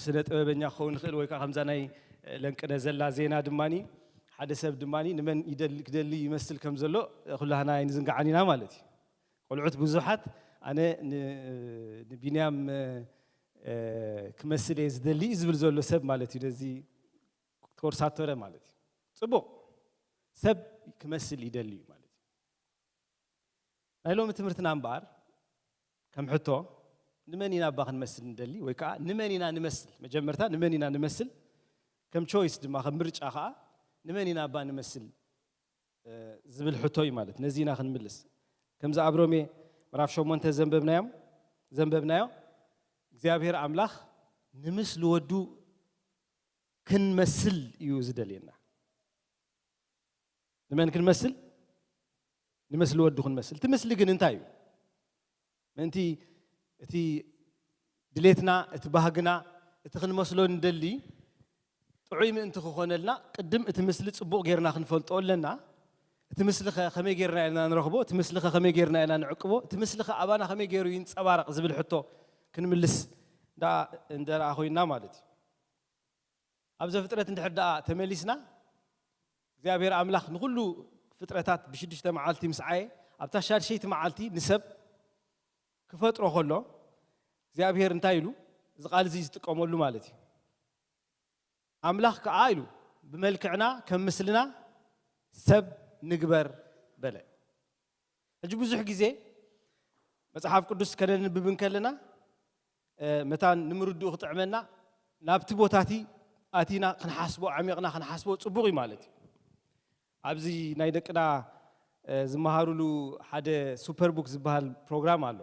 ስነ ጥበበኛ ክኸውን ይኽእል ወይ ከዓ ከምዛ ናይ ለንቅነ ዘላ ዜና ድማ ሓደ ሰብ ድማ ንመን ክደሊ ይመስል ከም ዘሎ ኩላህና ኣይንዝንጋዓን ኢና ማለት እዩ። ቆልዑት ብዙሓት ኣነ ንቢንያም ክመስል እየ ዝደሊ ዝብል ዘሎ ሰብ ማለት እዩ። ነዚ ተወርሳቶረ ማለት እዩ። ፅቡቕ ሰብ ክመስል ይደሊ እዩ ማለት እዩ። ናይ ሎሚ ትምህርትና እምበኣር ከም ሕቶ ንመን ኢና እባ ክንመስል ንደሊ ወይ ከዓ ንመን ኢና ንመስል? መጀመርታ ንመን ኢና ንመስል? ከም ቾይስ ድማ ከም ምርጫ ከዓ ንመን ኢና እባ ንመስል ዝብል ሕቶ እዩ ማለት ነዚ ኢና ክንምልስ። ከምዚ ኣብ ሮሜ ምዕራፍ ሸሞንተ ዘንበብናዮም ዘንበብናዮ እግዚኣብሔር ኣምላኽ ንምስሊ ወዱ ክንመስል እዩ ዝደልየና። ንመን ክንመስል? ንመስሊ ወዱ ክንመስል። እቲ ምስሊ ግን እንታይ እዩ? ምእንቲ እቲ ድሌትና እቲ ባህግና እቲ ክንመስሎ ንደሊ ጥዑይ ምእንቲ ክኾነልና ቅድም እቲ ምስሊ ፅቡቕ ጌርና ክንፈልጦ ኣለና። እቲ ምስሊኸ ከመይ ጌርና ኢና ንረኽቦ? እቲ ምስሊኸ ከመይ ጌርና ኢና ንዕቅቦ? እቲ ምስሊኸ ኣባና ከመይ ገይሩ ይንፀባረቕ ዝብል ሕቶ ክንምልስ እንደ ረኣ ኮይንና ማለት እዩ። ኣብ ዘፍጥረት እንድሕር ደኣ ተመሊስና እግዚኣብሔር ኣምላኽ ንኹሉ ፍጥረታት ብሽዱሽተ መዓልቲ ምስ ዓየ ኣብታ ሻድሸይቲ መዓልቲ ንሰብ ክፈጥሮ ከሎ እግዚኣብሔር እንታይ ኢሉ እዚ ቃል እዚ ዝጥቀመሉ ማለት እዩ። ኣምላኽ ከዓ ኢሉ ብመልክዕና ከም ምስልና ሰብ ንግበር በለ። ሕጂ ብዙሕ ግዜ መፅሓፍ ቅዱስ ከነንብብ እንከለና መታን ንምርድኡ ክጥዕመና ናብቲ ቦታቲ ኣቲና ክንሓስቦ፣ ዓሚቕና ክንሓስቦ ጽቡቕ እዩ ማለት እዩ። ኣብዚ ናይ ደቅና ዝመሃሩሉ ሓደ ሱፐር ቡክ ዝበሃል ፕሮግራም ኣሎ።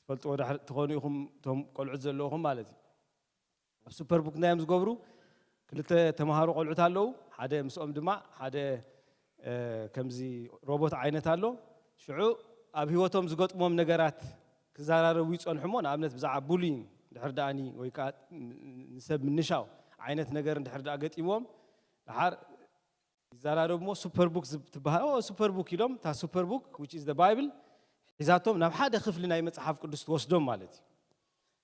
ትፈልጥዎ ድሕር ትኾኑ ኢኹም፣ እቶም ቆልዑት ዘለኹም ማለት እዩ። ኣብ ሱፐር ቡክ እንታይ እዮም ዝገብሩ? ክልተ ተምሃሮ ቆልዑት ኣለዉ። ሓደ ምስኦም ድማ ሓደ ከምዚ ሮቦት ዓይነት ኣሎ። ሽዑ ኣብ ህይወቶም ዝገጥሞም ነገራት ክዘራረቡ ይጸንሑ እሞ፣ ንኣብነት ብዛዕባ ቡሊንግ ድሕር ደኣኒ ወይ ከዓ ንሰብ ምንሻው ዓይነት ነገር እንድሕር ደኣ ገጢምዎም፣ ደሓር ይዘራረቡ እሞ ሱፐር ቡክ ትበሃል ሱፐር ቡክ ኢሎም፣ እታ ሱፐር ቡክ which is the Bible ሒዛቶም ናብ ሓደ ክፍሊ ናይ መጽሓፍ ቅዱስ ትወስዶም ማለት እዩ።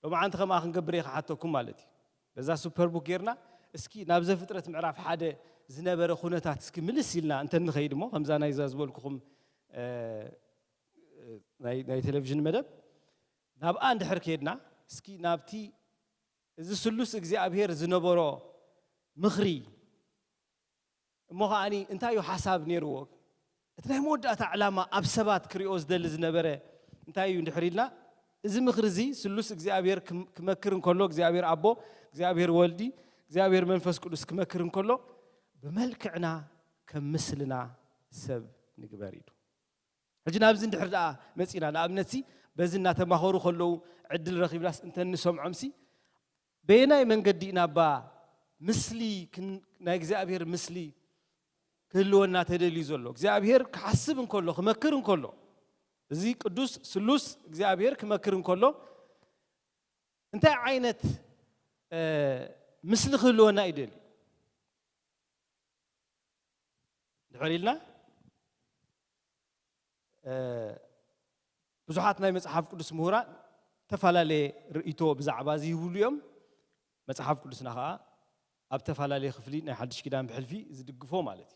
ሎማዓንቲ ከምኣ ክንገብር እየ ክሓተኩም ማለት እዩ። በዛ ሱፐር ቡክ ጌርና እስኪ ናብ ዘፍጥረት ምዕራፍ ሓደ ዝነበረ ኩነታት እስኪ ምልስ ኢልና እንተ ንኸይድ እሞ፣ ከምዛ ናይዛ ዝበልኩኹም ናይ ቴሌቪዥን መደብ ናብኣ እንድሕር ከይድና፣ እስኪ ናብቲ እዚ ስሉስ እግዚኣብሔር ዝነበሮ ምኽሪ እሞ ከዓኒ እንታይ እዩ ሓሳብ ነይርዎ? እቲ ናይ መወዳእታ ዕላማ ኣብ ሰባት ክሪኦ ዝደሊ ዝነበረ እንታይ እዩ እንድሕር ኢልና፣ እዚ ምኽሪ እዚ ስሉስ እግዚኣብሔር ክመክር እንከሎ፣ እግዚኣብሔር ኣቦ፣ እግዚኣብሔር ወልዲ፣ እግዚኣብሔር መንፈስ ቅዱስ ክመክር እንከሎ፣ ብመልክዕና ከም ምስልና ሰብ ንግበር ኢሉ። ሕጂ ናብዚ እንድሕር ደኣ መጺና፣ ንኣብነትሲ በዚ እናተማኸሩ ከለዉ ዕድል ረኺብናስ እንተ ንሰምዖምሲ፣ በየናይ መንገዲ ኢና እባ ምስሊ ናይ እግዚኣብሔር ምስሊ ክህልወና ተደልዩ ዘሎ? እግዚኣብሔር ክሓስብ እንከሎ፣ ክመክር እንከሎ፣ እዚ ቅዱስ ስሉስ እግዚኣብሔር ክመክር እንከሎ እንታይ ዓይነት ምስሊ ክህልወና እዩ ደልዩ? ድሕር ኢልና ብዙሓት ናይ መጽሓፍ ቅዱስ ምሁራን ተፈላለየ ርእይቶ ብዛዕባ እዚ ይህብሉ እዮም። መጽሓፍ ቅዱስና ኸዓ ኣብ ተፈላለየ ክፍሊ ናይ ሓድሽ ኪዳን ብሕልፊ ዝድግፎ ማለት እዩ።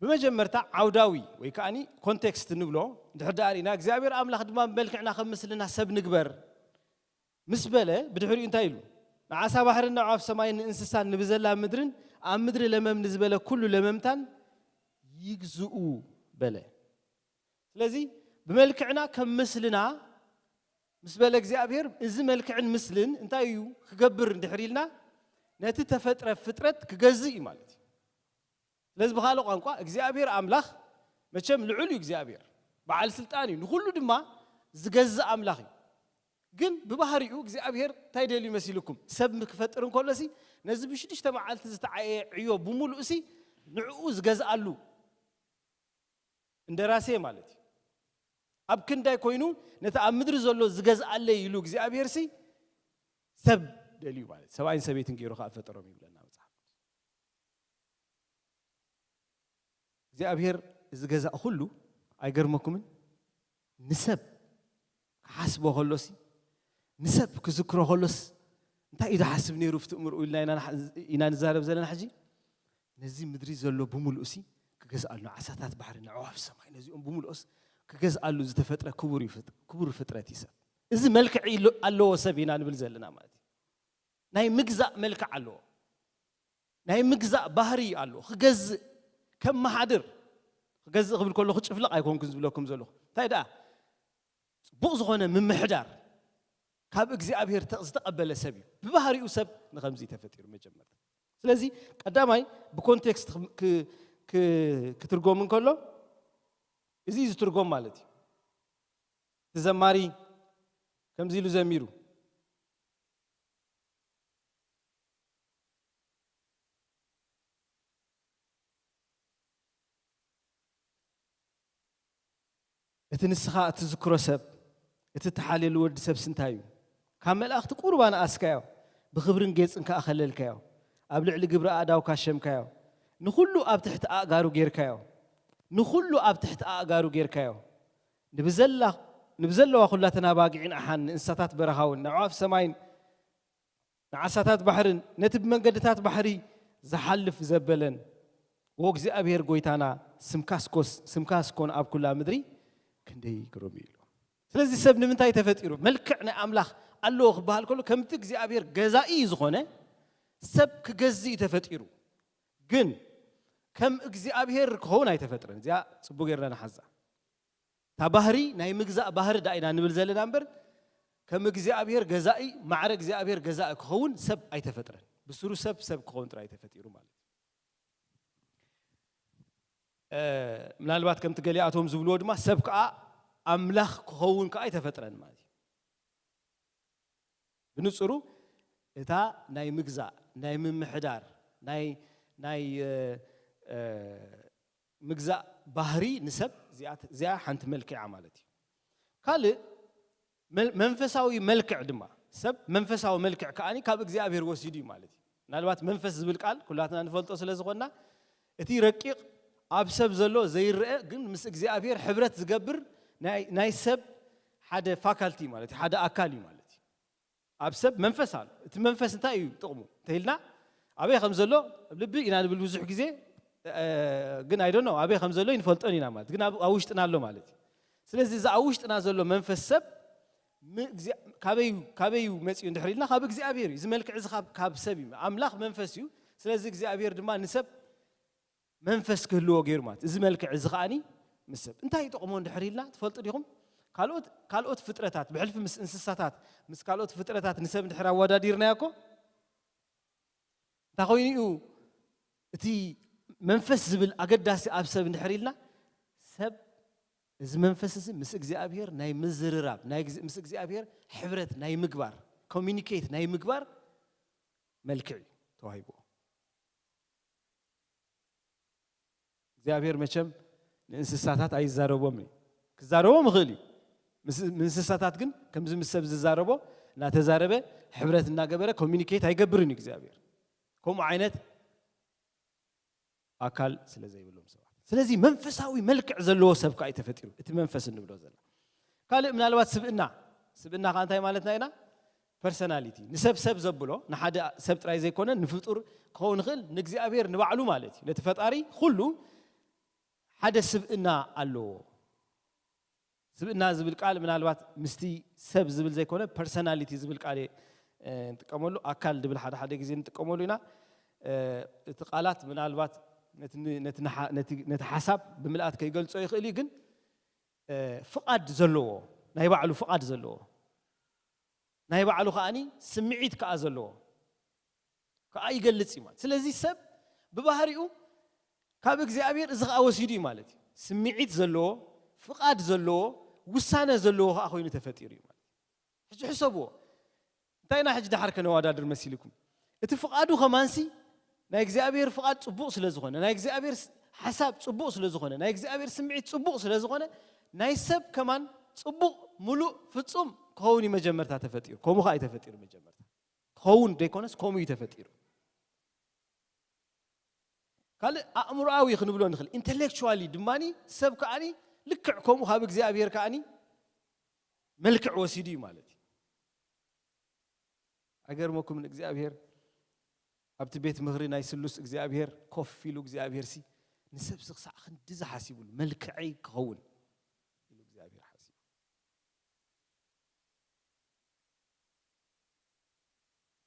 ብመጀመርታ ዓውዳዊ ወይ ከዓኒ ኮንቴክስት ንብሎ እንድሕር ደኣ ርኢና፣ እግዚኣብሔር ኣምላኽ ድማ ብመልክዕና ከም ምስልና ሰብ ንግበር ምስ በለ፣ ብድሕሪኡ እንታይ ኢሉ? ንዓሳ ባሕርን ንኣዕዋፍ ሰማይን ንእንስሳን ንብዘላ ምድርን ኣብ ምድሪ ለመም ንዝበለ ኩሉ ለመምታን ይግዝኡ በለ። ስለዚ ብመልክዕና ከም ምስልና ምስ በለ እግዚኣብሔር፣ እዚ መልክዕን ምስልን እንታይ እዩ ክገብር እንድሕር ኢልና፣ ነቲ ተፈጥረ ፍጥረት ክገዝእ እዩ ማለት እዩ። ስለዚ ብኻልእ ቋንቋ እግዚኣብሔር ኣምላኽ መቸም ልዑል እዩ። እግዚኣብሔር በዓል ስልጣን እዩ፣ ንኹሉ ድማ ዝገዝእ ኣምላኽ እዩ። ግን ብባህሪኡ እግዚኣብሔር እንታይ ደልዩ መሲልኩም? ሰብ ክፈጥር እንከሎሲ ነዚ ብሽዱሽተ መዓልቲ ዝተዓየ ዕዮ ብምሉእሲ ንዕኡ ዝገዝኣሉ እንደራሴ ማለት እዩ። ኣብ ክንዳይ ኮይኑ ነቲ ኣብ ምድሪ ዘሎ ዝገዝኣለይ ኢሉ እግዚኣብሔርሲ ሰብ ደልዩ ማለት፣ ሰብኣይን ሰበይትን ገይሩ ከዓ ፈጠሮም ይብለና መጽሓፍ ቅዱስ። እግዚኣብሔር እዚ ገዛ ኩሉ ኣይገርመኩምን? ንሰብ ክሓስቦ ከሎሲ፣ ንሰብ ክዝክሮ ከሎስ እንታይ እዩ ዝሓስብ ነይሩ ኣብቲ እምርኡ ኢልና ኢና ንሓ-፣ ኢና ንዛረብ ዘለና ሕጂ። ነዚ ምድሪ ዘሎ ብምሉእሲ ክገዝኣሉ፣ ዓሳታት ባሕሪ፣ ንኣዕዋፍ ሰማይ፣ ነዚኦም ብምሉኦስ ክገዝኣሉ ዝተፈጥረ ክቡር እዩ ፍጥ-፣ ክቡር ፍጥረት እዩ ሰብ። እዚ መልክዕ ኢሎ-፣ ኣለዎ ሰብ ኢና ንብል ዘለና ማለት እዩ። ናይ ምግዛእ መልክዕ ኣለዎ። ናይ ምግዛእ ባህሪ ኣለዎ። ክገዝእ፣ ከመሓድር። ክገዝእ ክብል ከለኹ ጭፍልቕ ኣይኮንኩን ዝብለኩም ዘለኹ። እንታይ ደኣ? ጽቡቕ ዝኾነ ምምሕዳር ካብ እግዚኣብሔር ተ-፣ ዝተቐበለ ሰብ እዩ። ብባህሪኡ ሰብ ንኸምዚ እዩ ተፈጢሩ መጀመርታ። ስለዚ ቀዳማይ ብኮንቴክስት ክ-፣ ክ-፣ ክ-፣ ክትርጎም እንከሎ፣ እዚ እዩ ዝትርጎም ማለት እዩ። እቲ ዘማሪ ከምዚ ኢሉ ዘሚሩ፣ እቲ ንስኻ እትዝክሮ ሰብ፣ እቲ እተሓልየሉ ወዲ ሰብሲ እንታይ እዩ? ካብ መላእኽቲ ቁሩብ ኣነኣስካዮ፣ ብኽብርን ጌጽን ከኣ ከለልካዮ። ኣብ ልዕሊ ግብሪ ኣእዳውካ ሸምካዮ። ንኹሉ ኣብ ትሕቲ ኣእጋሩ ጌርካዮ። ንኹሉ ኣብ ትሕቲ ኣእጋሩ ጌርካዮ። ንብዘላ-፣ ንብዘለዋ ኹላተን ኣባጊዕን ኣሓን፣ ንእንስሳታት በረኻ እውን፣ ንኣዕዋፍ ሰማይን ንዓሳታት ባሕርን ነቲ ብመንገድታት ባሕሪ ዝሓልፍ ዘበለን፣ "ዎ እግዚኣብሔር ጐይታና፣ ስምካስ ኮስ-፣ ስምካስ ኮን ኣብ ኩላ ምድሪ ክንደይ ግሩም እዩ" ኢሉ። ስለዚ ሰብ ንምንታይ ተፈጢሩ? መልክዕ ናይ ኣምላኽ ኣለዎ ክበሃል ከሎ፣ ከምቲ እግዚኣብሔር ገዛኢ ዝኾነ፣ ሰብ ክገዝእ እዩ ተፈጢሩ። ግን ከም እግዚኣብሔር ክኸውን ኣይተፈጥረን። እዚኣ ጽቡቕ ጌርና ንሓዛ። እታ ባህሪ ናይ ምግዛእ ባህሪ ደኣ ኢና ንብል ዘለና እምበር፣ ከም እግዚኣብሔር ገዛኢ፣ ማዕረ እግዚኣብሔር ገዛኢ ክኸውን ሰብ ኣይተፈጥረን። ብስሩ ሰብ ሰብ ክኸውን ጥራይ ተፈጢሩ ማለት እዩ። ምናልባት ከምቲ ገሊኣቶም ዝብልዎ ድማ ሰብ ከዓ ኣምላኽ ክኸውን ከዓ ኣይተፈጥረን ማለት እዩ። ብንጹሩ እታ ናይ ምግዛእ፣ ናይ ምምሕዳር፣ ናይ ናይ ምግዛእ ባህሪ ንሰብ እዚኣ ሓንቲ መልክዓ ማለት እዩ። ካልእ መንፈሳዊ መልክዕ ድማ፣ ሰብ መንፈሳዊ መልክዕ ከዓኒ ካብ እግዚኣብሔር ወሲዱ እዩ ማለት እዩ። ምናልባት መንፈስ ዝብል ቃል ኩላትና ንፈልጦ ስለ ዝኾንና፣ እቲ ረቂቕ ኣብ ሰብ ዘሎ ዘይረአ ግን ምስ እግዚኣብሔር ሕብረት ዝገብር ናይ ሰብ ሓደ ፋካልቲ ማለት እዩ፣ ሓደ ኣካል እዩ ማለት እዩ። ኣብ ሰብ መንፈስ ኣሎ። እቲ መንፈስ እንታይ እዩ ጥቕሙ እንተኢልና፣ ኣበይ ከም ዘሎ ኣብ ልቢ ኢና ንብል ብዙሕ ግዜ፣ ግን ኣይደኖ ኣበይ ከም ዘሎ ይንፈልጦን ኢና ማለት ግን ኣብ ውሽጥና ኣሎ ማለት እዩ። ስለዚ እዚ ኣብ ውሽጥና ዘሎ መንፈስ ሰብ ካበይ እዩ መፅኡ እንድሕር ኢልና፣ ካብ እግዚኣብሔር እዩ። እዚ መልክዕ እዚ ካብ ሰብ እዩ። ኣምላኽ መንፈስ እዩ። ስለዚ እግዚኣብሔር ድማ ንሰብ መንፈስ ክህልዎ ገይሩ ማለት እዚ መልክዕ እዚ ከዓኒ ምስ ሰብ እንታይ ይጠቕሞ እንድሕር ኢልና ትፈልጡ ዲኹም? ካልኦት ካልኦት ፍጥረታት ብሕልፊ ምስ እንስሳታት ምስ ካልኦት ፍጥረታት ንሰብ እንድሕር ኣወዳዲርናዮ እኮ እንታይ ኮይኑ እዩ እቲ መንፈስ ዝብል ኣገዳሲ ኣብ ሰብ እንድሕር ኢልና ሰብ እዚ መንፈስ እዚ ምስ እግዚኣብሔር ናይ ምዝርራብ ናይ ምስ እግዚኣብሔር ሕብረት ናይ ምግባር ኮሚኒኬት ናይ ምግባር መልክዕ እዩ ተዋሂብዎ። እግዚኣብሔር መቸም ንእንስሳታት ኣይዛረቦም እዩ። ክዛረቦም ይኽእል እዩ። ምስ እንስሳታት ግን ከምዚ ምስ ሰብ ዝዛረቦ እናተዛረበ ሕብረት እናገበረ ኮሚኒኬት ኣይገብርን እዩ እግዚኣብሔር። ከምኡ ዓይነት ኣካል ስለ ዘይብሎም ሰባት። ስለዚ መንፈሳዊ መልክዕ ዘለዎ ሰብ ከዓ እዩ ተፈጢሩ። እቲ መንፈስ እንብሎ ዘለና ካልእ ምናልባት ስብእና ስብእና ከዓ እንታይ ማለትና ኢና? ፐርሰናሊቲ ንሰብ ሰብ ዘብሎ ንሓደ ሰብ ጥራይ ዘይኮነ ንፍጡር ክኸውን ይኽእል ንእግዚኣብሔር ንባዕሉ ማለት እዩ። ነቲ ፈጣሪ ኩሉ ሓደ ስብእና ኣለዎ። ስብእና ዝብል ቃል ምናልባት ምስቲ ሰብ ዝብል ዘይኮነ ፐርሰናሊቲ ዝብል ቃል ንጥቀመሉ ኣካል ድብል ሓደ ሓደ ግዜ ንጥቀመሉ ኢና። እቲ ቃላት ምናልባት ነቲ ሓሳብ ብምልኣት ከይገልጾ ይኽእል እዩ ግን ፍቓድ ዘለዎ ናይ ባዕሉ ፍቓድ ዘለዎ ናይ ባዕሉ ከዓኒ ስምዒት ከዓ ዘለዎ ከዓ ይገልጽ እዩ ማለት። ስለዚ ሰብ ብባህሪኡ ካብ እግዚኣብሔር እዚ ከዓ ወሲዱ እዩ ማለት እዩ። ስምዒት ዘለዎ ፍቓድ ዘለዎ ውሳነ ዘለዎ ከዓ ኮይኑ ተፈጢሩ እዩ ማለት። ሕጂ ሕሰብዎ እንታይ ኢና ሕጂ ድሓር ከነዋዳድር መሲልኩም? እቲ ፍቓዱ ከማንሲ ናይ እግዚኣብሔር ፍቓድ ጽቡቕ ስለ ዝኾነ ናይ እግዚኣብሔር ሓሳብ ጽቡቕ ስለ ዝኾነ ናይ እግዚኣብሔር ስምዒት ጽቡቕ ስለ ዝኾነ ናይ ሰብ ከማን ጽቡቕ ምሉእ ፍጹም ክኸውን እዩ መጀመርታ ተፈጢሩ። ከምኡ ከዓ እዩ ተፈጢሩ መጀመርታ ክኸውን ዘይኮነስ ከምኡ እዩ ተፈጢሩ። ካልእ ኣእምሮኣዊ ክንብሎ ንኽእል ኢንተሌክቹዋሊ ድማ ሰብ ከዓኒ ልክዕ ከምኡ ካብ እግዚኣብሔር ከዓኒ መልክዕ ወሲዱ እዩ ማለት እዩ። ኣይገርመኩምን እግዚኣብሔር ኣብቲ ቤት ምኽሪ ናይ ስሉስ እግዚኣብሔር ኮፍ ኢሉ እግዚኣብሔር ሲ ንሰብሲ ክሳዕ ክንዲ ዝሓሲቡሉ መልክዐይ ክኸውን ኢሉ እግዚኣብሔር ሓሲቡ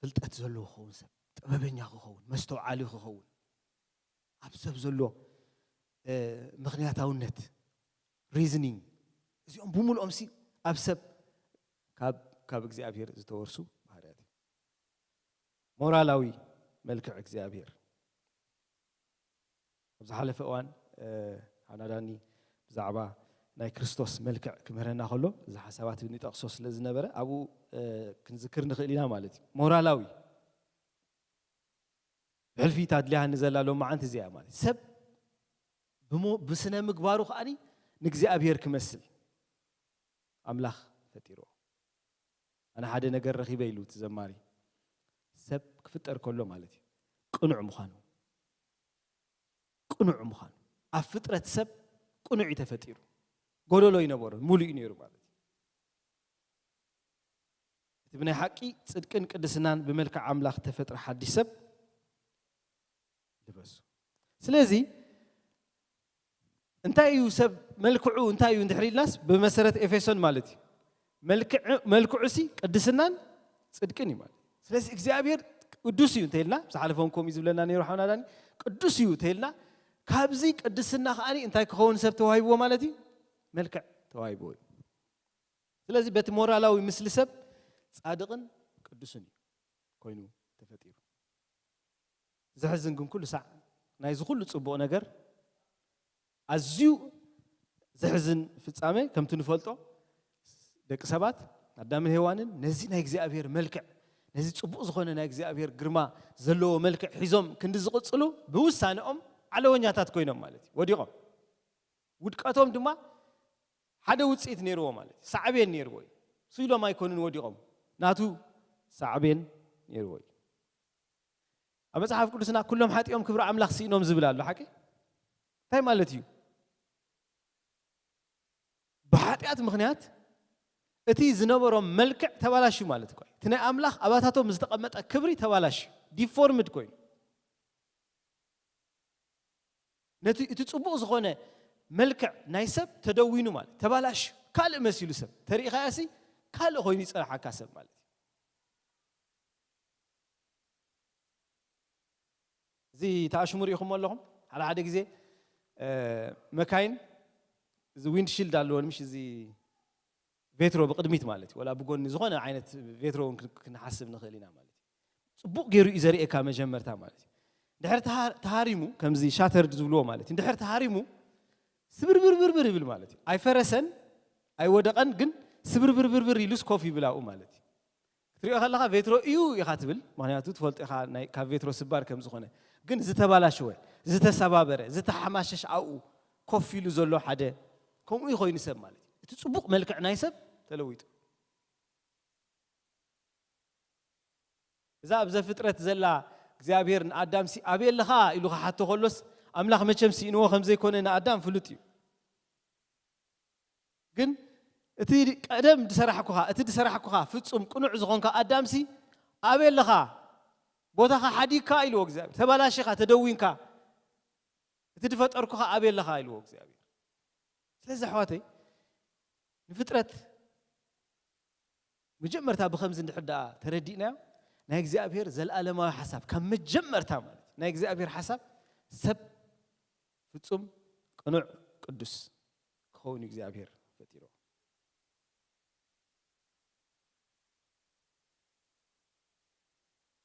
ፍልጠት ዘለዎ ክኸውን ሰብ ጥበበኛ ክኸውን መስተውዓሊ ክኸውን ኣብ ሰብ ዘሎ ምኽንያታውነት ሪዝኒንግ እዚኦም ብምልኦም ሲ ኣብ ሰብ ካብ እግዚኣብሔር ዝተወርሱ ባህርያት እዩ። ሞራላዊ መልክዕ እግዚኣብሔር ኣብ ዝሓለፈ እዋን ሓናዳኒ ብዛዕባ ናይ ክርስቶስ መልክዕ ክምህረና ከሎ እዚ ሓሳባት ንጠቕሶ ስለ ዝነበረ ኣብኡ ክንዝክር ንኽእል ኢና ማለት እዩ። ሞራላዊ ብሕልፊ እታ ኣድልያኒ ዘላ ሎማዓንቲ እዚኣ ማለት ሰብ ብስነ ምግባሩ ከዓኒ ንእግዚኣብሔር ክመስል ኣምላኽ ፈጢርዎ። ኣነ ሓደ ነገር ረኺበ ኢሉ እቲ ዘማሪ ሰብ ክፍጠር ከሎ ማለት እዩ ቅኑዕ ምዃኑ ቅኑዕ ምዃኑ ኣብ ፍጥረት ሰብ ቅኑዕ እዩ ተፈጢሩ። ጎደሎ ይነበሮ ሙሉእ እዩ ነይሩ ማለት እዩ። እቲ ብናይ ሓቂ ጽድቅን ቅድስናን ብመልክዕ ኣምላኽ ተፈጥረ ሓዲስ ሰብ ልበሱ። ስለዚ እንታይ እዩ ሰብ መልክዑ እንታይ እዩ እንድሕር ኢልናስ ብመሰረት ኤፌሶን ማለት እዩ። መልክዑ ሲ ቅድስናን ጽድቅን እዩ ማለት። ስለዚ እግዚኣብሔር ቅዱስ እዩ እንተ ኢልና ዝሓለፈውን ከምኡ እዩ ዝብለና ነይሩ ሓውና ዳኒ ቅዱስ እዩ እንተ ኢልና ካብዚ ቅድስና ከዓኒ እንታይ ክኸውን ሰብ ተዋሂብዎ ማለት እዩ? መልክዕ ተዋሂብዎ እዩ። ስለዚ በቲ ሞራላዊ ምስሊ ሰብ ጻድቕን ቅዱስን እዩ ኮይኑ ተፈጢሩ። ዘሕዝን ግን ኩሉ ሳዕ ናይዚ ኩሉ ጽቡቕ ነገር ኣዝዩ ዘሕዝን ፍጻሜ ከምቲ ንፈልጦ ደቂ ሰባት ኣዳምን ሄዋንን ነዚ ናይ እግዚኣብሔር መልክዕ ነዚ ጽቡቕ ዝኾነ ናይ እግዚኣብሔር ግርማ ዘለዎ መልክዕ ሒዞም ክንዲ ዝቕጽሉ ብውሳነኦም ዓለወኛታት ኮይኖም ማለት እዩ ወዲቖም። ውድቀቶም ድማ ሓደ ውጽኢት ነይርዎ ማለት እዩ። ሳዕቤን ነይርዎ እዩ። ስኢሎም ኣይኮኑን ወዲቖም። ናቱ ሳዕቤን ነይርዎ እዩ። ኣብ መጽሓፍ ቅዱስና ኩሎም ሓጢኦም ክብሪ ኣምላኽ ስኢኖም ዝብል ኣሎ ሓቂ እንታይ ማለት እዩ? ብሓጢኣት ምኽንያት እቲ ዝነበሮም መልክዕ ተባላሹ ማለት እኮ እቲ ናይ ኣምላኽ ኣባታቶም ዝተቐመጠ ክብሪ ተባላሹ ዲፎርምድ ኮይኑ ነቲ እቲ ጽቡቕ ዝኾነ መልክዕ ናይ ሰብ ተደዊኑ ማለት ተባላሹ ካልእ መሲሉ ሰብ ተሪኢኻያሲ ካልእ ኮይኑ ይጸንሓካ ሰብ ማለት እዩ። እዚ ተኣሽሙ ርኢኹሞ ኣለኹም ሓደ ሓደ ግዜ መካይን እዚ ዊንድሽልድ ኣለዎ ምሽ እዚ ቬትሮ ብቅድሚት ማለት እዩ ወላ ብጎኒ ዝኾነ ዓይነት ቬትሮ እውን ክንሓስብ ንኽእል ኢና ማለት እዩ። ጽቡቕ ገይሩ እዩ ዘርእየካ መጀመርታ ማለት እዩ። ድሕር ተሃሪሙ ከምዚ ሻተርድ ዝብልዎ ማለት እዩ ድሕር ተሃሪሙ ስብርብርብርብር ይብል ማለት እዩ። ኣይፈረሰን ኣይወደቐን ግን ስብርብርብርብር ኢሉስ ኮፍ ይብል ኣብኡ ማለት እዩ። ክትሪኦ ከለኻ ቬትሮ እዩ ኢኻ ትብል ምክንያቱ ትፈልጦ ኢኻ ካብ ቬትሮ ስባር ከም ዝኾነ ግን ዝተባላሸወ ዝተሰባበረ ዝተሓማሸሽ ኣብኡ ኮፍ ኢሉ ዘሎ ሓደ ከምኡ ኮይኑ ሰብ ማለት እዩ። እቲ ጽቡቕ መልክዕ ናይ ሰብ ተለዊጡ እዛ ኣብ ዘፍጥረት ዘላ እግዚኣብሔር ንኣዳም ሲ ኣበይ ኣለኻ ኢሉ ክሓቶ ከሎስ ኣምላኽ መቸም ስኢንዎ ከም ዘይኮነ ንኣዳም ፍሉጥ እዩ። ግን እቲ ቀደም ዝሰራሕኩኻ እቲ ዝሰራሕኩኻ ፍጹም ቅኑዕ ዝኾንካ ኣዳም ሲ ኣበይ ኣለኻ ቦታኻ ሓዲግካ ኢልዎ እግዚኣብሔር ተባላሽኻ ተደዊንካ እቲ ዝፈጠርኩኻ ኣበይ ኣለኻ ኢልዎ እግዚኣብሔር። ስለዚ ኣሕዋተይ ንፍጥረት መጀመርታ ብኸምዚ እንድሕር ደኣ ተረዲእናዮ ናይ እግዚኣብሔር ዘለኣለማዊ ሓሳብ ካብ መጀመርታ ማለት ናይ እግዚኣብሔር ሓሳብ ሰብ ፍጹም ቅኑዕ ቅዱስ ክኸውን እዩ እግዚኣብሔር ፈጢሮ።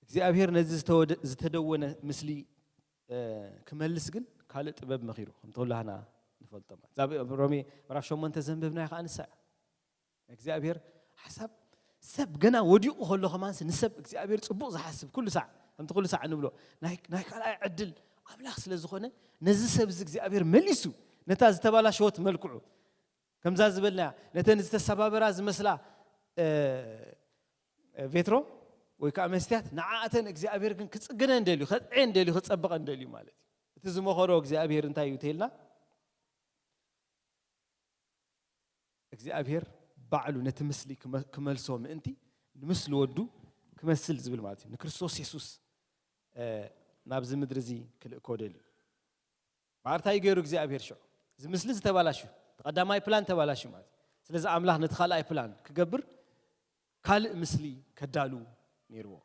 እግዚኣብሔር ነዚ ዝተደወነ ምስሊ ክመልስ ግን ካልእ ጥበብ መኺሩ ከምቲ ኩላህና ንፈልጦ ማለት ሮሜ ምዕራፍ ሸሞንተ ዘንበብናዮ ከዓ ንሳ እግዚኣብሔር ሓሳብ ሰብ ገና ወዲቑ ከሎ ከማንስ ንሰብ እግዚኣብሔር ፅቡቕ ዝሓስብ ኩሉ ሳዕ ከምቲ ኩሉ ሳዕ ንብሎ ናይ ካልኣይ ዕድል ኣምላኽ ስለ ዝኾነ ነዚ ሰብ እዚ እግዚኣብሔር መሊሱ ነታ ዝተባላሸወት መልክዑ ከምዛ ዝበልናያ ነተን ዝተሰባበራ ዝመስላ ቬትሮ ወይ ከዓ መስትያት ንዓኣተን እግዚኣብሔር ግን ክፅግነን ደልዩ ከጥዕየን ደልዩ ክፀብቐን ደልዩ ማለት እዩ። እቲ ዝመኸሮ እግዚኣብሔር እንታይ እዩ ተልና እግዚኣብሔር ባዕሉ ነቲ ምስሊ ክመልሶ ምእንቲ ንምስሊ ወዱ ክመስል ዝብል ማለት እዩ። ንክርስቶስ የሱስ ናብዚ ምድሪ እዚ ክልእኮ ደልዩ። ባዕርታይ ገይሩ እግዚኣብሔር ሽዑ እዚ ምስሊ ዝተባላሹ ተቐዳማይ ፕላን ተባላሹ ማለት እዩ። ስለዚ ኣምላኽ ነቲ ካልኣይ ፕላን ክገብር ካልእ ምስሊ ከዳሉ ነይርዎ።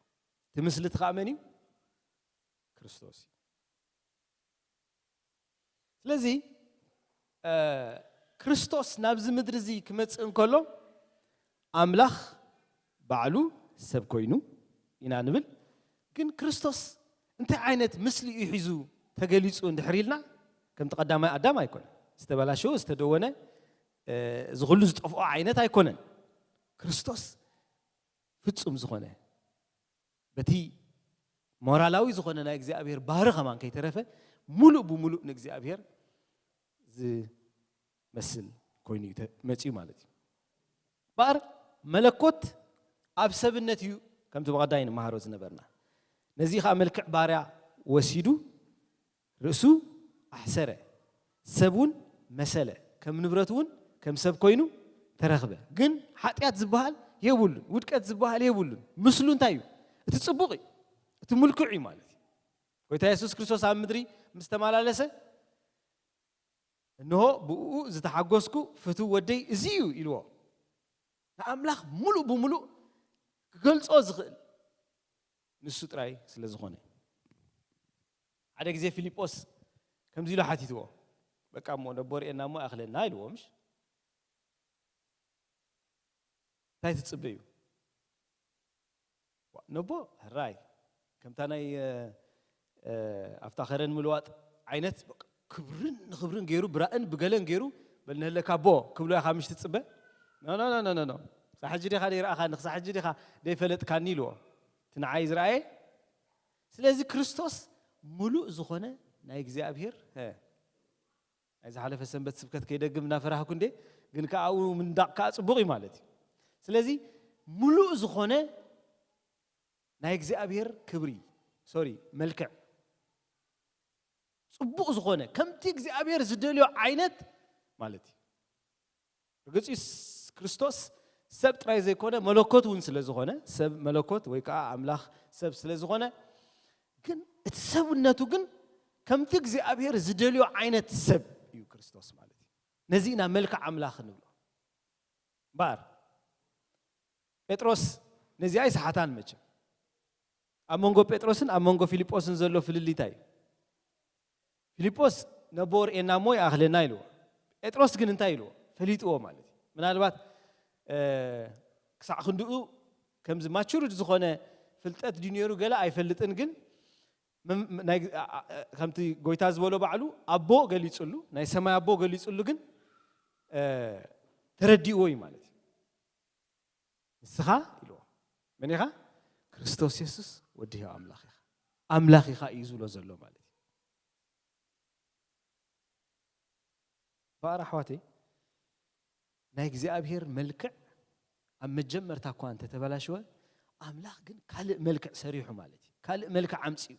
እቲ ምስሊ እቲ ከዓ መን እዩ? ክርስቶስ እዩ። ስለዚ ክርስቶስ ናብዚ ምድሪ እዚ ክመፅእ እንከሎ ኣምላኽ ባዕሉ ሰብ ኮይኑ ኢና ንብል። ግን ክርስቶስ እንታይ ዓይነት ምስሊ እዩ ሒዙ ተገሊፁ እንድሕር ኢልና ከምቲ ቀዳማይ ኣዳም ኣይኮነን። ዝተበላሸወ ዝተደወነ እዚ ኩሉ ዝጠፍኦ ዓይነት ኣይኮነን። ክርስቶስ ፍጹም ዝኾነ በቲ ሞራላዊ ዝኾነ ናይ እግዚኣብሔር ባህሪ ከማን ከይተረፈ ሙሉእ ብሙሉእ ንእግዚኣብሔር ዝመስል ኮይኑ እዩ መፅዩ ማለት እዩ። እምበኣር መለኮት ኣብ ሰብነት እዩ ከምቲ ብቐዳይ ንመሃሮ ዝነበርና። ነዚ ከዓ መልክዕ ባርያ ወሲዱ ርእሱ ኣሕሰረ፣ ሰብ እውን መሰለ፣ ከም ንብረት እውን ከም ሰብ ኮይኑ ተረኽበ። ግን ሓጢኣት ዝበሃል የብሉን፣ ውድቀት ዝበሃል የብሉን። ምስሉ እንታይ እዩ? እቲ ጽቡቕ እዩ፣ እቲ ምልኩዕ እዩ ማለት እዩ። ጎይታ የሱስ ክርስቶስ ኣብ ምድሪ ምስ ተመላለሰ እንሆ ብእኡ ዝተሓጎስኩ ፍትው ወደይ እዚ እዩ ኢልዎ። ንኣምላኽ ሙሉእ ብሙሉእ ክገልጾ ዝኽእል ንሱ ጥራይ ስለ ዝኾነ። ሓደ ግዜ ፊልጶስ ከምዚ ኢሉ ሓቲትዎ፣ በቃ እሞ ነቦ ርእየና እሞ ኣኽለና ኢልዎ። ምሽ እንታይ ትጽበዩ? ነቦ፣ ሕራይ፣ ከምታ ናይ፣ እ፣ እ፣ ኣብታ ኸረን ምልዋጥ ዓይነት፣ በቃ፣ ክብርን ንኽብርን ገይሩ፣ ብራእን ብገለን ገይሩ፣ "በል ንህለካ ኣቦ" ክብሎ ኢኻ ምሽ ትጽበ? ኖ፣ ኖ፣ ኖ፣ ኖ፣ ኖ፣ ኖ። "ክሳብ ሕጂ ዲኻ ደይረኣኻኒ፣ ክሳብ ሕጂ ዲኻ ደይፈለጥካኒ?" ኢልዎ። እቲ ንዓይ ዝረኣየ። ስለዚ ክርስቶስ ምሉእ ዝኾነ ናይ እግዚኣብሔር፣ ሀ፣ ናይ ዝሓለፈ ሰንበት ስብከት ከይደግም እናፈራህኩ እንዴ፣ ግን ከኣ ኣብኡ ምንዳቕ ከኣ ጽቡቕ እዩ ማለት እዩ። ስለዚ ምሉእ ዝኾነ ናይ እግዚኣብሔር ክብሪ፣ ሶሪ፣ መልክዕ፣ ጽቡቕ ዝኾነ፣ ከምቲ እግዚኣብሔር ዝደልዮ ዓይነት ማለት እዩ። ርግጽ እዩ፣ ክርስቶስ ሰብ ጥራይ ዘይኮነ፣ መለኮት እውን ስለ ዝኾነ፣ ሰብ መለኮት ወይ ከኣ ኣምላኽ ሰብ ስለ ዝኾነ፣ ግን እቲ ሰብነቱ ግን ከምቲ እግዚኣብሔር ዝደልዮ ዓይነት ሰብ እዩ ክርስቶስ ማለት እዩ። ነዚ ኢና መልክዕ ኣምላኽ ንብሎ። እምበኣር ጴጥሮስ ነዚኣ ኣይሰሓታን መቸም። ኣብ መንጎ ጴጥሮስን ኣብ መንጎ ፊልጶስን ዘሎ ፍልልይ እንታይ እዩ? ፊልጶስ፣ "ነቦ ርእየና እሞ ይኣኽለና" ኢልዎ። ጴጥሮስ ግን እንታይ ኢልዎ? ፈሊጥዎ ማለት እዩ። ምናልባት፣ እ፣ ክሳዕ ክንድኡ ከምዚ ማቹርድ ዝኾነ ፍልጠት ድዩ ነይሩ ገለ ኣይፈልጥን፣ ግን መም-፣ ናይ፣ ኣ-፣ ኣ-፣ ከምቲ ጎይታ ዝበሎ ባዕሉ ኣቦ ገሊጹሉ፣ ናይ ሰማይ ኣቦ ገሊጹሉ፣ ግን፣ እ፣ ተረዲእዎ እዩ ማለት እዩ። "ንስኻ" ኢልዎ፣ "መን ኢኻ?" "ክርስቶስ የሱስ ወዲ ህያው ኣምላኽ ኢኻ። ኣምላኽ ኢኻ" እዩ ዝብሎ ዘሎ ማለት እዩ። እምበኣር ኣሕዋተይ፣ ናይ እግዚኣብሔር መልክዕ ኣብ መጀመርታ እኳ እንተተበላሸወ፣ ኣምላኽ ግን ካልእ መልክዕ ሰሪሑ ማለት እዩ። ካልእ መልክዕ ኣምጺኡ።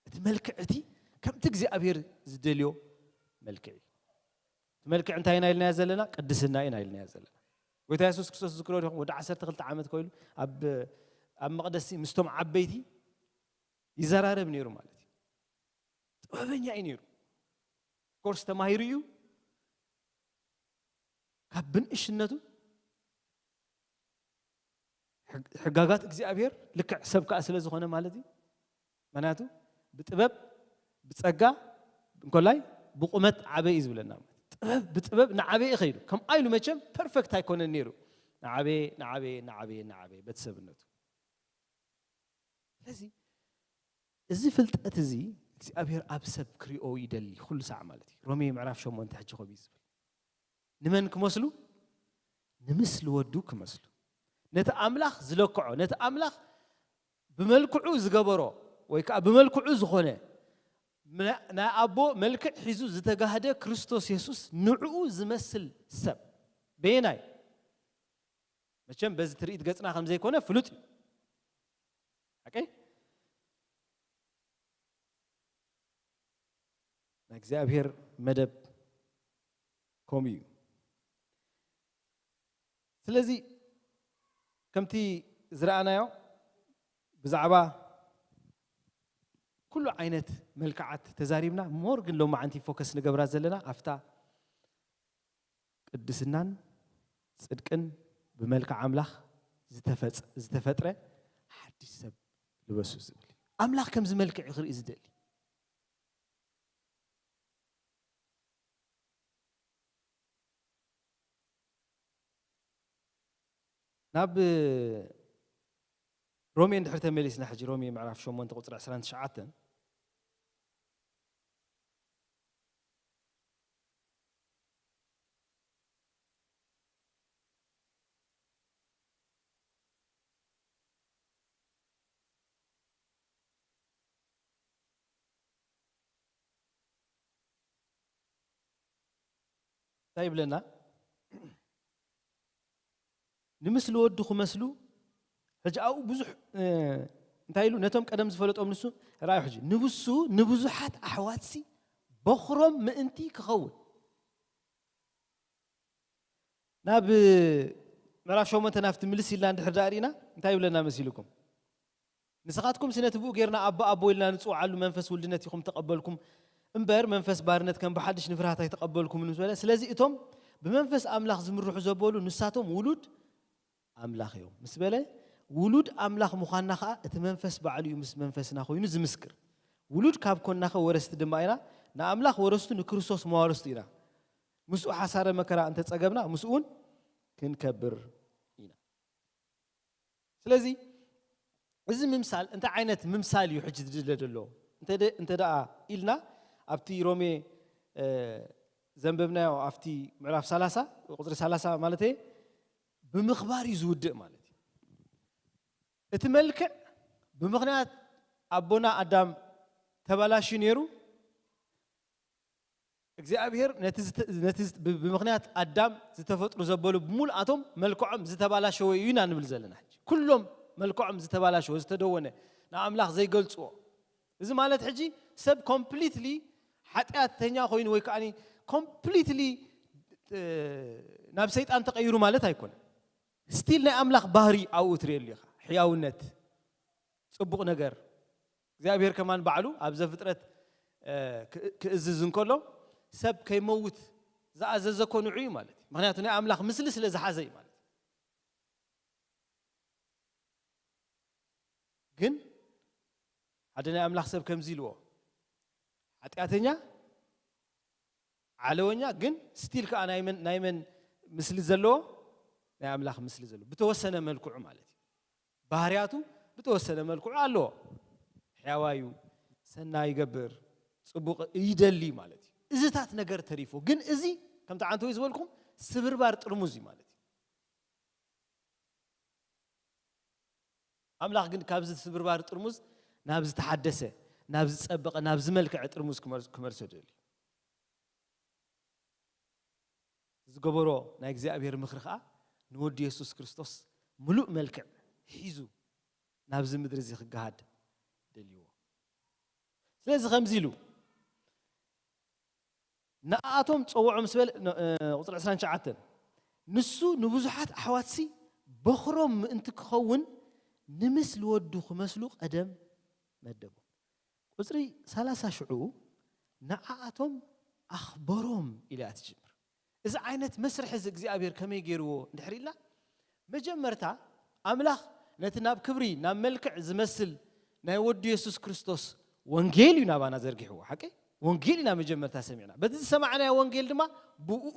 እቲ መልክዕ እቲ ከምቲ እግዚኣብሔር ዝደልዮ መልክዕ እዩ። እቲ መልክዕ እንታይ ኢና ኢልናዮ ዘለና? ቅድስና ኢና ኢልናዮ ዘለና። ጎይታ የሱስ ክርስቶስ ዝክሮ ዲኹም? ወዲ ዓሰርተ ክልተ ዓመት ኮይኑ ኣብ፣ ኣብ መቕደስ ምስቶም ዓበይቲ ይዘራረብ ነይሩ ማለት እዩ። ጥበበኛ እዩ ነይሩ። ኦፍኮርስ ተማሂሩ እዩ። ካብ ብንእሽነቱ ሕግ-፣ ሕጋጋት እግዚኣብሔር ልክዕ ሰብ ከኣ ስለ ዝኾነ ማለት እዩ። ምኽንያቱ ብጥበብ ብጸጋ እንኮላይ ብቁመት ዓበ እዩ ዝብለና። ጥበብ ብጥበብ ንዓበ እዩ ከይዱ። ከምኣ ኢሉ መቸም ፐርፌክት ኣይኮነን ነይሩ። ንዓበ፣ ንዓበ፣ ንዓበ፣ ንዓበ በቲ ሰብነቱ። ስለዚ እዚ ፍልጠት እዚ እግዚኣብሔር ኣብ ሰብ ክሪኦ ይደሊ ኩሉ ሳዕ ማለት እዩ። ሮሜ ምዕራፍ ሸሞንተ ሕጂ ከምኡ እዩ ዝብል። ንመን ክመስሉ? ንምስሊ ወዱ ክመስሉ። ነቲ ኣምላኽ ዝለክዖ፣ ነቲ ኣምላኽ ብመልክዑ ዝገበሮ፣ ወይ ከኣ ብመልክዑ ዝኾነ፣ ና-፣ ናይ ኣቦ መልክዕ ሒዙ ዝተጋህደ ክርስቶስ የሱስ ንዕኡ ዝመስል ሰብ። በየናይ? መቸም በዚ ትርኢት ገጽና ከም ዘይኮነ ፍሉጥ እዩ። ሓቀይ? ናይ እግዚኣብሔር መደብ ከምኡ እዩ። ስለዚ ከምቲ ዝረኣናዮ ብዛዕባ ኩሉ ዓይነት መልክዓት ተዛሪብና፣ ሞር ግን ሎማዓንቲ ፎከስ ንገብራ ዘለና ኣብታ ቅድስናን ጽድቅን ብመልክዕ ኣምላኽ ዝተፈጽ-፣ ዝተፈጥረ ሓድሽ ሰብ ልበሱ ዝብል እዩ። ኣምላኽ ከምዚ መልክዕ እዩ ክርኢ ዝደሊ። ናብ ሮሜ እንድሕር ተመሊስና፣ ሕጂ ሮሜ ምዕራፍ ሸሞንተ ቁጽሪ ዕስራን ትሽዓተን። እንታይ ይብለና? ንምስሊ ወዱ ክመስሉ፣ ሕጂ ኣብኡ ብዙሕ፣ እ፣ እንታይ ኢሉ? ነቶም ቀደም ዝፈለጦም ንሱ፣ ርኣዩ ሕጂ፣ ንብሱ ንብዙሓት ኣሕዋትሲ በኹሮም ምእንቲ ክኸውን። ናብ ምዕራፍ ሸሞንተ ናብቲ ምልስ ኢልና እንድሕር ደኣ ርኢና፣ እንታይ ይብለና መሲልኩም? ንስኻትኩምሲ ነቲ ብኡ ጌርና ኣባ ኣቦ ኢልና ንጽውዓሉ መንፈስ ውልድነት ኢኹም ተቐበልኩም እምበር፣ መንፈስ ባርነት ከም ብሓድሽ ንፍርሃት ኣይተቐበልኩምን ምስ በለ፣ ስለዚ እቶም ብመንፈስ ኣምላኽ ዝምርሑ ዘበሉ ንሳቶም ውሉድ ኣምላኽ እዮም ምስ በለ፣ ውሉድ ኣምላኽ ምዃንና ኸኣ እቲ መንፈስ ባዕሉ እዩ ምስ መንፈስና ኮይኑ ዝምስክር። ውሉድ ካብ ኮንና ኸ ወረስቲ ድማ ኢና፣ ንኣምላኽ ወረስቱ ንክርስቶስ መዋርስቱ ኢና። ምስኡ ሓሳረ መከራ እንተጸገብና ምስኡ እውን ክንከብር ኢና። ስለዚ እዚ ምምሳል እንታይ ዓይነት ምምሳል እዩ ሕጂ ዝድለ ዘሎ እንተ ደ- እንተ ደኣ ኢልና ኣብቲ ሮሜ እ፣ ዘንበብናዮ ኣብቲ ምዕራፍ ሰላሳ ቁፅሪ ሰላሳ ማለት ብምኽባር እዩ ዝውድእ ማለት እዩ። እቲ መልክዕ ብምኽንያት ኣቦና ኣዳም ተባላሽዩ ነይሩ። እግዚኣብሔር ነቲ ዝተ- ነቲ ዝተ- ብ- ብምኽንያት ኣዳም ዝተፈጥሩ ዘበሉ ብምሉኣቶም መልክዖም ዝተባላሸወ እዩ ኢና ንብል ዘለና። ሕጂ ኩሎም መልክዖም ዝተባላሸወ ዝተደወነ ንኣምላኽ ዘይገልፅዎ። እዚ ማለት ሕጂ ሰብ ኮምፕሊትሊ ሓጢኣተኛ ኮይኑ ወይ ከዓ ኮምፕሊትሊ ናብ ሰይጣን ተቐይሩ ማለት ኣይኮነን። ስቲል ናይ ኣምላኽ ባህሪ ኣብኡ ትርእየሉ ኢኻ። ሕያውነት፣ ጽቡቕ ነገር። እግዚኣብሔር ከማን ባዕሉ ኣብ ዘፍጥረት እ፣ ክ- ክእዝዝ እንከሎ ሰብ ከይመውት ዝኣዘዘ ኮ ንዑ እዩ ማለት እዩ። ምክንያቱ ናይ ኣምላኽ ምስሊ ስለ ዝሓዘ እዩ ማለት እዩ። ግን ሓደ ናይ ኣምላኽ ሰብ ከምዚ ኢልዎ ሓጢኣተኛ ዓለወኛ ግን ስቲል ከዓ ናይ መን ናይ መን ምስሊ ዘለዎ ናይ ኣምላኽ ምስሊ ዘለዎ ብተወሰነ መልክዑ ማለት እዩ። ባህርያቱ ብተወሰነ መልክዑ ኣለዎ። ሕያዋዩ ሰናይ ይገብር፣ ጽቡቕ ይደሊ ማለት እዩ። እዚታት ነገር ተሪፎ ግን እዚ ከምቲ ዓንተወይ ዝበልኩም ስብርባር ጥርሙዝ እዩ ማለት እዩ። ኣምላኽ ግን ካብዚ ስብርባር ጥርሙዝ ናብ ዝተሓደሰ ናብ ዝጸበቐ ናብ ዝመልክዐ ጥርሙዝ ክመር- ክመልሶ ደልዩ ዝገበሮ ናይ እግዚኣብሔር ምኽሪ ኸዓ ንወዲ የሱስ ክርስቶስ ምሉእ መልክዕ ሒዙ ናብዚ ምድሪ እዚ ክገሃድ ደልይዎ። ስለዚ ከምዚ ኢሉ ንኣቶም ጸውዖም ስበል ቁፅሪ ዕስራን ትሽዓተን ንሱ ንብዙሓት ኣሕዋትሲ በኽሮም ምእንቲ ክኸውን ንምስሊ ወዱ ክመስሉ ቀደም መደቦም። ቁፅሪ ሰላሳ ሽዑ ንዓኣቶም ኣኽበሮም ኢላ እያ ትጅምር። እዚ ዓይነት መስርሕ እዚ እግዚኣብሔር ከመይ ገይርዎ እንድሕር ኢልና መጀመርታ ኣምላኽ ነቲ ናብ ክብሪ ናብ መልክዕ ዝመስል ናይ ወዱ የሱስ ክርስቶስ ወንጌል እዩ ናባና ዘርጊሕዎ። ሓቂ ወንጌል ኢና መጀመርታ ሰሚዕና። በቲ ዝሰማዕናዮ ወንጌል ድማ ብእኡ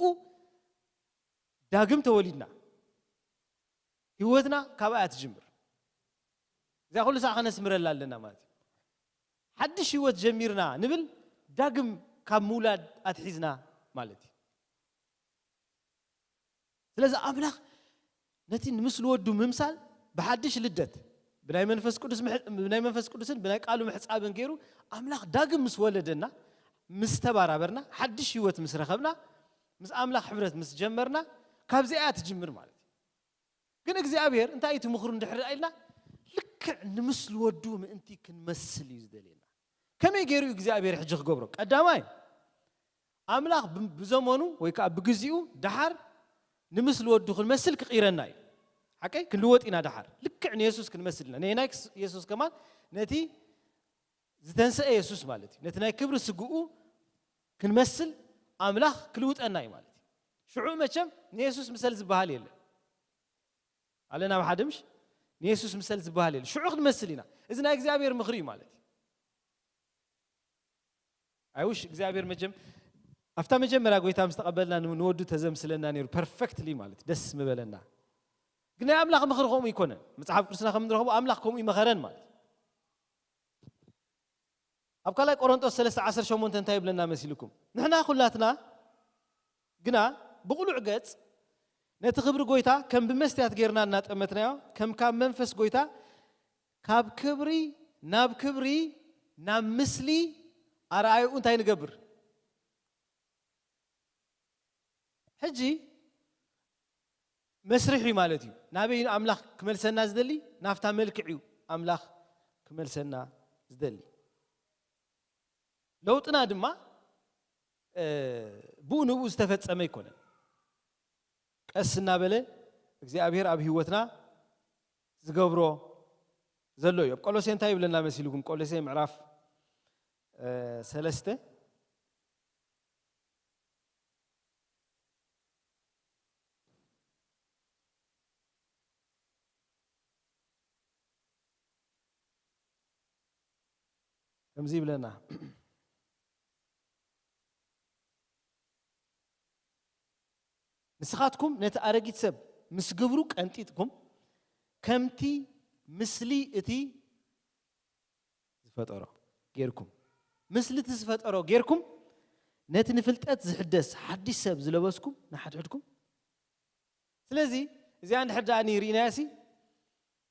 ዳግም ተወሊድና። ህይወትና ካብኣ እያ ትጅምር። እዚኣ ኩሉ ሰዓ ከነስምረላ ኣለና ማለት እዩ። ሓድሽ ህይወት ጀሚርና ንብል ዳግም ካብ ምውላድ ኣትሒዝና ማለት እዩ። ስለዚ ኣምላኽ ነቲ ንምስሊ ወዱ ምምሳል ብሓድሽ ልደት ብናይ መንፈስ ቅዱስ ምሕ- ብናይ መንፈስ ቅዱስን ብናይ ቃሉ ምሕፃብን ገይሩ ኣምላኽ ዳግም ምስ ወለደና ምስ ተባራበርና ሓድሽ ህይወት ምስ ረኸብና ምስ ኣምላኽ ሕብረት ምስ ጀመርና ካብዚኣ እያ ትጅምር ማለት እዩ። ግን እግዚኣብሔር እንታይ እዩ ትምኽሩ እንድሕር ኢልና ልክዕ ንምስሊ ወዱ ምእንቲ ክንመስል እዩ ዝደልየና። ከመይ ገይሩ እዩ እግዚኣብሔር ሕጂ ክገብሮ? ቀዳማይ ኣምላኽ ብ- ብዘመኑ ወይ ከዓ ብግዚኡ ደሓር ንምስሊ ወዱ ክንመስል ክቕይረና እዩ። ሓቀይ ክንልወጥ ኢና ደሓር ልክዕ ንየሱስ ክንመስል ኢና። ናይ ናይ የሱስ ከማን ነቲ ዝተንስአ የሱስ ማለት እዩ። ነቲ ናይ ክብሪ ስግኡ ክንመስል ኣምላኽ ክልውጠና እዩ ማለት እዩ። ሽዑ መቸም ንየሱስ ምሰል ዝበሃል የለን። ኣለና ኣብ ሓደ ምሽ ንየሱስ ምሰል ዝበሃል የለን። ሽዑ ክንመስል ኢና። እዚ ናይ እግዚኣብሔር ምኽሪ እዩ ማለት እዩ። ኣይውሽ እግዚኣብሔር መጀም ኣብታ መጀመርያ ጎይታ ምስ ተቐበልና ን- ንወዱ ተዘምስለና ነይሩ ፐርፌክትሊ ማለት ደስ ምበለና። ግን ናይ ኣምላኽ ምኽሪ ከምኡ ይኮነን። መጽሓፍ ቅዱስና ከም ንረኽቦ ኣምላኽ ከምኡ ይመኸረን ማለት እዩ። ኣብ ካልኣይ ቆሮንጦስ ሰለስተ ዓሰርተ ሸሞንተ እንታይ ይብለና መሲልኩም? ንሕና ኩላትና ግና ብቕሉዕ ገጽ ነቲ ክብሪ ጎይታ ከም ብመስትያት ጌርና እናጠመትናዮ ከም ካብ መንፈስ ጎይታ ካብ ክብሪ ናብ ክብሪ ናብ ምስሊ ኣርኣይኡ እንታይ ንገብር? ሕጂ መስርሕ እዩ ማለት እዩ። ናበይ ኣምላኽ ክመልሰና ዝደሊ? ናፍታ መልክዕ እዩ ኣምላኽ ክመልሰና ዝደሊ። ለውጥና ድማ ብኡ ንብኡ ዝተፈጸመ ኣይኮነን። ቀስ እናበለ እግዚኣብሔር ኣብ ህይወትና ዝገብሮ ዘሎ እዩ። ኣብ ቆሎሴ እንታይ ይብለና መሲልኩም? ቆሎሴ ምዕራፍ ሰለስተ ከምዚ ይብለና፣ ንስኻትኩም ነቲ ኣረጊት ሰብ ምስ ግብሩ ቀንጢጥኩም ከምቲ ምስሊ እቲ ፈጠሮ ጌርኩም፣ ምስሊቲ ዝፈጠሮ ጌርኩም፣ ነቲ ንፍልጠት ዝሕደስ ሓድሽ ሰብ ዝለበስኩም ንሓድሕድኩም። ስለዚ እዚኣ እንድሕር ደኣ ርኢናያሲ፣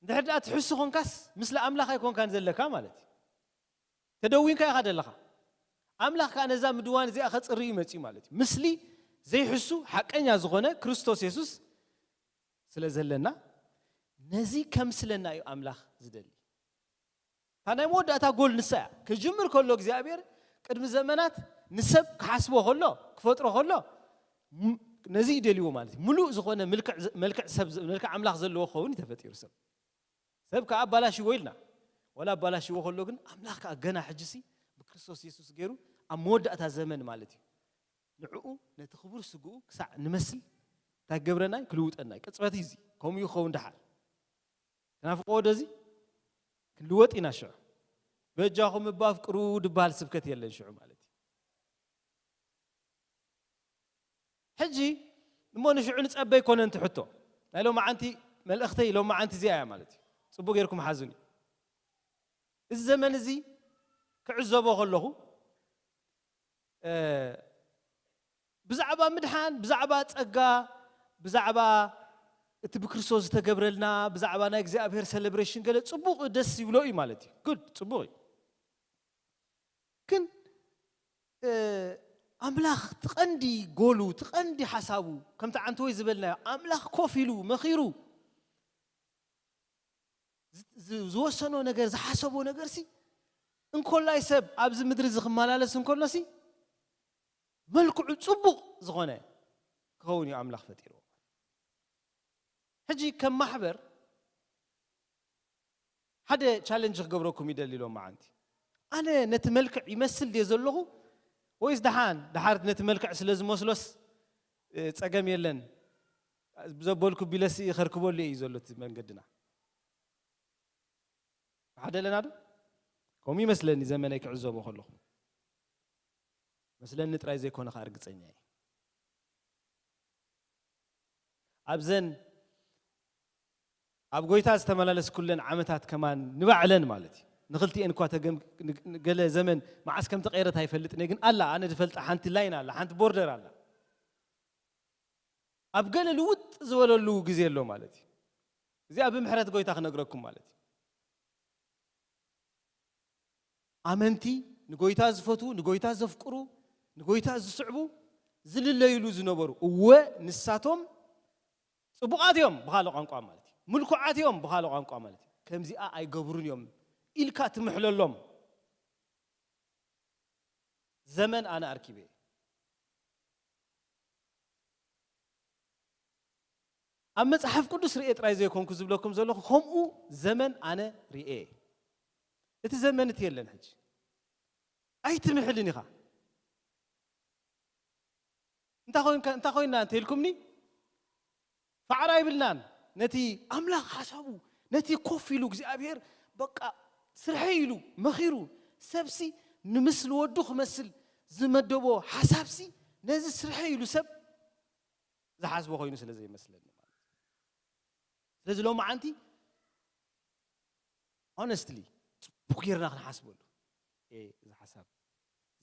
እንድሕር ደኣ ትሕሱ ኾንካስ፣ ምስሊ ኣምላኽ ኣይኮንካን ዘለካ ማለት እዩ። ተደዊንካ ኢኻ ዘለኻ። ኣምላኽ ከኣ ነዛ ምድዋን እዚኣ ከጽሪ እዩ መጺኡ ማለት እዩ። ምስሊ ዘይሕሱ ሓቀኛ ዝኾነ ክርስቶስ የሱስ ስለ ዘለና፣ ነዚ ከምስለና እዩ ኣምላኽ ዝደሊ። እታ ናይ መወዳእታ ጎል ንሳ እያ። ክጅምር ከሎ እግዚኣብሔር ቅድሚ ዘመናት ንሰብ ክሓስቦ ከሎ፣ ክፈጥሮ ከሎ፣ ም-፣ ነዚ እዩ ደልይዎ ማለት እዩ። ምሉእ ዝኾነ ምልክዕ ዘ-፣ መልክዕ ሰብ ዘ-፣ መልክዕ ኣምላኽ ዘለዎ ክኸውን እዩ ተፈጢሩ ሰብ። ሰብ ከኣ ኣባላሽዎ ኢልና። ወላ ኣባላሽዎ ከሎ ግን ኣምላኽ ከኣ ገና ሕጂ ሲ ብክርስቶስ የሱስ ገይሩ ኣብ መወዳእታ ዘመን ማለት እዩ። ንዕኡ ነቲ ክቡር ስግኡ ክሳዕ ንመስል እንታይ ክገብረና እዩ? ክልውጠና እዩ። ቅጽበት እዩ እዚ። ከምኡ ይኸውን ደሓር። ትናፍቕዎ ዶ እዚ? ክንልወጥ ኢና ሽዑ። በጃኹም እባ ኣፍቅሩ ድበሃል ስብከት የለን ሽዑ ማለት እዩ። ሕጂ እሞ ንሽዑ ንጸበ ኣይኮነን እቲ ሕቶ። ናይ ሎማዓንቲ መልእኽተይ ሎማዓንቲ እዚኣ እያ ማለት እዩ። ጽቡቕ ጌርኩም ሓዙኒ። እዚ ዘመን እዚ ክዕዘቦ ከለኹ፣ እ፣ ብዛዕባ ምድሓን፣ ብዛዕባ ጸጋ፣ ብዛዕባ እቲ ብክርስቶስ ዝተገብረልና፣ ብዛዕባ ናይ እግዚኣብሔር ሰለብሬሽን ገለ ጽቡቕ ደስ ይብሎ እዩ ማለት እዩ። ጉድ፣ ጽቡቕ እዩ። ግን፣ እ፣ ኣምላኽ ትቐንዲ ጎሉ፣ ትቐንዲ ሓሳቡ፣ ከምቲ ዓንተወይ ዝበልናዮ፣ ኣምላኽ ኮፍ ኢሉ መኺሩ ዝ-፣ ዝ-፣ ዝወሰኖ ነገር፣ ዝሓሰቦ ነገርሲ፣ እንኮላይ ሰብ ኣብዚ ምድሪ እዚ ክመላለስ እንከሎሲ፣ መልክዑ ጽቡቕ ዝኾነ ክኸውን እዩ ኣምላኽ ፈጢርዎ። ሕጂ ከም ማሕበር ሓደ ቻለንጅ ክገብረኩም ይደሊ ሎማዓንቲ። ኣነ ነቲ መልክዕ ይመስል ድየ ዘለኹ ወይስ ደሓን፣ ደሓር ነቲ መልክዕ ስለ ዝመስሎስ፣ እ፣ ጸገም የለን፣ ዘበልኩ ቢለሲ ከርክበሉ እዩ ዘሎ እቲ መንገድና። ሓደ ኣለና ዶ? ከምኡ ይመስለኒ ዘመነይ ክዕዘቦ ከለኹ። መስለኒ ጥራይ ዘይኮነ ከኣ ርግጸኛ እየ። ኣብዘን ኣብ ጎይታ ዝተመላለስኩለን ዓመታት ከማን ንባዕለን ማለት እዩ። ንኽልቲኤን እኳ ተገም-፣ ን-፣ ን-፣ ገለ ዘመን መዓስ ከም ተቐየረት ኣይፈልጥን እየ፣ ግን ኣላ፣ ኣነ ዝፈልጣ ሓንቲ ላይን ኣላ፣ ሓንቲ ቦርደር ኣላ። ኣብ ገለ ልውጥ ዝበለሉ ግዜ ኣሎ ማለት እዩ። እዚኣ ብምሕረት ጎይታ ክነግረኩም ማለት እዩ። ኣመንቲ፣ ንጎይታ ዝፈትዉ፣ ንጎይታ ዘፍቅሩ፣ ንጎይታ ዝስዕቡ ዝልለይሉ ዝነበሩ፣ እወ ንሳቶም ጽቡቓት እዮም ብኻልእ ቋንቋ ማለት እዩ። ምልኩዓት እዮም ብኻልእ ቋንቋ ማለት እዩ። ከምዚኣ ኣይገብሩን እዮም ኢልካ ትምሕለሎም። ዘመን ኣነ ኣርኪበ እየ። ኣብ መጽሓፍ ቅዱስ ርኤ ጥራይ ዘይኮንኩ ዝብለኩም ዘለኹ፣ ከምኡ ዘመን ኣነ ርኤ። እቲ ዘመን እቲ የለን ሕጂ። ኣይትምሕልን ኢኻ። እንታይ ኮይንካ፣ እንታይ ኮይንና እንተ ኢልኩምኒ፣ ፋዕራ ይብልናን። ነቲ ኣምላኽ ሓሳቡ፣ ነቲ ኮፍ ኢሉ እግዚኣብሔር በቃ ስርሐይ ኢሉ መኺሩ፣ ሰብሲ ንምስሊ ወዱ ክመስል ዝመደቦ ሓሳብሲ፣ ነዚ ስርሐይ ኢሉ ሰብ ዝሓስቦ ኮይኑ ስለ ዘይመስለኒ ማለት እዩ። ስለዚ ሎማዓንቲ ሆነስትሊ ጽቡቕ ጌርና ክንሓስበሉ እየ እዚ ሓሳብ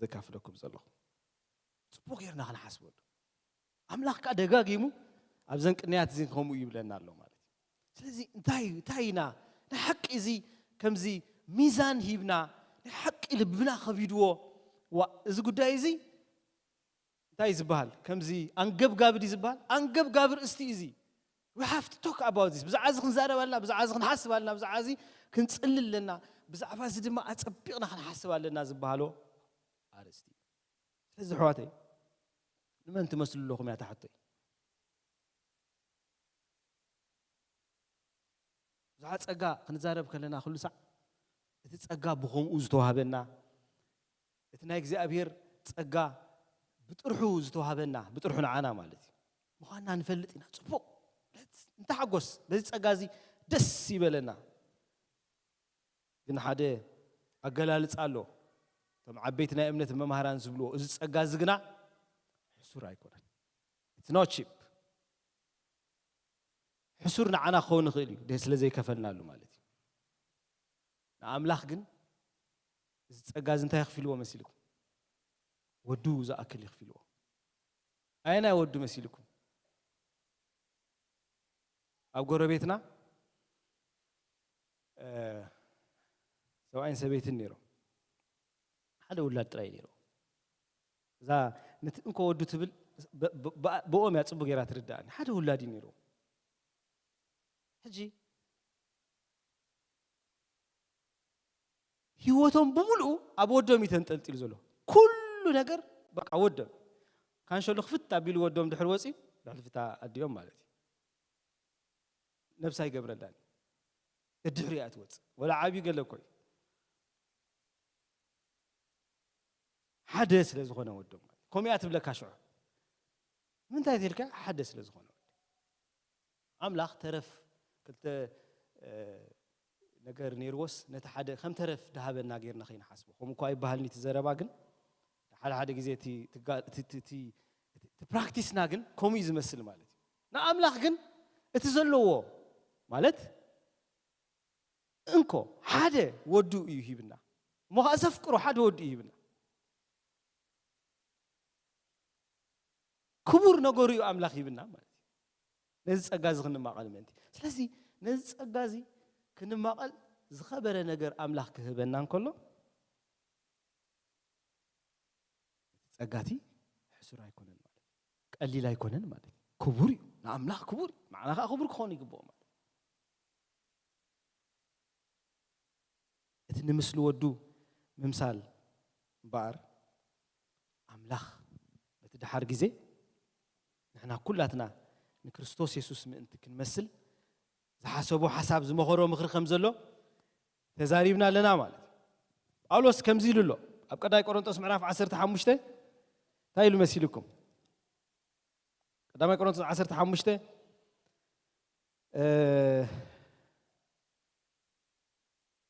ዘካፍለኩም ዘለኹ። ጽቡቕ ጌርና ክንሓስበሉ። ኣምላኽ ከኣ ደጋጊሙ ኣብዘን ቅንያት እዚ ከምኡ ይብለና ኣሎ ማለት እዩ። ስለዚ እንታይ፣ እንታይ ኢና ናይ ሓቂ እዚ ከምዚ ሚዛን ሂብና ናይ ሓቂ ልብና ከቢድዎ፣ ዋ፣ እዚ ጉዳይ እዚ እንታይ እዩ ዝበሃል? ከምዚ ኣንገብጋቢ ድዩ ዝበሃል? ኣንገብጋቢ ርእስቲ እዩ እዚ። We have to talk about this። ብዛዕባ እዚ ክንዛረብ ኣለና፣ ብዛዕባ እዚ ክንሓስብ ኣለና፣ ብዛዕባ እዚ ክንጽሊ ኣለና፣ ብዛዕባ እዚ ድማ ኣጸቢቕና ክንሓስብ ኣለና ዝበሃሎ ኣርእስቲ እዩ። ስለዚ ኣሕዋተይ፣ ንመን ትመስሉ ኣለኹም እያ እታ ሕቶይ። ብዙሓት ጸጋ ክንዛረብ ከለና ኩሉ ሳዕ እቲ ጸጋ ብኸምኡ ዝተዋህበና፣ እቲ ናይ እግዚኣብሔር ጸጋ ብጥርሑ ዝተዋህበና፣ ብጥርሑ ንዓና ማለት እዩ፣ ምዃንና ንፈልጥ ኢና። ጽቡቕ፣ ንተሓጎስ፣ በዚ ጸጋ እዚ ደስ ይበለና። ግን ሓደ ኣገላልጻ ኣሎ። እቶም ዓበይቲ ናይ እምነት መማህራን ዝብልዎ፣ እዚ ጸጋ እዚ ግና ሕሱር ኣይኮነን። It's not cheap። ሕሱር ንዓና ክኸውን ይኽእል እዩ፣ ደ-፣ ስለ ዘይከፈልናሉ ማለት እዩ። ንኣምላኽ ግን እዚ ጸጋ እዚ እንታይ የኽፊልዎ መሲልኩም? ወዱ ዝኣክል የኽፊልዎ። ኣየናይ ወዱ መሲልኩም? ኣብ ጎረቤትና፣ እ፣ ሰብኣይን ሰበይትን ነይሮም። ሓደ ውላድ ጥራይ ነይሮም። እዛ ነቲ እንኮ ወዱ ትብል ብ-፣ ብ-፣ ብ-፣ ብኦም እያ ጽቡቅ ጌራ ትርዳእኒ። ሓደ ውላድ እዩ ነይሮም። ሕጂ ህይወቶም ብምሉኡ ኣብ ወዶም እዩ ተንጠልጢሉ ዘሎ። ኩሉ ነገር በቃ ወዶም። ካንሸሎ ክፍት ኣቢሉ ወዶም ድሕር ወፂ፣ ድሕሪ ፍታ ኣዲኦም ማለት እዩ። ነብሳ ይገብረላን። ድሕሪ እያ ትወፅእ። ወላ ዓብዩ ገለ እኮ እዩ። ሓደ ስለ ዝኾነ ወዶም ማለት። ከምኡ እያ ትብለካ ሽዑ። ምንታይ ትልካ? ሓደ ስለ ዝኾነ ወዶም። ኣምላኽ ተረፍ ክልተ፣ እ፣ ነገር ነይርዎስ ነቲ ሓደ ከም ተረፍ ድሃበና ጌርና ከይንሓስቦ። ከምኡ እኳ ይበሃልኒ እቲ ዘረባ፣ ግን ሓደ ሓደ ግዜ እቲ ትጋ-፣ እቲ፣ እቲ፣ እቲ፣ እቲ ፕራክቲስና ግን ከምኡ እዩ ዝመስል ማለት እዩ። ንኣምላኽ ግን እቲ ዘለዎ ማለት እንኮ ሓደ ወዱ እዩ ሂብና። እሞ ኸዓ ዘፍቅሮ ሓደ ወዱ እዩ ሂብና። ክቡር ነገሩ እዩ ኣምላኽ ሂብና ማለት እዩ። ነዚ ጸጋ እዚ ክንማቐል ምእንቲ። ስለዚ ነዚ ጸጋ እዚ ክንማቐል ዝኸበረ ነገር ኣምላኽ ክህበና እንከሎ፣ እቲ ጸጋ እቲ ሕሱር ኣይኮነን ማለት እዩ። ቀሊል ኣይኮነን ማለት እዩ። ክቡር እዩ። ንኣምላኽ ክቡር እዩ። ንዓና ከኣ ክቡር ክኸውን ይግብኦ ማለት እዩ። እቲ ንምስሊ ወዱ ምምሳል እምበኣር፣ ኣምላኽ በቲ ደሓር ግዜ ንሕና ኩላትና ንክርስቶስ የሱስ ምእንቲ ክንመስል ዝሓሰቦ ሓሳብ፣ ዝመኸሮ ምኽሪ ከም ዘሎ ተዛሪብና ኣለና ማለት እዩ። ጳውሎስ ከምዚ ኢሉ ኣሎ ኣብ ቀዳማይ ቆሮንቶስ ምዕራፍ ዓሰርተ ሓሙሽተ። እንታይ ኢሉ መሲልኩም? ቀዳማይ ቆሮንቶስ ዓሰርተ ሓሙሽተ፣ እ፣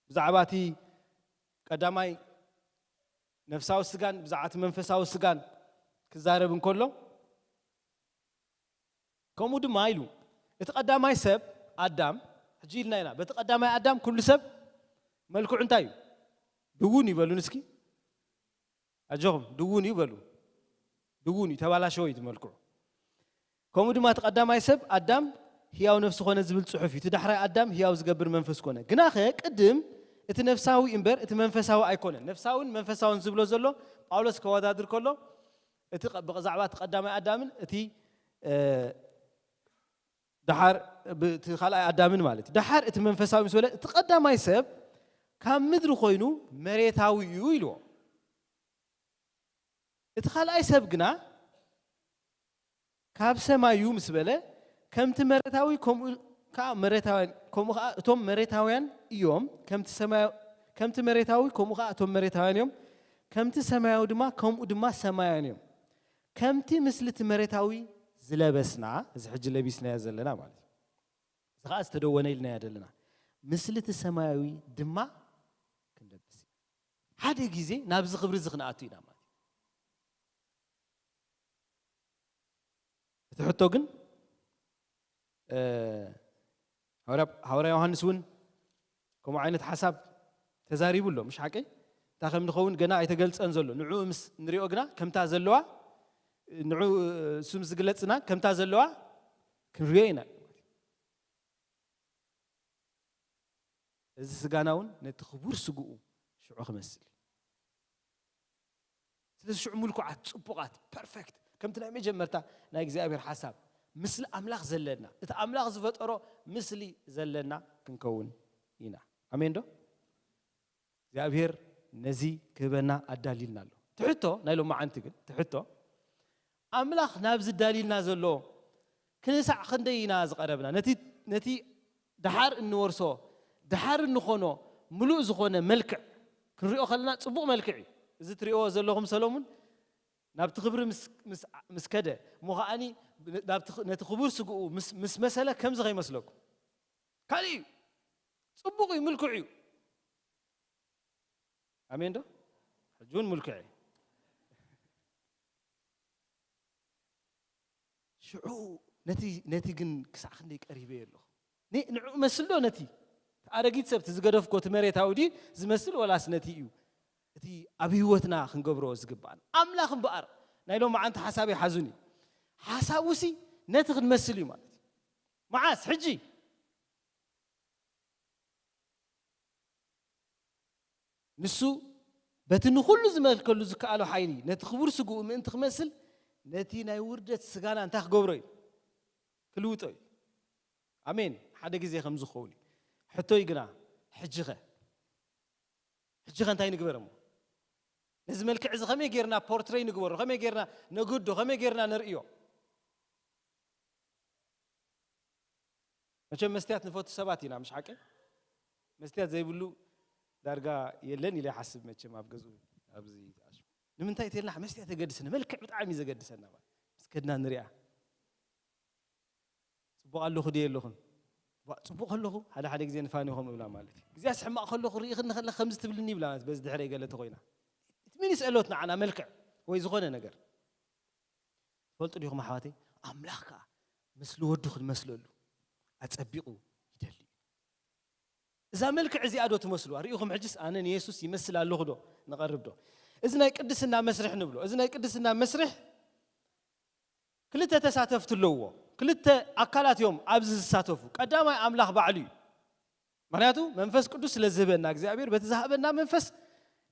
ብዛዕባ እቲ ቀዳማይ ነፍሳዊ ስጋን ብዛዕባ እቲ መንፈሳዊ ስጋን ክዛረብ እንከሎ፣ ከምኡ ድማ ኢሉ፣ እቲ ቀዳማይ ሰብ ኣዳም፣ ሕጂ ኢልና ኢና፣ በቲ ቀዳማይ ኣዳም ኩሉ ሰብ መልክዑ እንታይ እዩ? ድውን እዩ በሉን እስኪ። ኣጆኹም፣ ድውን እዩ በሉ። ድውን እዩ፣ ተባላሸወ እዩ እቲ መልክዑ። ከምኡ ድማ እቲ ቀዳማይ ሰብ ኣዳም ህያው ነፍሲ ኾነ ዝብል ጽሑፍ እዩ። እቲ ዳሕራይ ኣዳም ህያው ዝገብር መንፈስ ኮነ። ግናኸ ቅድም እቲ ነፍሳዊ እምበር እቲ መንፈሳዊ ኣይኮነን። ነፍሳውን መንፈሳውን ዝብሎ ዘሎ ጳውሎስ ከወዳድር ከሎ፣ እቲ ቀ-፣ ብዛዕባ እቲ ቀዳማይ ኣዳምን እቲ፣ እ፣ ደሓር ብ-፣ እቲ ካልኣይ ኣዳምን ማለት እዩ። ደሓር እቲ መንፈሳዊ ምስ በለ፣ እቲ ቀዳማይ ሰብ ካብ ምድሪ ኮይኑ መሬታዊ እዩ ኢልዎ። እቲ ካልኣይ ሰብ ግና ካብ ሰማይ እዩ ምስ በለ፣ ከምቲ መሬታዊ ከምኡ ከኣ መሬታውያን፣ ከምኡ ከኣ እቶም መሬታውያን እዮም። ከምቲ ሰማያዊ፣ ከምቲ መሬታዊ ከምኡ ከኣ እቶም መሬታውያን እዮም። ከምቲ ሰማያዊ ድማ ከምኡ ድማ ሰማያውያን እዮም። ከምቲ ምስልቲ መሬታዊ ዝለበስና፣ እዚ ሕጂ ለቢስናዮ ዘለና ማለት እዩ። እዚ ኸኣ ዝተደወነ ኢልናዮ ዘለና። ምስልቲ ሰማያዊ ድማ ክንለብስ ኢና። ሓደ ግዜ ናብዚ ክብሪ እዚ ክንኣቱ ኢና ማለት እዩ። እቲ ሕቶ ግን፣ እ፣ ሃዋርያ፣ ሃዋርያ ዮሃንስ እውን ከምኡ ዓይነት ሓሳብ ተዛሪቡ ኣሎ፣ ምሽ ሓቀይ? እንታይ ከም ንኸውን ገና ኣይተገልጸን ዘሎ። ንዕኡ ምስ ንሪኦ ግና ከምታ ዘለዋ፣ ንዕኡ፣ እሱ ምስ ዝግለጽና ከምታ ዘለዋ ክንሪኦ ኢና። እዚ ስጋና እውን ነቲ ክቡር ስግኡ ሽዑ ክመስል እዩ። ስለዚ ሽዑ ምልኩዓት፣ ጽቡቓት፣ ፐርፌክት፣ ከምቲ ናይ መጀመርታ ናይ እግዚኣብሔር ሓሳብ፣ ምስሊ ኣምላኽ ዘለና፣ እቲ ኣምላኽ ዝፈጠሮ ምስሊ ዘለና ክንከውን ኢና። ኣሜን ዶ? እግዚኣብሔር ነዚ ክህበና ኣዳሊልና ኣሎ። ትሕቶ ናይ ሎማዓንቲ ግን፣ ትሕቶ፣ ኣምላኽ ናብዚ ዳሊልና ዘሎ ክንሳዕ ክንደይ ኢና ዝቐረብና? ነቲ፣ ነቲ ደሓር እንወርሶ፣ ደሓር እንኾኖ፣ ምሉእ ዝኾነ መልክዕ ክንሪኦ ከለና ጽቡቕ መልክዕ እዩ። እዚ ትሪእዎ ዘለኹም ሰሎሙን ናብቲ ክብሪ ምስ፣ ምስ፣ ምስ ከደ፣ እሞ ኸኣኒ ናብቲ ኽ-፣ ነቲ ክቡር ስግኡ ምስ፣ ምስ መሰለ ከምዚ ከይመስለኩም። ካልእ እዩ። ጽቡቕ እዩ፣ ምልኩዕ እዩ። ኣሜን ዶ? ሕጂ እውን ምልኩዕ እዩ። ሽዑ ነቲ፣ ነቲ ግን ክሳዕ ክንደይ ቀሪበ ኣለኹ። ን-፣ ንዕኡ መስል ዶ ነቲ? እቲ ኣረጊት ሰብ፣ እቲ ዝገደፍኮ፣ እቲ መሬታዊ ድዩ ዝመስል ወላስ ነቲ እዩ? እቲ እቲ ኣብ ህይወትና ክንገብሮ ዝግባኣና። ኣምላኽ እምበኣር ናይ ሎማዓንቲ ሓሳብ ይሓዙን እዩ። ሓሳቡሲ ነቲ ክንመስል እዩ ማለት እዩ። መዓስ? ሕጂ። ንሱ በቲ ንኹሉ ዝመልከሉ ዝከኣሎ ሓይሊ ነቲ ክቡር ስግኡ ምእንቲ ክመስል ነቲ ናይ ውርደት ስጋና እንታይ ክገብሮ እዩ? ክልውጦ እዩ። ኣሜን። ሓደ ግዜ ከም ዝኸውን እዩ። ሕቶይ ግና፣ ሕጂ ኸ? ሕጂ ኸ እንታይ ንግበር እሞ? ነዚ መልክዕ እዚ ከመይ ጌርና ፖርትሬይ ንግበሮ? ከመይ ጌርና ነግዶ? ከመይ ጌርና ነርእዮ? መቸም መስትያት ንፈቱ ሰባት ኢና፣ ምሽ ሓቂ? መስትያት ዘይብሉ ዳርጋ የለን ኢለ ይሓስብ። መቸም ኣብ ገዝኡ ኣብዚ ተኣሽሙ። ንምንታይ ተልና መስትያት የገድስና? መልክዕ ብጣዕሚ እዩ ዘገድሰና። ማለት ምስ ከድና ንሪኣ። ጽቡቕ ኣለኹ ድየ ኣለኹን? ዋ፣ ጽቡቕ ከለኹ ሓደ ሓደ ግዜ ንፋኒ ከም እብላ ማለት እዩ። ግዜ ኣስሕማቕ ከለኹ ርኢኽኒ ከለኽ ከምዚ ትብልኒ ይብላ፣ በዚ ድሕረይ ገለ ተኾይና። It means a lot ንዓና፣ መልክዕ ወይ ዝኾነ ነገር። ትፈልጡ ዲኹም ኣሕዋተይ? ኣምላኽ ከኣ ምስሊ ወዱ ክንመስለሉ ኣጸቢቑ ይደሊ እዩ። እዛ መልክዕ እዚኣ ዶ ትመስልዋ? ርኢኹም ሕጅስ ኣነ ንየሱስ ይመስል ኣለኹ ዶ? ንቐርብ ዶ? እዚ ናይ ቅድስና መስርሕ ንብሎ። እዚ ናይ ቅድስና መስርሕ ክልተ ተሳተፍቲ ኣለውዎ። ክልተ ኣካላት እዮም ኣብዚ ዝሳተፉ። ቀዳማይ ኣምላኽ ባዕሉ እዩ። ምኽንያቱ መንፈስ ቅዱስ ስለ ዝህበና እግዚኣብሔር በቲ ዝሃበና መንፈስ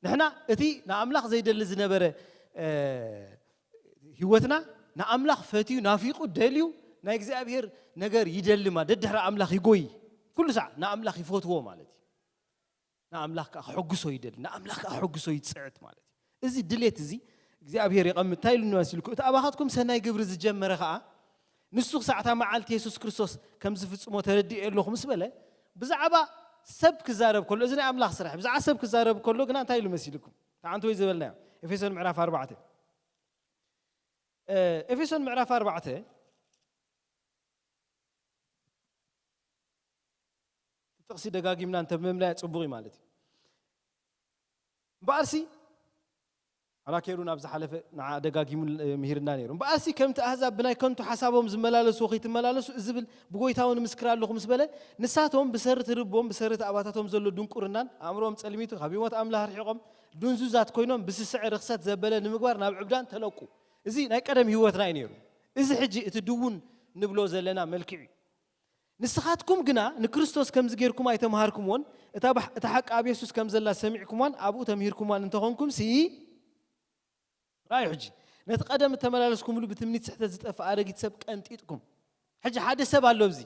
ንሕና እቲ ንኣምላኽ ዘይደሊ ዝነበረ፣ እ፣ ህይወትና ንኣምላኽ ፈትዩ ናፊቑ ደልዩ ናይ እግዚኣብሔር ነገር ይደሊ፣ ማ ደድሕሪ ኣምላኽ ይጎይ። ኩሉ ሳዕ ንኣምላኽ ይፈትዎ ማለት እዩ። ንኣምላኽ ከኣ ከሐጉሶ ይደሊ፣ ንኣምላኽ ከኣ ከሐጉሶ ይጽዕት ማለት እዩ። እዚ ድሌት እዚ እግዚኣብሔር የቐምጥ። እንታይ ኢሉ መሲልኩም? እቲ ኣባኻትኩም ሰናይ ግብሪ ዝጀመረ ከኣ ንሱ ክሳዕ እታ መዓልቲ የሱስ ክርስቶስ ከም ዝፍጽሞ ተረዲኤ ኣለኹ ምስ በለ፣ ብዛዕባ ሰብ ክዛረብ ከሎ፣ እዚ ናይ ኣምላኽ ስራሕ፣ ብዛዕባ ሰብ ክዛረብ ከሎ ግና እንታይ ኢሉ መሲልኩም? ተዓንቱ ወይ ዝበልናዮ ኤፌሶን ምዕራፍ ኣርባዕተ። እ፣ ኤፌሶን ምዕራፍ ኣርባዕተ እቲ ጥቕሲ ደጋጊምና እንተምምናዮ ጽቡቕ እዩ ማለት እዩ። እምበኣርሲ፣ ኣላ ከይሩ ናብ ዝሓለፈ ንዓ ደጋጊሙ ምሂርና ነይሩ። እምበኣርሲ ከምቲ ኣህዛብ ብናይ ከንቱ ሓሳቦም ዝመላለስዎ ከይትመላለሱ እዝብል ብጎይታ እውን ምስክር ኣለኹ ምስ በለ፣ ንሳቶም ብሰሪ እቲ ልቦም፣ ብሰሪ እቲ ኣባታቶም ዘሎ ድንቁርናን ኣእምሮኦም ጸልሚቱ፣ ካብ ህይወት ኣምላኽ ርሒቖም፣ ድንዙዛት ኮይኖም፣ ብስስዐ ርኽሰት ዘበለ ንምግባር ናብ ዕብዳን ተለቁ። እዚ ናይ ቀደም ህይወትና እዩ ነይሩ። እዚ ሕጂ እቲ ድውን ንብሎ ዘለና መልክዕ እዩ። ንስኻትኩም ግና ንክርስቶስ ከምዚ ጌርኩም ኣይተምሃርኩምዎን፣ እታ ባሕ-፣ እታ ሓቂ ኣብ የሱስ ከም ዘላ ሰሚዕኩምዋን ኣብኡ ተምሂርኩምዋን እንተኾንኩምሲ፣ ራእዩ ሕጂ፣ ነቲ ቀደም እተመላለስኩምሉ ብትምኒት ስሕተት ዝጠፍእ ኣረጊት ሰብ ቀንጢጥኩም። ሕጂ ሓደ ሰብ ኣሎ ኣብዚ።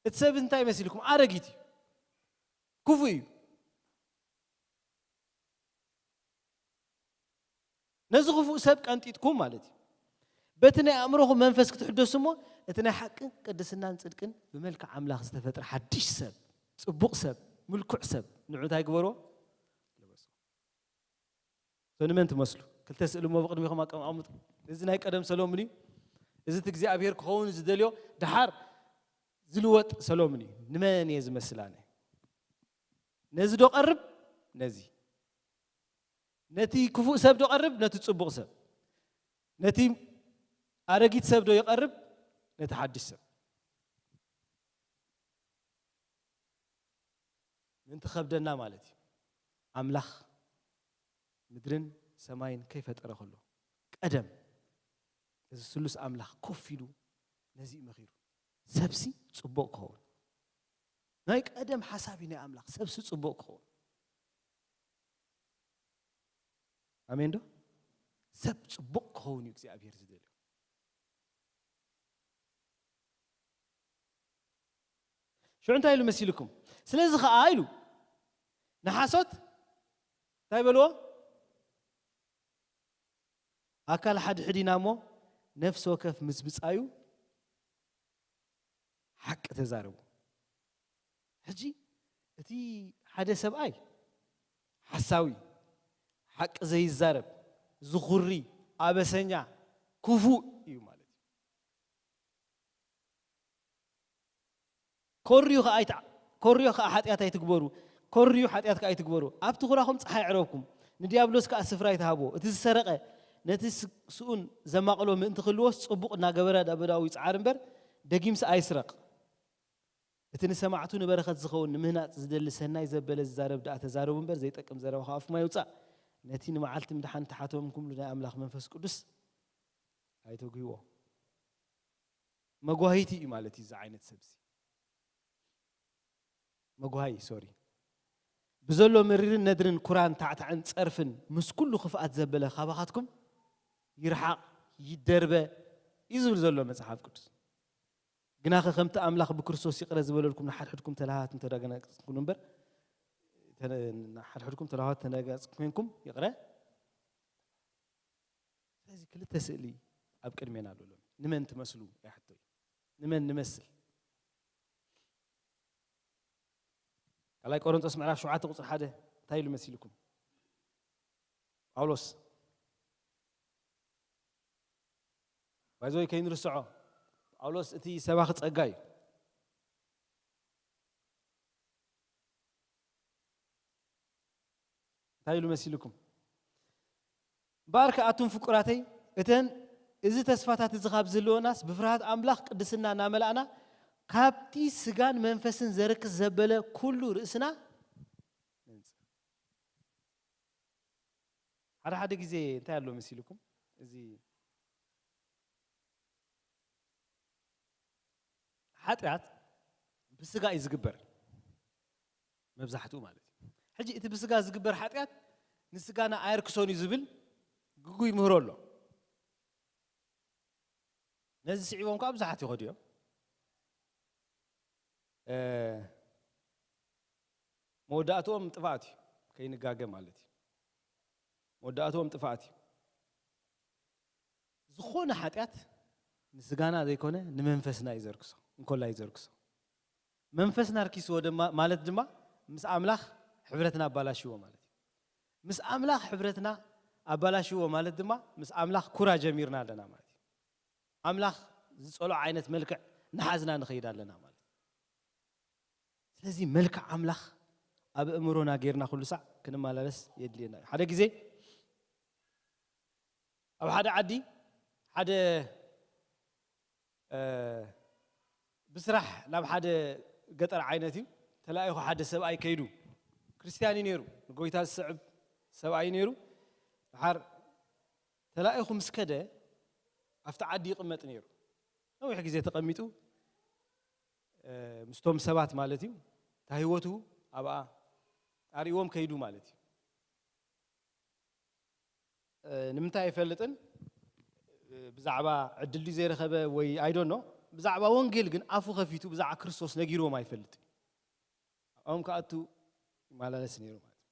እቲ ሰብ እንታይ መሲልኩም? ኣረጊት እዩ። ክፉእ እዩ። ነዚ ክፉእ ሰብ ቀንጢጥኩም ማለት እዩ። በቲ ናይ ኣእምሮኹም መንፈስ ክትሕደሱ እሞ፣ እቲ ናይ ሓቅን ቅድስናን ጽድቅን ብመልክዕ ኣምላኽ ዝተፈጥረ ሓድሽ ሰብ፣ ጽቡቕ ሰብ፣ ምልኩዕ ሰብ፣ ንዑ እንታይ ግበርዎ? ልበስዎ። እቶ ንመን ትመስሉ? ክልተ ስእሊ እሞ ብቕድሚኹም ኣቀማምጡ። እዚ ናይ ቀደም ሰሎምን እዩ። እዚ እቲ እግዚኣብሔር ክኸውን ዝደልዮ፣ ደሓር ዝልወጥ ሰሎምን እዩ። ንመን እየ ዝመስል ኣነ? ነዚ ዶ ቀርብ? ነዚ። ነቲ ክፉእ ሰብ ዶ ቀርብ? ነቲ ጽቡቕ ሰብ። ነቲ ኣረጊት ሰብ ዶ ይቐርብ? ነቲ ሓድሽ ሰብ። ምእንቲ ከብደና ማለት እዩ። ኣምላኽ ምድርን ሰማይን ከይፈጠረ ከሎ፣ ቀደም እዚ ስሉስ ኣምላኽ ኮፍ ኢሉ ነዚ እዩ መኺሩ። ሰብሲ ጽቡቕ ክኸውን። ናይ ቀደም ሓሳብ እዩ ናይ ኣምላኽ፣ ሰብሲ ጽቡቕ ክኸውን። ኣሜን ዶ? ሰብ ጽቡቕ ክኸውን እዩ እግዚኣብሔር ዝደልዮ። ሽዑ እንታይ ኢሉ መሲልኩም? ስለዚ ኸዓ ኢሉ ንሓሶት እንታይ በልዎ? ኣካል ሓድሕድ ኢና እሞ ነፍሲ ወከፍ ምስ ብጻዩ ሓቂ ተዛረቡ። ሕጂ እቲ ሓደ ሰብኣይ ሓሳዊ፣ ሓቂ ዘይዛረብ፣ ዝኹሪ፣ ኣበሰኛ፣ ክፉእ እዩ ማለት እዩ። ኮርዩ ከኣ ኣይትዓ-፣ ኮርዮ ከኣ ሓጢኣት ኣይትግበሩ፣ ኮርዩ ሓጢኣት ከኣ ኣይትግበሩ። ኣብቲ ኹራኹም ጸሓይ ኣዕረብኩም፣ ንዲያብሎስ ከኣ ስፍራ ኣይትሃብዎ። እቲ ዝሰረቐ ነቲ ስ-፣ ስኡን ዘማቕሎ ምእንቲ ክህልዎስ ጽቡቕ እናገበረ ዳበዳኡ ይጽዓር እምበር፣ ደጊምሲ ኣይስረቕ። እቲ ንሰማዕቱ ንበረኸት ዝኸውን ንምህናጽ ዝደሊ ሰናይ ዘበለ ዝዛረብ ደኣ ተዛረቡ እምበር፣ ዘይጠቅም ዘረባ ካብ ኣፍኩም ኣይውጻእ። ነቲ ንመዓልቲ ምድሓን ተሓተምኩምሉ ናይ ኣምላኽ መንፈስ ቅዱስ ኣይተጉህዎ። መጓሂቲ እዩ ማለት እዩ እዚ ዓይነት ሰብሲ። መጓሂ፣ ሶሪ። ብዘሎ መሪርን ነድርን ኩራን ታዕታዕን ጸርፍን ምስ ኩሉ ክፍኣት ዘበለ ካባኻትኩም ይርሓቕ፣ ይደርበ እዩ ዝብል ዘሎ መጽሓፍ ቅዱስ። ግናኸ ከምቲ ኣምላኽ ብክርስቶስ ይቕረ ዝበለልኩም ንሓድሕድኩም ተላሃት እንተደገናጽኩም እምበር፣ ተነ-፣ ንሓድሕድኩም ተላሃት ተነጋጽ ኮንኩም ይቕረ። ስለዚ ክልተ ስእሊ ኣብ ቅድሜና ኣሎ ሎሚ። ንመን ትመስሉ? ይሓቶ እዩ። ንመን ንመስል? ካልኣይ ቆሮንቶስ ምዕራፍ ሸውዓተ ቁጽሪ ሓደ እንታይ ኢሉ መሲልኩም? ጳውሎስ፣ ባይዘወይ ከይንርስዖ፣ ጳውሎስ እቲ ሰባኺ ጸጋ እዩ። እንታይ ኢሉ መሲልኩም? እምበኣር ከኣ ኣቱም ፍቁራተይ፣ እተን እዚ ተስፋታት እዚ ካብ ዝህልወናስ፣ ብፍርሃት ኣምላኽ ቅድስና እናመላእና፣ ካብቲ ስጋን መንፈስን ዘርክስ ዘበለ ኩሉ ርእስና ነንጽር። ሓደ ሓደ ግዜ እንታይ ኣሎ መሲልኩም? እዚ ሓጢኣት ብስጋ እዩ ዝግበር፣ መብዛሕትኡ ማለት እዩ። ሕጂ እቲ ብስጋ ዝግበር ሓጢኣት ንስጋና ኣየርክሶን እዩ ዝብል ግጉይ ምህሮ ኣሎ። ነዚ ስዒቦም ከዓ ብዙሓት ይኸዱ እዮም። እ፣ መወዳእትኦም ጥፍኣት እዩ፣ ከይንጋገ ማለት እዩ። መወዳእትኦም ጥፍኣት እዩ። ዝኾነ ሓጢኣት ንስጋና ዘይኮነ ንመንፈስና እዩ ዘርክሶ፣ እንኮላ እዩ ዘርክሶ። መንፈስና ኣርኪስዎ ድማ፣ ማለት ድማ ምስ ኣምላኽ ሕብረትና ኣባላሽዎ ማለት እዩ። ምስ ኣምላኽ ሕብረትና ኣባላሽዎ ማለት ድማ ምስ ኣምላኽ ኩራ ጀሚርና ኣለና ማለት እዩ። ኣምላኽ ዝጸልኦ ዓይነት መልክዕ እናሓዝና ንኸይድ ኣለና ማለት እዩ። ስለዚ መልክዕ ኣምላኽ ኣብ ኣእምሮና ጌርና ኩሉ ሳዕ ክንመላለስ የድልየና እዩ። ሓደ ግዜ ኣብ ሓደ ዓዲ ሓደ፣ እ፣ ብስራሕ ናብ ሓደ ገጠር ዓይነት እዩ ተላኢኹ ሓደ ሰብኣይ ከይዱ። ክርስትያን እዩ ነይሩ፣ ንጎይታ ዝስዕብ ሰብኣይ እዩ ነይሩ። ድሓር ተላኢኹ ምስ ከደ ኣብቲ ዓዲ ይቕመጥ ነይሩ። ነዊሕ ግዜ ተቐሚጡ፣ እ፣ ምስቶም ሰባት ማለት እዩ፣ እታ ህይወቱ ኣብኣ ኣርእዎም ከይዱ ማለት እዩ። እ፣ ንምንታይ ኣይፈልጥን፣ እ፣ ብዛዕባ ዕድል ድዩ ዘይረኸበ ወይ I don't know፣ ብዛዕባ ወንጌል ግን ኣፉ ከፊቱ ብዛዕባ ክርስቶስ ነጊርዎም ኣይፈልጥን። ኣብኦም ክኣቱ ይመላለስ ነይሩ ማለት እዩ።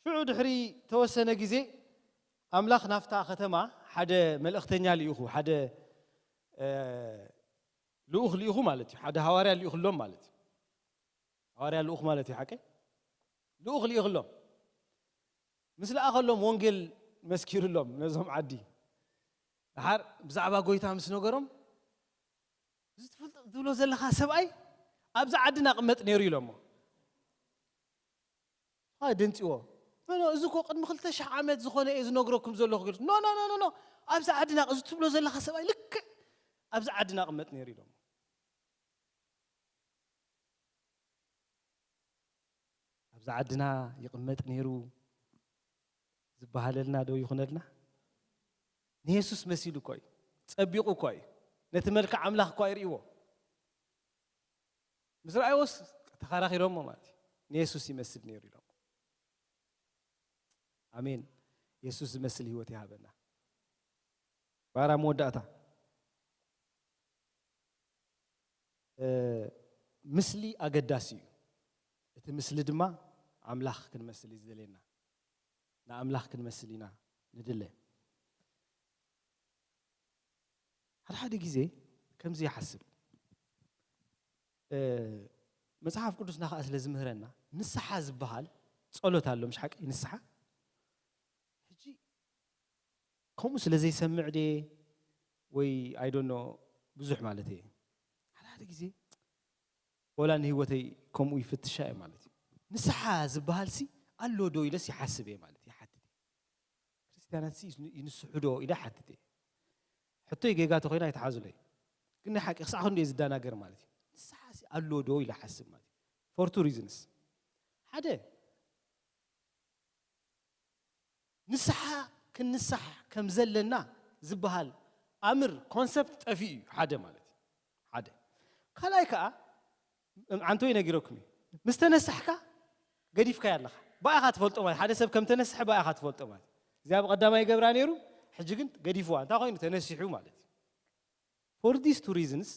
ሽዑ ድሕሪ ተወሰነ ግዜ ኣምላኽ ናብታ ከተማ ሓደ መልእኽተኛ ልኢኹ፣ ሓደ፣ እ፣ ልኡኽ ልኢኹ ማለት እዩ። ሓደ ሃዋርያ ልኢኹሎም ማለት እዩ። ሃዋርያ ልኡኽ ማለት እዩ ሓቀይ። ልኡኽ ልኢኹሎም። ምስ ለኣኸሎም ወንጌል መስኪሩሎም ነዞም ዓዲ። ድሓር ብዛዕባ ጎይታ ምስ ነገሮም፣ "እዚ ትፈልጦ ትብሎ ዘለኻ ሰብኣይ ኣብዛ ዓድና ቅመጥ ነይሩ" ኢሎሞ። ኣይ ደንጺዎ። "ኖ፣ ኖ፣ እዚ እኮ ቅድሚ ክልተ ሽሕ ዓመት ዝኾነ እየ ዝነግረኩም ዘለኹ" ኢሉ። "ኖ፣ ኖ፣ ኖ፣ ኖ፣ ኖ፣ ኣብዛ ዓድና እዚ ትብሎ ዘለኻ ሰብኣይ ልክዕ ኣብዛ ዓድና ቅመጥ ነይሩ" ኢሎሞ። ኣብዛ ዓድና ይቕመጥ ነይሩ ዝበሃለልና ዶ ይኹነልና? ንየሱስ መሲሉ እኮ እዩ። ጸቢቑ እኮ እዩ። ነቲ መልክዕ ኣምላኽ እኮ ኣይርእይዎ። ምስ ረኣይዎስ ተኸራኺሮሞ ማለት እዩ። ንየሱስ ይመስል ነይሩ ኢሎም። ኣሜን። የሱስ ዝመስል ህይወት ይሃበና። ባራ መወዳእታ። እ፣ ምስሊ ኣገዳሲ እዩ። እቲ ምስሊ ድማ ኣምላኽ ክንመስል እዩ ዝደልየና። ንኣምላኽ ክንመስል ኢና ንድለ። ሓደ ሓደ ግዜ ከምዚ ይሓስብ። እ፣ መጽሓፍ ቅዱስና ከኣ ስለ ዝምህረና፣ ንስሓ ዝበሃል ጸሎት ኣሎ፣ ምሽ ሓቂ? ንስሓ። ሕጂ ከምኡ ስለ ዘይሰምዕ ድየ ወይ I don't know፣ ብዙሕ ማለት እየ። ሓደ ሓደ ግዜ ወላ ንህይወተይ ከምኡ ይፍትሻ እየ ማለት እዩ። ንስሓ ዝበሃልሲ ኣሎ ዶ ኢለስ ይሓስብ እየ ማለት እየ፣ ይሓትት እየ። ክርስትያናትሲ ይንስሑ ዶ ኢለ ሓትት እየ። ሕቶይ ጌጋ ተኾይና ኣይትሓዙለይ። ግን ናይ ሓቂ ክሳዕ ክንዱ እየ ዝደናገር ማለት እዩ። ንስሓሲ ኣሎ ዶ ኢለ ሓስብ ማለት እዩ። For two reasons። ሓደ፣ ንስሓ ክንንሳሕ ከም ዘለና ዝበሃል ኣምር፣ ኮንሰፕት፣ ጠፊኡ እዩ። ሓደ ማለት እዩ። ሓደ ካልኣይ ከዓ፣ ዓንተወይ ነጊረኩም እዩ። ምስ ተነሳሕካ ገዲፍካያ ኣለኻ። ብኣኻ ትፈልጦ ማለት፣ ሓደ ሰብ ከም ተነስሐ ብኣኻ ትፈልጦ ማለት። እዚኣ ብቐዳማይ ይገብራ ነይሩ፣ ሕጂ ግን ገዲፍዋ። እንታይ ኮይኑ? ተነሲሑ ማለት እዩ። For these two reasons፣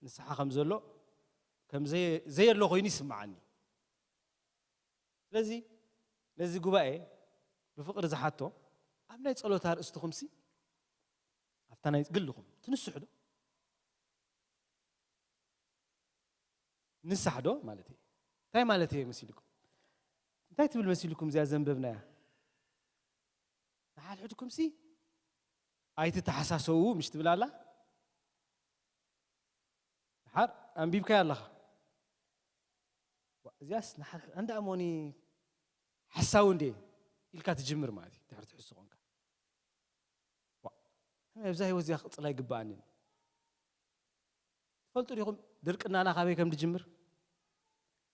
ንስሓ ከም ዘሎ፣ ከም ዘየ-፣ ዘየሎ ኮይኑ ይስምዓኒ። ስለዚ ነዚ ጉባኤ ብፍቕሪ ዝሓቶ፣ ኣብ ናይ ጸሎት ኣርእስትኹምሲ፣ ኣብታ ናይ ግልኹም ትንስሑ ዶ? ንሳሕ ዶ ማለት እዩ? እንታይ ማለት እዩ መሲልኩም? እንታይ ትብል መሲልኩም እዚኣ ዘንበብናያ? ንሓድሕድኩምሲ ኣይትተሓሳሰዉ ምሽ ትብል ኣላ? ድሓር ኣንቢብካያ ኣለኻ። ዋ፣ እዚኣስ ንሓድሕድ፣ እንዳ እሞኒ ሓሳዊ እንዴ ኢልካ ትጅምር ማለት እዩ። ድሕሪ ትሕሱ ኮንካ። ዋ፣ ከመይ ኣብዛ ህይወት እዚኣ ክቕጽል ኣይግብኣንን። ትፈልጡ ዲኹም ድርቅናና ካበይ ከም ዝጅምር?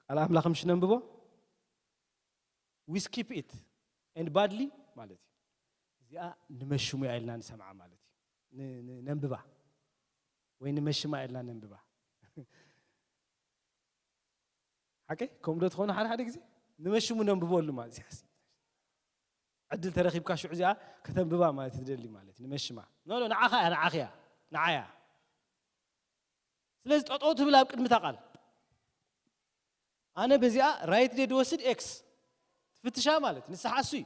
ቃል ኣምላኽ ምሽ ነንብቦ? We skip it and badly ማለት እዩ። እዚኣ ንመሽሙ እያ ኢልና ንሰምዓ ማለት እዩ። ን-፣ ን-፣ ነንብባ ወይ ንመሽማ ኢልና ነንብባ። ሓቀይ? ከምኡ ዶ ትኾኑ ሓደ ሓደ ግዜ? ንመሽሙ ነንብበሉ ማለት እዩ። ዕድል ተረኺብካ ሽዑ እዚኣ ከተንብባ ማለት ትደሊ ማለት እዩ። ንመሽማ። ኖ፣ ኖ፣ ንዓኻ እያ፣ ንዓኻ እያ፣ ንዓያ። ስለዚ ጠጠው ትብል ኣብ ቅድሚ እታ ቃል። ኣነ በዚኣ ራይት ድየ ድወስድ ኤክስ ትፍትሻ ማለት ንስሓ እሱ እዩ።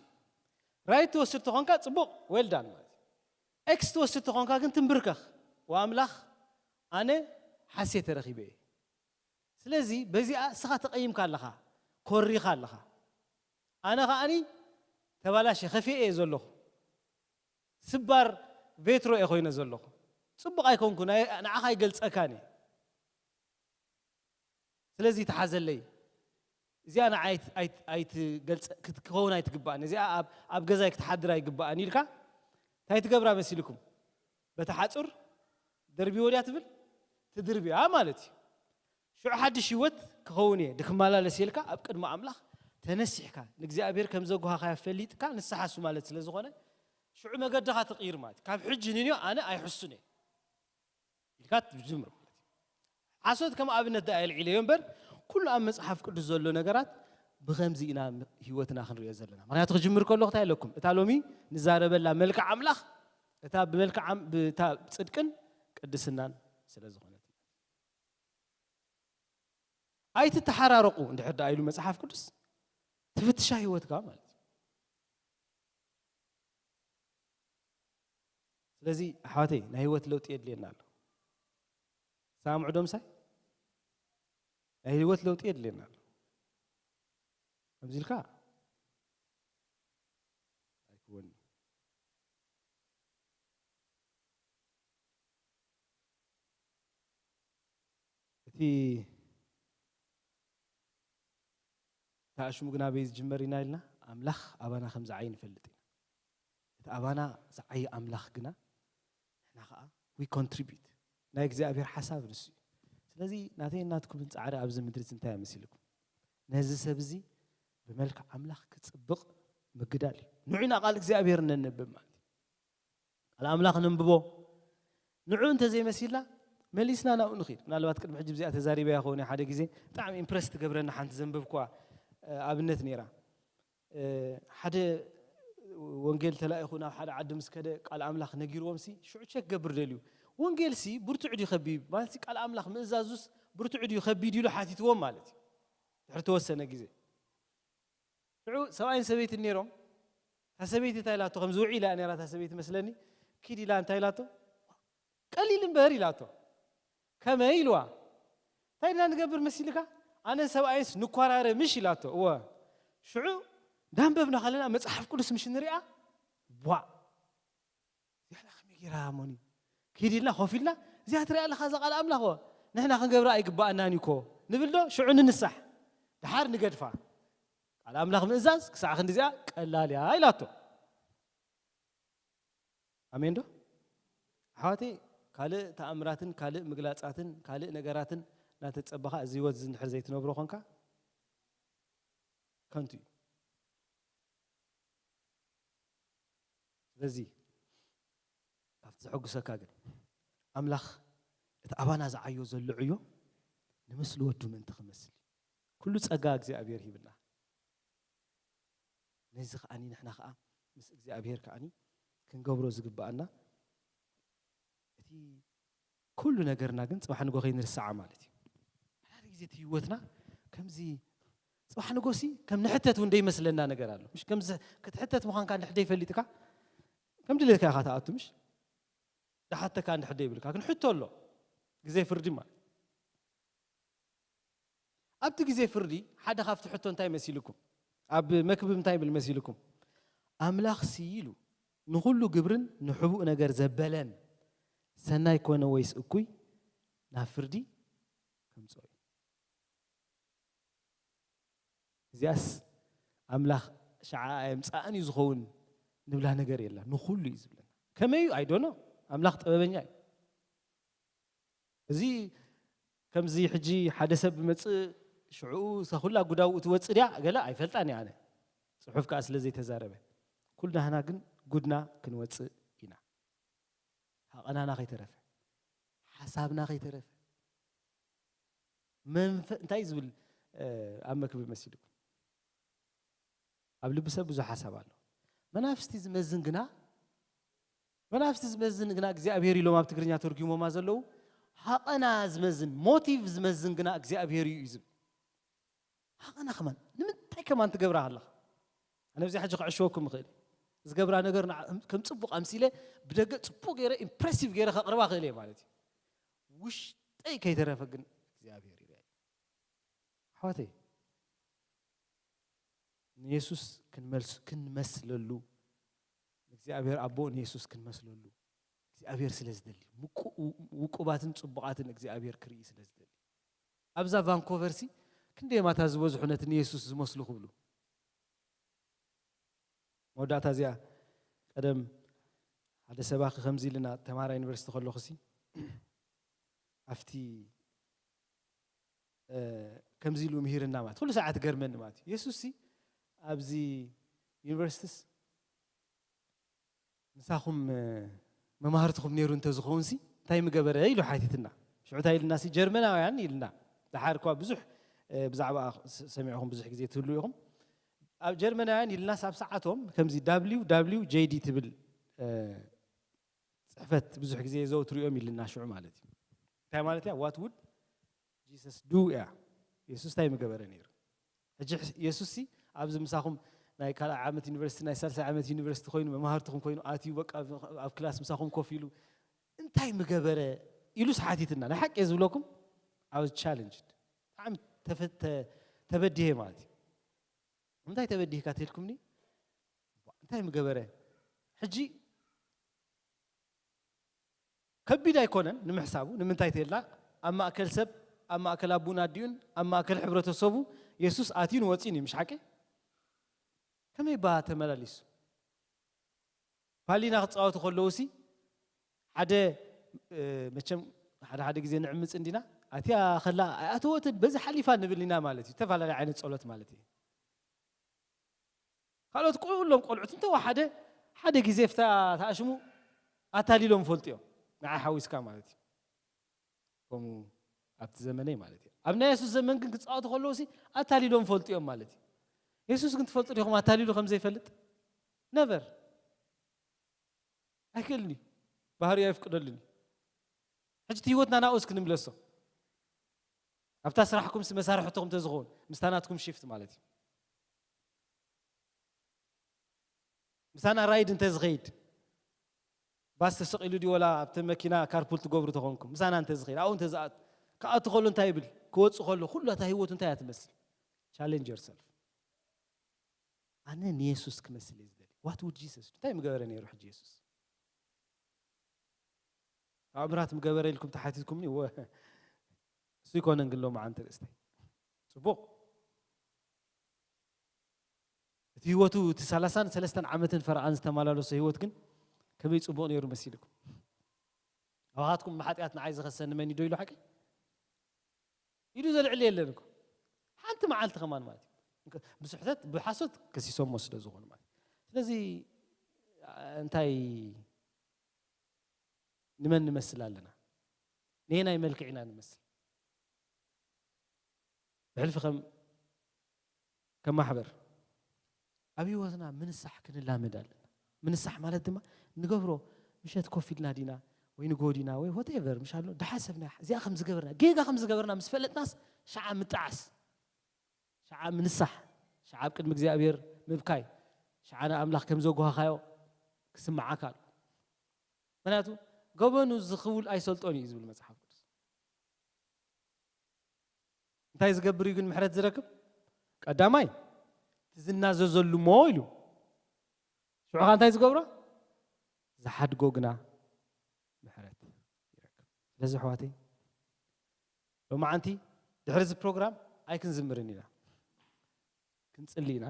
ራይት ትወስድ ተኾንካ ጽቡቕ፣ ዌል ዳን ማለት እዩ። ኤክስ ትወስድ ተኾንካ ግን ትንብርከኽ። ወኣምላኽ ኣነ ሓሴት ተረኺበ እየ። ስለዚ በዚኣ እስኻ ተቐይምካ ኣለኻ፣ ኮሪኻ ኣለኻ። ኣነ ከኣኒ ተባላሸ፣ ከፊኤ እየ ዘለኹ። ስባር ቬትሮ እየ ኮይነ ዘለኹ። ጽቡቕ ኣይኮንኩ፣ ናይ-፣ ንዓኻ ኣይገልጸካን እየ። ስለዚ ተሓዘለይ። እዚኣ ንዓይ ኣይት-፣ ኣይት-፣ ኣይትገልጸ-፣ ክት-፣ ክኸውን ኣይትግባእን። እዚኣ ኣብ፣ ኣብ ገዛይ ክትሓድር ኣይግባእን ኢልካ እንታይ ትገብራ መሲልኩም? በታ ሓጹር ደርቢዎ ድያ ትብል? ትድርብያ ማለት እዩ። ሽዑ ሓድሽ ህይወት ክኸውን እየ፣ ድክመላለስ ኢልካ ኣብ ቅድሚ ኣምላኽ ተነሲሕካ፣ ንእግዚኣብሔር ከም ዘጓሃኻዮ ፈሊጥካ ንስሓ እሱ ማለት ስለ ዝኾነ፣ ሽዑ መገድኻ ትቕይር ማለት እዩ። ካብ ሕጂ ንንዮ ኣነ ኣይሕሱን እየ ኢልካ ትጅምር ማለት እዩ። ሓሶት ከም ኣብነት ደኣ የልዒለዮ እምበር፣ ኩሉ ኣብ መጽሓፍ ቅዱስ ዘሎ ነገራት ብኸምዚ ኢና ህይወትና ክንሪኦ ዘለና። ምኽንያቱ ክጅምር ከሎ እንታይ ኣለኩም? እታ ሎሚ ንዛረበላ መልክዕ ኣምላኽ፣ እታ ብመልክዕ ኣም-፣ ብታ ጽድቅን ቅድስናን ስለ ዝኾነት። ኣይትተሓራረቑ እንድሕር ደኣ ኢሉ መጽሓፍ ቅዱስ፣ ትፍትሻ ህይወትካ ማለት እዩ። ስለዚ ኣሕዋተይ፣ ናይ ህይወት ለውጢ የድልየና ኣሎ። ሰማምዑ ዶ ምሳይ? ናይ ህይወት ለውጢ የድልየና ኣሎ። ከምዚ ኢልካ ኣይክወን። እቲ፣ እታ ሽሙ ግና በይ ዝጅመር ኢና ኢልና፣ ኣምላኽ ኣባና ከም ዝዓይ ንፈልጥ ኢና። እቲ ኣባና ዝዓይ ኣምላኽ ግና፣ ንሕና ኸዓ we contribute። ናይ እግዚኣብሔር ሓሳብ ንሱ እዩ። ስለዚ ናተይን ናትኩምን ጻዕሪ ኣብዚ ምድሪ እዚ እንታይ እዩ መሲልኩም? ነዚ ሰብ እዚ ብመልክዕ ኣምላኽ ክጽብቕ ምግዳል እዩ። ንዑ ኢና ቃል እግዚኣብሔር ነንብብ ማለት እዩ። ቃል ኣምላኽ ነንብቦ። ንዑ እንተዘይመሲልና፣ መሊስና ናብኡ ንኺድ። ምናልባት ቅድሚ ሕጂ ብዚኣ ተዛሪበያ ክኸውን እየ ሓደ ግዜ። ብጣዕሚ ኢምፕረስ ትገብረኒ ሓንቲ ዘንበብኩዋ፣ እ፣ ኣብነት ነይራ። እ፣ ሓደ ወንጌል ተላኢኹ ናብ ሓደ ዓዲ ምስ ከደ ቃል ኣምላኽ ነጊርዎም ሲ፣ ሽዑ ቸክ ክገብር ደልዩ። ወንጌል ሲ ብርቱዕ ድዩ ከቢድ? ማለት ሲ ቃል ኣምላኽ ምእዛዙስ ብርቱዕ ድዩ ከቢድ ኢሉ ሓቲትዎም ማለት እዩ። ድሕሪ ተወሰነ ግዜ። ሽዑ ሰብኣይን ሰበይትን ነይሮም። እታ ሰበይቲ እንታይ ኢላቶ? ከም ዝውዒላ እያ ነይራ እታ ሰበይቲ መስለኒ። ኪድ ኢላ እንታይ ኢላቶ? ቀሊል እምበር ኢላቶ። ከመይ ኢልዋ? እንታይ ኢና ንገብር መሲልካ? ኣነን ሰብኣይንስ ንኳራረ ምሽ ኢላቶ። እወ። ሽዑ እንዳንበብና ከለና መጽሓፍ ቅዱስ ምሽ ንሪኣ፣ ቧ። እዚኣ ከመይ ገይራ እሞኒ? ኪድ ኢልና ኮፍ ኢልና፣ እዚኣ ትሪኣ ኣለኻ እዛ ቃል ኣምላኽ፣ ንሕና ክንገብራ ኣይግባኣናን እዩ እኮ ንብል ዶ? ሽዑ ንንሳሕ። ድሓር ንገድፋ። ቃል ኣምላኽ ምእዛዝ ክሳዕ ክንዲ እዚኣ ቀላል እያ ኢላቶ። ኣሜን ዶ? ኣሕዋተይ፣ ካልእ ተኣምራትን ካልእ ምግላጻትን ካልእ ነገራትን እናተጸበኻ እዚ ህይወት እዚ እንድሕር ዘይትነብሮ ኾንካ ከንቱ እዩ። ስለዚ ካብቲ ዘሐጉሰካ ግን ኣምላኽ እቲ ኣባና ዝዓዮ ዘሎ ዕዮ ንምስሊ ወዱ ምእንቲ ክመስል እዩ። ኩሉ ጸጋ እግዚኣብሔር ሂብና። ነዚ ከዓኒ ንሕና ከኣ ምስ እግዚኣብሔር ከዓኒ ክንገብሮ ዝግብኣና እቲ ኩሉ ነገርና ግን ጽባሕ ንጎ ከይንርስዓ ማለት እዩ። ሓደ ግዜ እቲ ህይወትና ከምዚ ጽባሕ ንጎሲ ከም ንሕተት እውን ደይመስለና ነገር ኣሎ። ምሽ ከምዚ ክትሕተት ምዃንካ እንድሕር ደይፈሊጥካ ከም ድሌትካ ኢኻ ትኣቱ። ምሽ ዝሓተካ እንድሕር ደይብልካ ግን ሕቶ ኣሎ። ግዜ ፍርዲ ማለት ኣብቲ ግዜ ፍርዲ ሓደ ካብቲ ሕቶ እንታይ መሲልኩም? ኣብ መክብብ እንታይ ይብል መሲልኩም? ኣምላኽ ሲ ኢሉ ንኹሉ ግብርን ንሕቡእ ነገር ዘበለን ሰናይ ኮነ ወይስ እኩይ ናብ ፍርዲ ከምጽኦ እዩ። እዚኣስ ኣምላኽ ሸዓ ኣየምጽኣን እዩ ዝኸውን ንብላ ነገር የላ። ንኹሉ እዩ ዝብለና። ከመይ እዩ? ኣይዶኖ። ኣምላኽ ጥበበኛ እዩ። እዚ ከምዚ ሕጂ ሓደ ሰብ ብመጽእ ሽዑ እሳ ኩላ ጉዳውኡ ትወጽእ ድያ ገለ ኣይፈልጣን እየ ኣነ። ጽሑፍ ከኣ ስለ ዘይተዛረበ። ኩልናህና ግን ጉድና ክንወጽእ ኢና። ሃቐናና ከይተረፈ፣ ሓሳብና ከይተረፈ፣ መንፈ-፣ እንታይ ዝብል፣ እ፣ ኣብ መክብብ መሲልኩም? ኣብ ልቢ ሰብ ብዙሕ ሓሳብ ኣሎ። መናፍስቲ ዝመዝን ግና፣ መናፍስቲ ዝመዝን ግና እግዚኣብሔር ኢሎም ኣብ ትግርኛ ተርጉሞማ ዘለዉ፣ ሃቐና ዝመዝን፣ ሞቲቭ ዝመዝን ግና እግዚኣብሔር እዩ እዩ ዝብል። ሃቐና ከማን፣ ንምንታይ ከማን ትገብራ ኣለኻ? ኣነ ኣብዚ ሕጂ ክዕሸወኩም እኽእል እየ። ዝገብራ ነገር ንዓ-፣ ከም ጽቡቕ ኣምሲለ ብደገ ጽቡቕ ገይረ፣ ኢምፕሬሲቭ ገይረ ከቕርባ እኽእል እየ ማለት እዩ። ውሽጠይ ከይተረፈ ግን እግዚኣብሔር ይርኣይ። ኣሕዋተይ፣ ንየሱስ ክንመልስ-፣ ክንመስለሉ፣ ንእግዚኣብሔር ኣቦ ንየሱስ ክንመስለሉ እግዚኣብሔር ስለ ዝደሊ፣ ምቁ-፣ ውቁባትን ጽቡቓትን እግዚኣብሔር ክርኢ ስለ ዝደሊ። ኣብዛ ቫንኮቨር ሲ ክንደይ ማታ ዝበዝሑ ነቲ ንየሱስ ዝመስሉ ክብሉ። መወዳእታ እዚኣ ቀደም ሓደ ሰባኺ ከምዚ ኢልና ተማሃራይ ዩኒቨርሲቲ ከለኹ ሲ ኣብቲ፣ እ፣ ከምዚ ኢሉ ምሂርና ማለት ኩሉ ሰዓት ገርመኒ ማለት እዩ። የሱስ ሲ ኣብዚ ዩኒቨርሲቲስ ምሳኹም፣ እ፣ መማህርትኹም ነይሩ እንተዝኸውን ሲ እንታይ ምገበረ ኢሉ ሓቲትና። ሽዑ እንታይ ኢልና ሲ ጀርመናውያን ኢልና። ደሓር እኳ ብዙሕ፣ እ፣ ብዛዕባ ስ-፣ ሰሚዕኹም ብዙሕ ግዜ ትህሉ ኢኹም። ኣብ ጀርመናውያን ኢልናስ ኣብ ሰዓቶም ከምዚ W W J D ትብል፣ እ፣ ጽሕፈት ብዙሕ ግዜ የዘውትሩ እዮም ኢልና ሽዑ ማለት እዩ። እንታይ ማለት እያ? What would Jesus do እያ። የሱስ እንታይ ምገበረ ነይሩ? ሕጂ የሱስ ሲ ኣብዚ ምሳኹም ናይ ካልኣይ ዓመት ዩኒቨርሲቲ፣ ናይ ሳልሳይ ዓመት ዩኒቨርሲቲ ኮይኑ፣ መማህርትኹም ኮይኑ ኣትዩ፣ በቃ ኣብ ክላስ ምሳኹም ኮፍ ኢሉ እንታይ ምገበረ ኢሉስ ሓቲትና። ናይ ሓቂ እየ ዝብለኩም፣ I was challenged። ብጣዕሚ ተፈ-፣ ተ-፣ ተበዲሄ ማለት እዩ። እንታይ ተበዲህካ ተልኩምኒ? እንታይ ምገበረ? ሕጂ ከቢድ ኣይኮነን ንምሕሳቡ። ንምንታይ ተልና? ኣብ ማእከል ሰብ፣ ኣብ ማእከል ኣቡን ኣዲኡን፣ ኣብ ማእከል ሕብረተሰቡ የሱስ ኣትዩን ወጺኡን እዩ፣ ምሽ ሓቂ? ከመይ ባ ተመላሊሱ? ፓሊና ክጻወቱ ከለዉ ሲ ሓደ፣ እ፣ መቸም ሓደ ሓደ ግዜ ንዕምጽ እንዲና፣ ኣትያ ከላ ኣይኣተወትን፣ በዚ ሓሊፋ ንብል ኢና ማለት እዩ። ዝተፈላለየ ዓይነት ጸሎት ማለት እዩ። ካልኦት ኩሎም ቆልዑት እንተወሓደ ሓደ ግዜ ፍታ ተኣሽሙ ኣታሊሎም ፈልጡ እዮም። ንዓይ ሓዊስካ ማለት እዩ። ከምኡ ኣብቲ ዘመነይ ማለት እዩ። ኣብ ናይ የሱስ ዘመን ግን ክጻወቱ ከለዉ ሲ ኣታሊሎም ፈልጡ እዮም ማለት እዩ። የሱስ ግን ትፈልጡ ዲኹም ኣታሊሉ ከም ዘይፈልጥ? ነቨር። ኣይክእልን እዩ። ባህሪኡ ኣይፍቅደሉን እዩ። ሕጂ እቲ ህይወትና ናብኡ እስኪ ንምለሶ። ኣብታ ስራሕኩም ሲ መሳርሕትኹም እንተዝኸውን፣ ምስታ ናትኩም ሺፍት ማለት እዩ። ምሳና ራይድ እንተ ዝኸይድ፣ ባስ ተሰቒሉ ድዩ ወላ ኣብቲ መኪና ካርፑል ትገብሩ ተኾንኩም፣ ምሳና እንተ ዝኸይድ፣ ኣብኡ እንተ ዝኣቱ፣ ክኣቱ ከሎ እንታይ ይብል? ክወጽእ ከሎ፣ ኩሉ እታ ህይወቱ እንታይ እያ ትመስል? ቻሌንጅ ዮርሰልፍ። ኣነ ንየሱስ ክመስል እየ ዝደሊ። What would Jesus do? እንታይ ምገበረ ነይሩ ሕጂ የሱስ? ተኣምራት ምገበረ ኢልኩም ተሓቲትኩምኒ? ወ-፣ እሱ ይኮነን ግን ሎማዓንቲ ርእስተይ። ጽቡቕ። እቲ ህይወቱ፣ እቲ ሰላሳን ሰለስተን ዓመትን ፈርቓን ዝተመላለሶ ህይወት ግን ከመይ ጽቡቕ ነይሩ መሲልኩም? ካባኻትኩም ብሓጢኣት ንዓይ ዝኸሰኒ መን እዩ ዶ ኢሉ ሓቂ ኢዱ ዘልዕል የለን እኮ። ሓንቲ መዓልቲ ከማን ማለት እዩ። ብስሕተት ብሓሶት ከሲሶሞ ስለ ዝኾኑ ማለት እዩ። ስለዚ እንታይ ንመን ንመስል ኣለና? ነየናይ መልክዕ ኢና ንመስል? ብሕልፊ ከም ከም ማሕበር ኣብ ህይወትና ምንሳሕ ክንላመድ ኣለና። ምንሳሕ ማለት ድማ ንገብሮ ምሸት ኮፍ ኢልና ዲና ወይ ንጎዲና ወይ whatever ምሽ ኣሎ ድሓሰብና እዚኣ ከም ዝገበርና ጌጋ ከም ዝገበርና ምስ ፈለጥናስ ሸዓ ምጣዓስ ሸዓ ምንሳሕ ሸዓ ኣብ ቅድሚ እግዚኣብሔር ምብካይ ሸዓ ንኣምላኽ ከም ዘጓሃኻዮ ክስምዓካ ኣሎ። ምክንያቱ ገበኑ ዝኽውል ኣይሰልጦን እዩ ዝብል መጽሓፍ ቅዱስ። እንታይ ዝገብር እዩ ግን ምሕረት ዝረክብ? ቀዳማይ እቲ ዝናዘዘሉ እሞ ኢሉ ሽዑኻ እንታይ ዝገብሮ? ዝሓድጎ ግና ምሕረት ይረክብ። ስለዚ ኣሕዋተይ ሎማዓንቲ ድሕሪ እዚ ፕሮግራም ኣይክንዝምርን ኢና፣ ክንጽሊ ኢና፣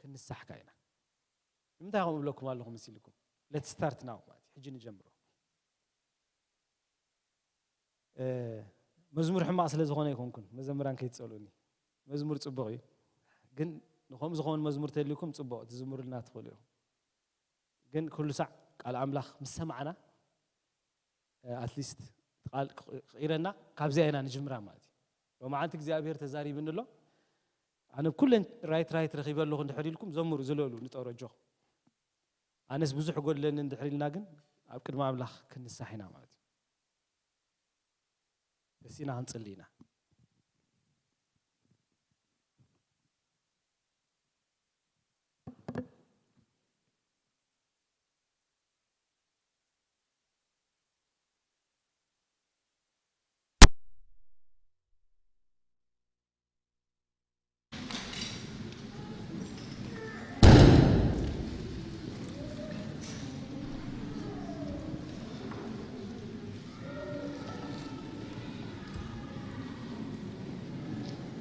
ክንሳሕካ ኢና። ንምንታይ ከምኡ እብለኩም ኣለኹ መሲልኩም? Let's start now ማለት እዩ። ሕጂ ንጀምሮ። መዝሙር ሕማቕ ስለ ዝኾነ ኣይኮንኩን መዘምራን ከይትጸልኡኒ። መዝሙር ጽቡቕ እዩ፣ ግን ንኸምኡ ዝኾኑ መዝሙር ተልዩኩም ጽቡቕ ትዝምሩልና ትኽእሉ ኢኹም። ግን ኩሉ ሳዕ ቃል ኣምላኽ ምስ ሰማዕና ኣትሊስት ቃል ክቕይረና ካብዚኣ ኢና ንጅምራ ማለት እዩ። ሎማዓንቲ እግዚኣብሔር ተዛሪብኒ ኣሎ። ኣነ ኩለን ራይት ራይት ረኺበ ኣለኹ እንድሕር ኢልኩም ዘምሩ ዝለሉ ንጠረጆ ኣነስ ብዙሕ ጎድለኒ እንድሕር ኢልና ግን ኣብ ቅድሚ ኣምላኽ ክንሳሕ ኢና ማለት እዩ። ተሲና ክንጽሊ ኢና።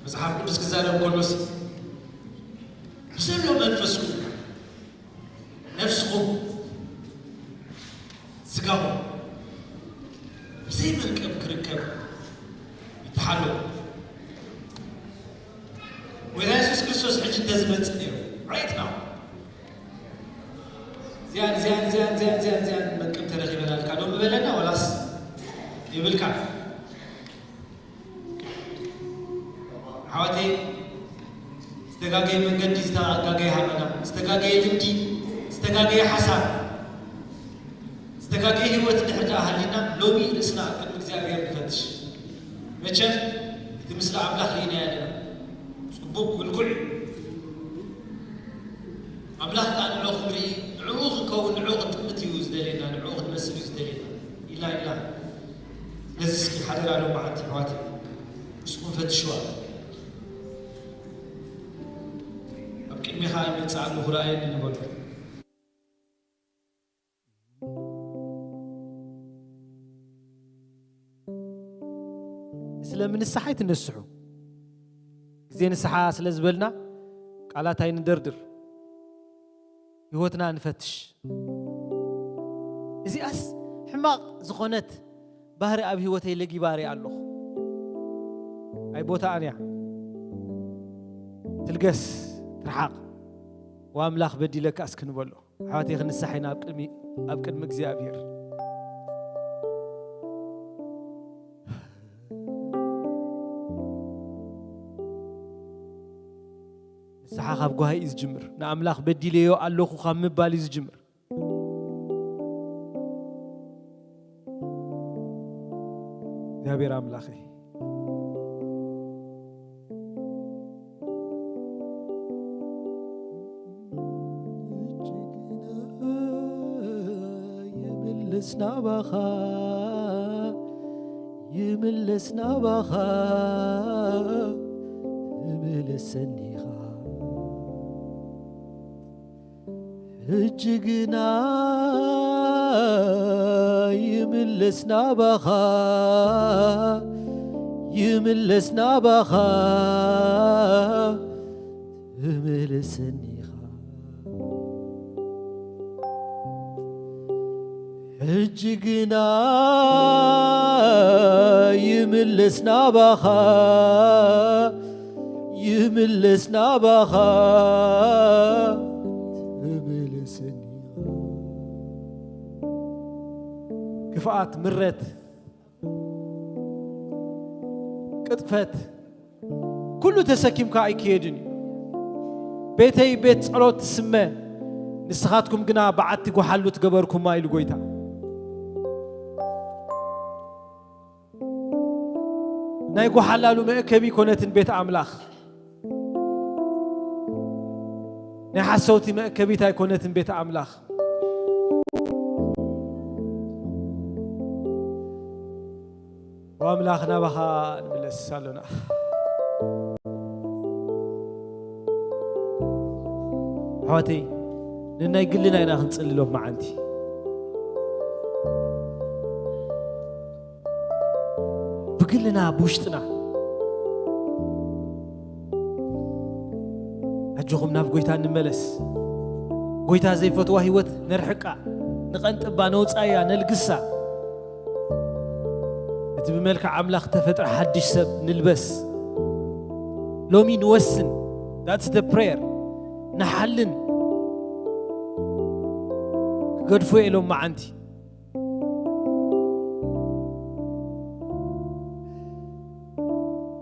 መጽሓፍ ቅዱስ ክዛረብ ከሎስ ብሰሎ መንፈስኩም ነፍስኹም ስጋኹም ብዘይ መልቀም ክርከብ ይተሓለኹ። ጎይታ የሱስ ክርስቶስ ሕጂ እንተዝመጽእ ነይሩ right now እዚኣን እዚኣን እዚኣን እዚኣን እዚኣን እዚኣን መልቀም ተረኺበናልካ ዶ ምበለና ወላስ ይብልካ? ኣሕዋተይ ዝተጋገየ መንገዲ ዝተጋገየ ሃመና ዝተጋገየ ልምዲ ዝተጋገየ ሓሳብ ዝተጋገየ ህይወት እንድሕር ደኣ ሃሊና ሎሚ ርእስና ኣብ ቅድሚ እግዚኣብሔር ንፈትሽ። መቸም እቲ ምስሊ ኣምላኽ ርኢናዮ ኣለና። ጽቡቕ ምልኩዕ ኣምላኽ ከኣ ንዕኡ ክንርኢ ንዕኡ ክንከውን ንዕኡ ክንጥምት እዩ ዝደልየና ንዕኡ ክንመስል እዩ ዝደልየና ኢልና ኢና። ስለዚ እስኪ ሓደራ ሎማዓንቲ ኣሕዋተይ ምስኩም ፈትሽዋ። ኣብ ቅድሜኻ ይመጽእ ኣለኹ ርኣየኒ ንበሎ። ስለ ምንስሓ ኣይትነስሑ። ግዜ ንስሓ ስለ ዝበልና ቃላት ኣይንደርድር። ህይወትና ንፈትሽ። እዚኣስ ሕማቕ ዝኾነት ባህሪ ኣብ ህይወተይ ለጊባ ሪኣ ኣለኹ። ኣይ ቦታኣን እያ። ትልገስ ትርሓቕ። ወኣምላኽ በዲለካ እስኪ ንበሎ። ኣሕዋተይ ክንሳሕ ኢና ኣብ ቅድሚ ኣብ ቅድሚ እግዚኣብሔር። ንስሓ ካብ ጓሂ እዩ ዝጅምር። ንኣምላኽ በዲለዮ ኣለኹ ካብ ምባል እዩ ዝጅምር። እግዚኣብሔር ኣምላኸይ ይምልስ ናባኻ ይምልስ ናባኻ ይምልስ ሰኒኻ ሕጂ ግና ይምለስ ናባኻ ይምለስ ናባኻ ተመለሰኒኻ ሕጂ ግና ይምለስ ናባኻ፣ ይምለስ ናባኻ፣ ተመለሰኒ። ክፍኣት፣ ምረት፣ ቅጥፈት፣ ኩሉ ተሰኪምካ ኣይክየድን እዩ። ቤተይ ቤት ጸሎት ትስመ፣ ንስኻትኩም ግና በዓቲ ጓሓሉ ትገበርኩማ ኢሉ ጎይታ። ናይ ጓሓላሉ መእከቢ ኮነትን ቤት ኣምላኽ፣ ናይ ሓሰውቲ መእከቢት ኣይኮነትን ቤት ኣምላኽ። ወኣምላኽ ናባኻ ንምለስ ኣሎና። ኣሕዋተይ፣ ንናይ ግልና ኢና ክንጽሊ ሎም መዓንቲ። ብግልና፣ ብውሽጥና። ኣጆኹም ናብ ጎይታ ንመለስ። ጎይታ ዘይፈትዋ ህይወት ነርሕቃ፣ ንቐንጥባ፣ ነውጻያ፣ ነልግሳ። እቲ ብመልክዕ ኣምላኽ ተፈጥረ ሓድሽ ሰብ ንልበስ። ሎሚ ንወስን። That's the prayer። ንሓልን። ክገድፎ እየ ሎም መዓንቲ።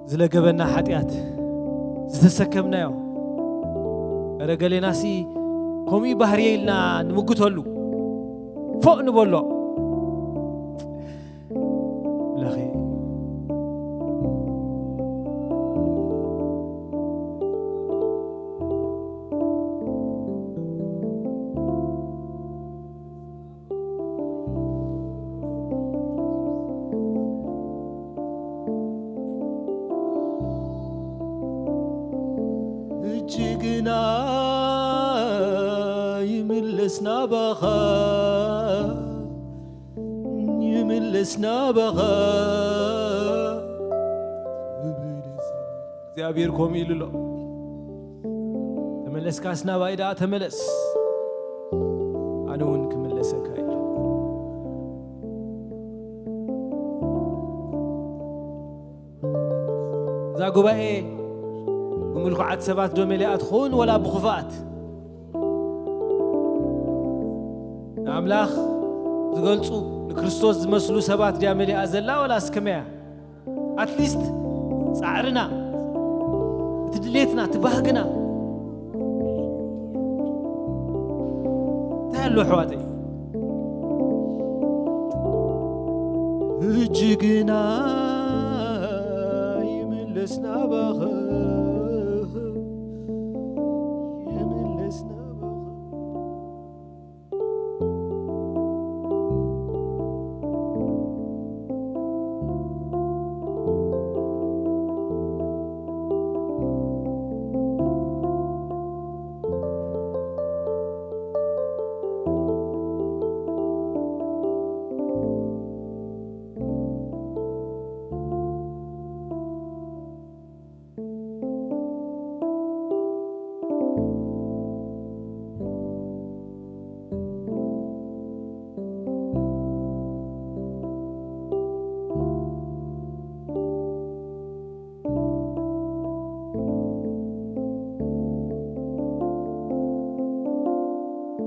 ዝለገበና ሓጢኣት ዝተሰከምናዮ። እረ ገሌናሲ ከምኡ ባህርየ ኢልና ንምጉተሉ። ፎእ ንበሎ። ለኺ ሕጂ ግና ይምለስ ናባኻ፣ ይምለስ ናባኻ። እግዚኣብሔር ከምኡ ኢሉ ኣሎ። ተመለስካስ ናባይ ደኣ ተመለስ፣ ኣነ እውን ክምለሰካ ኢሉ። እዛ ጉባኤ ብምልኩዓት ሰባት ዶ መሊኣ ትኸውን ወላ ብኽፉኣት? ንኣምላኽ ዝገልጹ ንክርስቶስ ዝመስሉ ሰባት ድያ መሊኣ ዘላ ወላ እስከመያ? ኣትሊስት ጻዕርና፣ እቲ ድሌትና፣ እቲ ባህግና እንታይ ኣሎ ኣሕዋተይ? ሕጂ ግና ይምለስ ናባኻ፣ ይምለስ ናባኻ።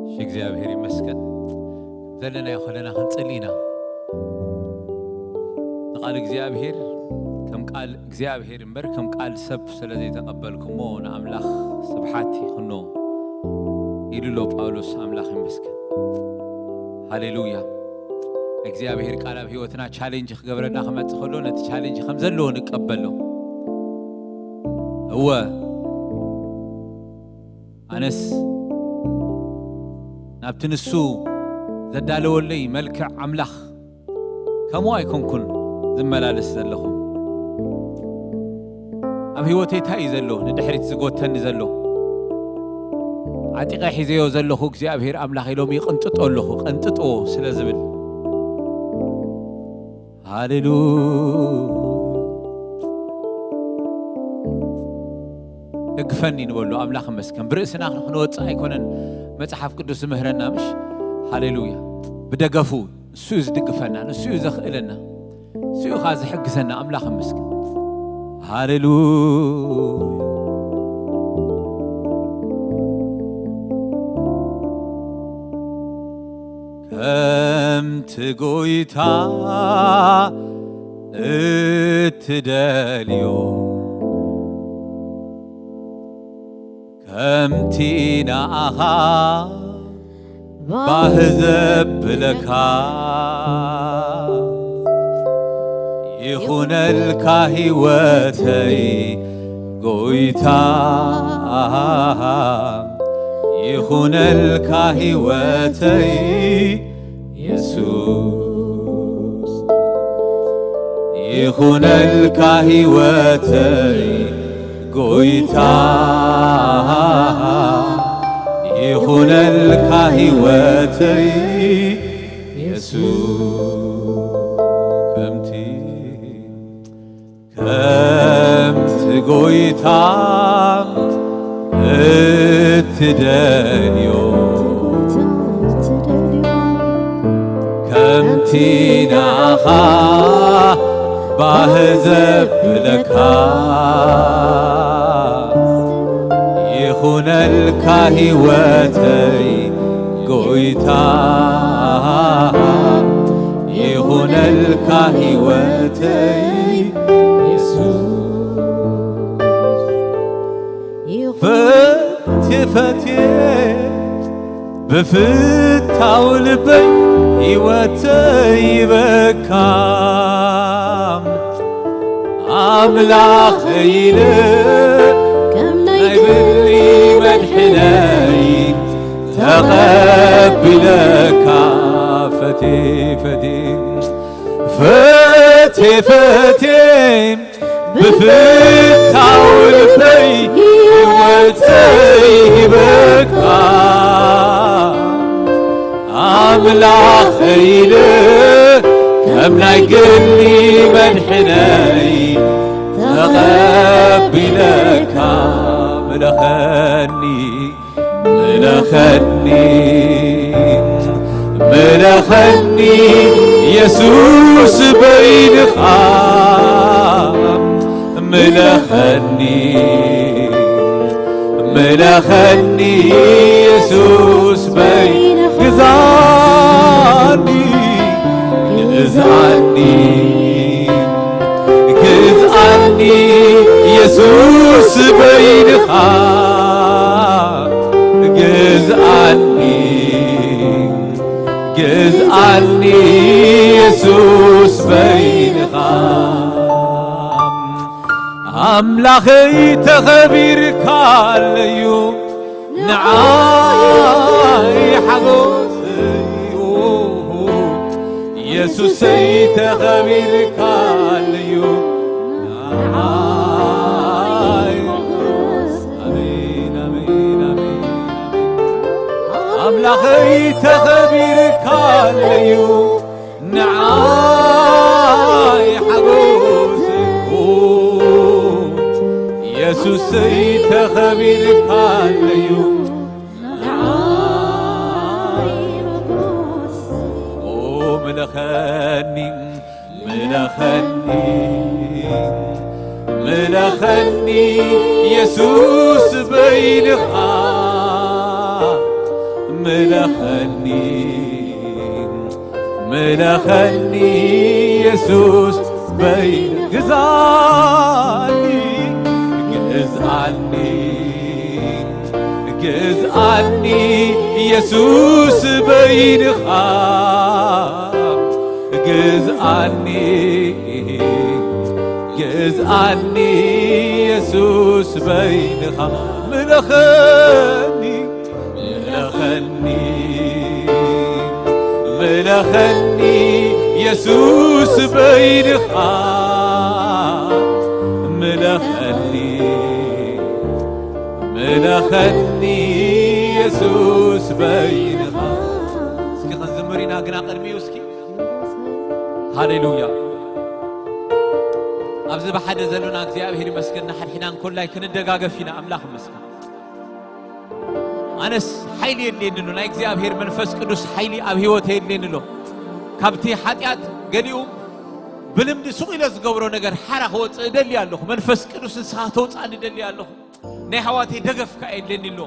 እሺ፣ እግዚኣብሔር ይመስገን። ዘለናዮ ከለና ክንጽሊ ኢና። ንቃል እግዚኣብሔር ከም ቃል እግዚኣብሔር እምበር ከም ቃል ሰብ ስለ ዘይተቐበልኩሞ ንኣምላኽ ስብሓት ይኹኖ ኢሉ ኣሎ ጳውሎስ። ኣምላኽ ይመስገን። ሃሌሉያ። እግዚኣብሔር ቃል ኣብ ህይወትና ቻሌንጅ ክገብረና ክመጽእ ከሎ ነቲ ቻሌንጅ ከም ዘለዎ ንቀበሎ። እወ፣ ኣነስ ናብቲ ንሱ ዘዳለወለይ መልክዕ ኣምላኽ ከምኡ ኣይኮንኩን ዝመላለስ ዘለኹ። ኣብ ህይወተይ እንታይ እዩ ዘሎ ንድሕሪት ዝጎተኒ ዘሎ? ዓጢቐ ሒዘዮ ዘለኹ እግዚኣብሔር ኣምላኽ ኢሎም ይቕንጥጦ ኣለኹ፣ ቀንጥጥዎ ስለ ዝብል። ሃሌሉያ። ደግፈኒ ንበሎ። ኣምላኽ ይመስገን። ብርእስና ክንወጽእ ኣይኮነን መጽሓፍ ቅዱስ ዝምህረና፣ ምሽ? ሃሌሉያ። ብደገፉ እሱ እዩ ዝድግፈና፣ ንሱ እዩ ዘኽእለና፣ እሱ እዩ ኸዓ ዝሕግዘና። ኣምላኽ ይመስገን። ሃሌሉያ። ከምቲ ጎይታ እትደልዮ፣ ከምቲ ንኣኻ ባህ ዘብለካ ይኹነልካ ህይወተይ ጎይታ፣ ይኹነልካ ህይወተይ የሱስ፣ ይኹነልካ ህይወተይ ጎይታ፣ ይኹነልካ ህይወተይ የሱስ። ከምቲ፣ ከምቲ ጎይታ እትደልዮ፣ ከምቲ ንኣኻ ባህ ዘብለካ ይኹነልካ ህይወተይ ጎይታ፣ ይኹነልካ ህይወተይ የሱስ። ፈትየ ፈትየ ብፍታው ልበይ ህይወተይ ይበካ፣ ኣምላኸይ ኢለ ከም ናይ ግሊ መድሕነይ ተቐቢለካ። ፈትየ ፈትየ ፈትየ ፈትየ ብፍታው ልበይ ህይወተይ ሂበካ፣ ኣምላኸይ ኢለ ከም ናይ ግሊ መድሕነይ ተቐቢለካ። ምለኸኒ ምለኸኒ፣ ምለኸኒ የሱስ በይንኻ። ምለኸኒ፣ ምለኸኒ የሱስ በይንኻ። ግዛኒ፣ ግዛኒ፣ ግዝኣኒ የሱስ በይንኻ፣ ግዝኣኒ፣ ግዝኣኒ የሱስ በይንኻ። ኣምላኸይ ተኸቢርካለዩ ንዓይ ሓጎሰይ፣ የሱሰይ ተኸቢርካለዩ ንዓይ ሓጎሰይ። ኣሜን፣ ኣሜን፣ ኣሜን። ኣምላኸይ ተኸቢርካለዩ ንዓይ ሓጎሰይ፣ የሱሰይ ተኸቢርካለዩ ንዓይ ሓጎሰይ። ኦ ምለኸኒ፣ ምለኸኒ፣ ምለኸኒ የሱስ በይንኻ፣ ምለኸኒ፣ ምለኸኒ የሱስ በይን-፣ ግዛኒ፣ ግዛኒ፣ ግዝኣኒ የሱስ በይንኻ፣ ግዝኣኒ፣ ግዝኣኒ የሱስ በይንኻ። ምለኸኒ፣ ምለኸኒ፣ ምለኸኒ የሱስ በይንኻ፣ ምለኸኒ፣ ምለኸኒ የሱስ በይንኻ። እስኪ ክንዝምር ኢና ግና ቅድሚኡ እስኪ። ሃሌሉያ። ኣብዚ ብሓደ ዘሎና እግዚኣብሔር ይመስገን። ንሓድሕዳን ኮላይ ክንደጋገፍ ኢና። ኣምላኽ ይመስገን። ኣነስ ሓይሊ የድልየኒ ኣሎ። ናይ እግዚኣብሔር መንፈስ ቅዱስ ሓይሊ ኣብ ህይወት የድልየኒ ኣሎ። ካብቲ ሓጢኣት ገሊኡ ብልምዲ ሱቕ ኢለ ዝገብሮ ነገር ሓራ ክወፅእ እደሊ ኣለኹ። መንፈስ ቅዱስ ንስኻ ተውፅኣኒ እደሊ ኣለኹ። ናይ ኣሕዋተይ ደገፍካ የድልየኒ ኣሎ።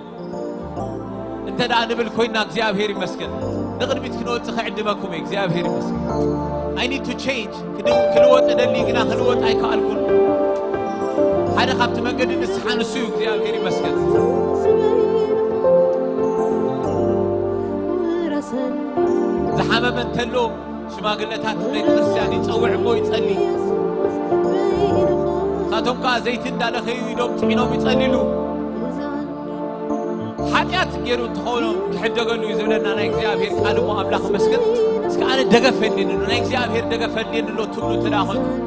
እንተ ደኣ ንብል ኮይና እግዚኣብሔር ይመስገን። ንቕድሚት ክንወጽእ ክዕድመኩም እየ። እግዚኣብሔር ይመስገን። I need to change። ክድ-፣ ክልወጥ እደሊ ግና ክልወጥ ኣይከኣልኩን። ሓደ ካብቲ መንገዲ ንስሓ ንሱ እዩ። እግዚኣብሔር ይመስገን። ዝሓመመ እንተሎ ሽማግለታት ቤተ ክርስቲያን ይጸውዕ እሞ ይጸሊ። ንሳቶም ከኣ ዘይቲ እንዳለኸዩ ኢዶም ጽዒኖም ይጸልሉ። ሓጢኣት ገይሩ እንተኾኖ ክሕደገሉ እዩ ዝብለና ናይ እግዚኣብሔር ቃል እሞ ኣምላኽ ይመስገን። እስከ ኣነ ደገፍ የድልየኒ ኣሎ፣ ናይ እግዚኣብሔር ደገፍ የድልየኒ ኣሎ ትብሉ እንተ ደኣ ኾንኩም፣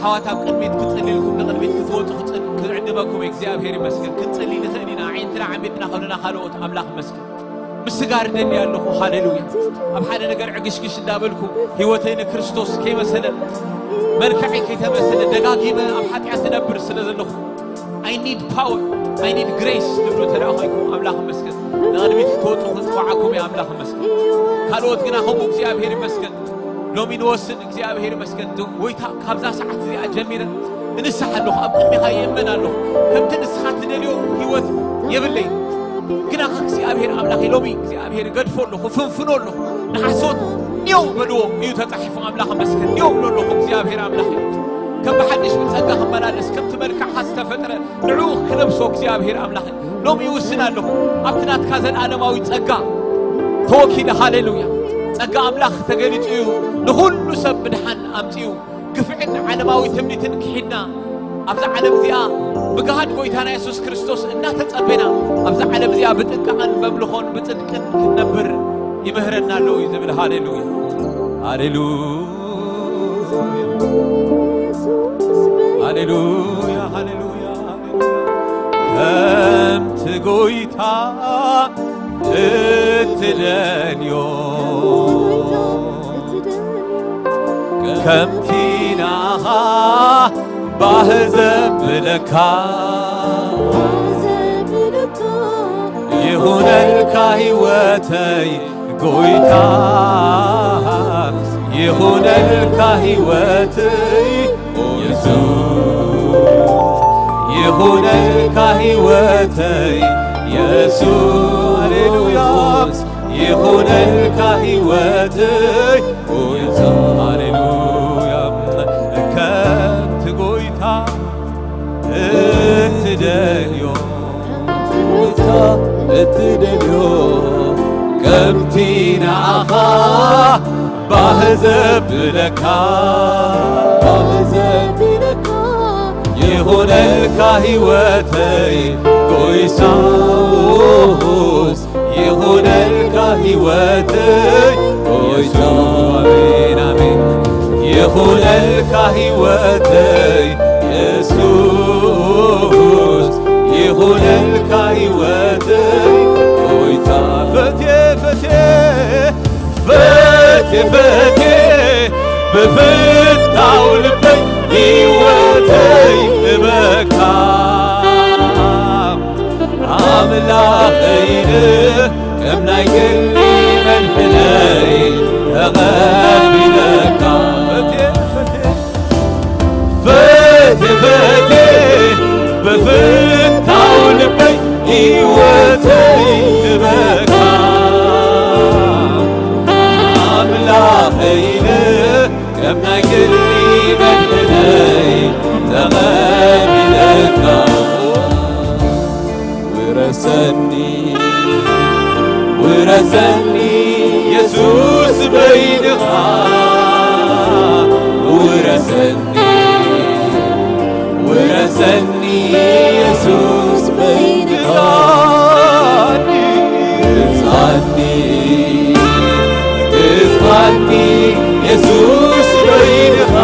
ኣሕዋት ኣብ ቅድሚት ክጽልልኩም ንቕድሚት ክትወጡ ክጽል-፣ ክዕድመኩም እግዚኣብሔር ይመስገን። ክንጽሊ ንኽእል ኢና። ኣዒንትና ዓሚትና ከለና ካልኦት ኣምላኽ ይመስገን። ምስጋር እደሊ ኣለኹ። ሃሌሉያ። ኣብ ሓደ ነገር ዕግሽግሽ እንዳበልኩ ህይወተይ ንክርስቶስ ከይመሰለ መልክዐይ ከይተመሰለ ደጋጊመ ኣብ ሓጢኣት እነብር ስለ ዘለኹ I need power, I need grace ትብሉ እንተ ደኣ ኮይንኩም ኣምላኽ ይመስገን። ንቕድሚት ክትወጡ ክጽውዓኩም እየ ኣምላኽ ይመስገን። ካልኦት ግና ከምኡ እግዚኣብሔር ይመስገን። ሎሚ ንወስን እግዚኣብሔር ይመስገን። ጎይታ ካብዛ ሰዓት እዚኣ ጀሚረ እንስሓ ኣለኹ፣ ኣብ ቅድሚኻ ይእመን ኣለኹ። ከምቲ ንስኻ ትደልዮ ህይወት የብለይ። ግና እግዚኣብሔር ኣምላኸይ ሎሚ እግዚኣብሔር እገድፎ ኣለኹ፣ ፍንፍኖ ኣለኹ። ንሓሶት ኔው በልዎ እዩ ተጻሒፉ። ኣምላኽ መስገን ኔው ብሎ ኣለኹ። እግዚኣብሔር ኣምላኸይ ከም ብሓድሽ ብጸጋ ክመላለስ ከምቲ መልክዕኻ ዝተፈጥረ ንዕኡ ክለብሶ እግዚኣብሔር ኣምላኸይ ሎሚ ይውስን ኣለኹ። ኣብቲ ናትካ ዘለዓለማዊ ጸጋ ተወኪለ። ሃሌሉያ። ጸጋ ኣምላኽ ተገሊጹ እዩ። ንኹሉ ሰብ ምድሓን ኣምጺኡ። ግፍዕን ዓለማዊ ትምኒትን ክሒድና ኣብዛ ዓለም እዚኣ ብግሃድ ጎይታና የሱስ ክርስቶስ እናተጸበና ኣብዛ ዓለም እዚኣ ብጥንቃቐን በምልኾን ብጽድቅን ክንነብር ይምህረና ኣሎ እዩ ዝብል። ሃሌሉያ። ሃሌሉያ። ሃሌሉያ። ሃሌሉያ። ከምቲ ጎይታ እትደልዮ ከምቲ ንኣኻ ባህ ዘብለካ ይኹነልካ ህይወተይ ጎይታ ይኹነልካ ህይወተይ የሱስ ይኹነልካ ህይወተይ የሱስ ይኹነልካ ህይወተይ ጎይታ ሃሌሉያ ከምቲ ጎይታ እትደልዮ እትደልዮ ከምቲ ንኣኻ ባህ ዘብለካ ባህ ዘብለካ ይኹነልካ ህይወተይ ጎይታስ ይኹነልካ ህይወተይ ጎይታ ኣሜን ኣሜን ይኹነልካ ህይወተይ የሱስ ይኹነልካ ህይወተይ ጎይታ ፈቴ ፈቴ ፈቴ ፈቴ ብፍታው ልበይ ህይወተይ እበካ ኣምላኸይን ከም ናይ ግሊ መድሕነይ ተቐቢለካ ፈቴ ፈቴ ፈቴ ፈቴ ብፍታው ልበይ ህይወተይ እበካ ኣምላኸይን ከም ናይ ግሊ መድሕነይ ተቐቢለካ ውረሰኒ ውረሰኒ የሱስ በይንኻ ውረሰኒ ውረሰኒ የሱስ በይንኻ ግዛኒ ግዛኒ የሱስ በይንኻ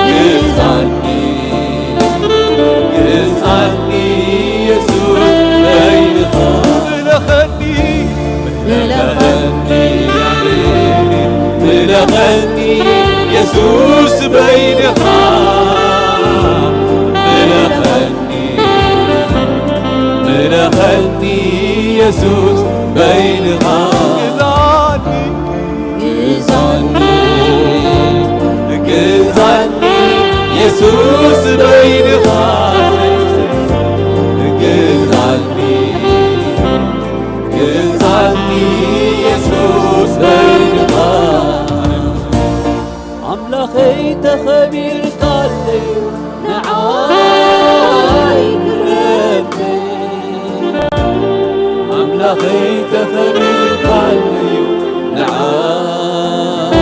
ግዛኒ ግዛኒ የሱስ በይንኻ ምለኸኒ ምለኸኒ ምለኸኒ የሱስ በይንኻ ምለኸኒ ምለኸኒ የሱስ በይንኻ ግዛኒ የሱስ በይንኻ ግዛኒ፣ ግዛኒ የሱስ በይንኻ። ኣምላኸይ ተኸቢርካለይ ንዓይ ክረፍዕ፣ ኣምላኸይ ተኸቢርካለይ ንዓይ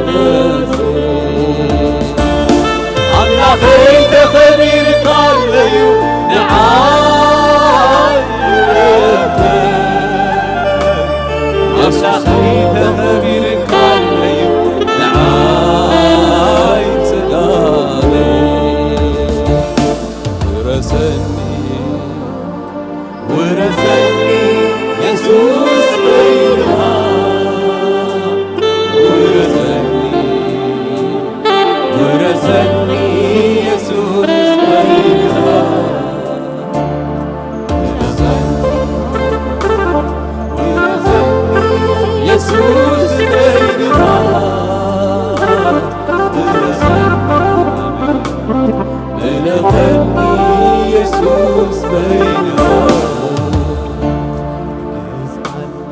ክረፍዕ። ኣምላኸይ ተኸቢርካለዩ ንዓይ ክረፍዕ። ኣምላኸይ ተኸቢርካለዩ ንዓይ ጽጋበይ። ውረሰኒ ውረሰኒ የሱስ በይንኻ። ውረሰኒ፣ ውረሰኒ የሱስ በይንኻ። ውረሰኒ፣ ውረሰኒ የሱስ በይንኻ። ውረሰኒ፣ እለኸኒ የሱስ በይንኻ። ግዛኒ፣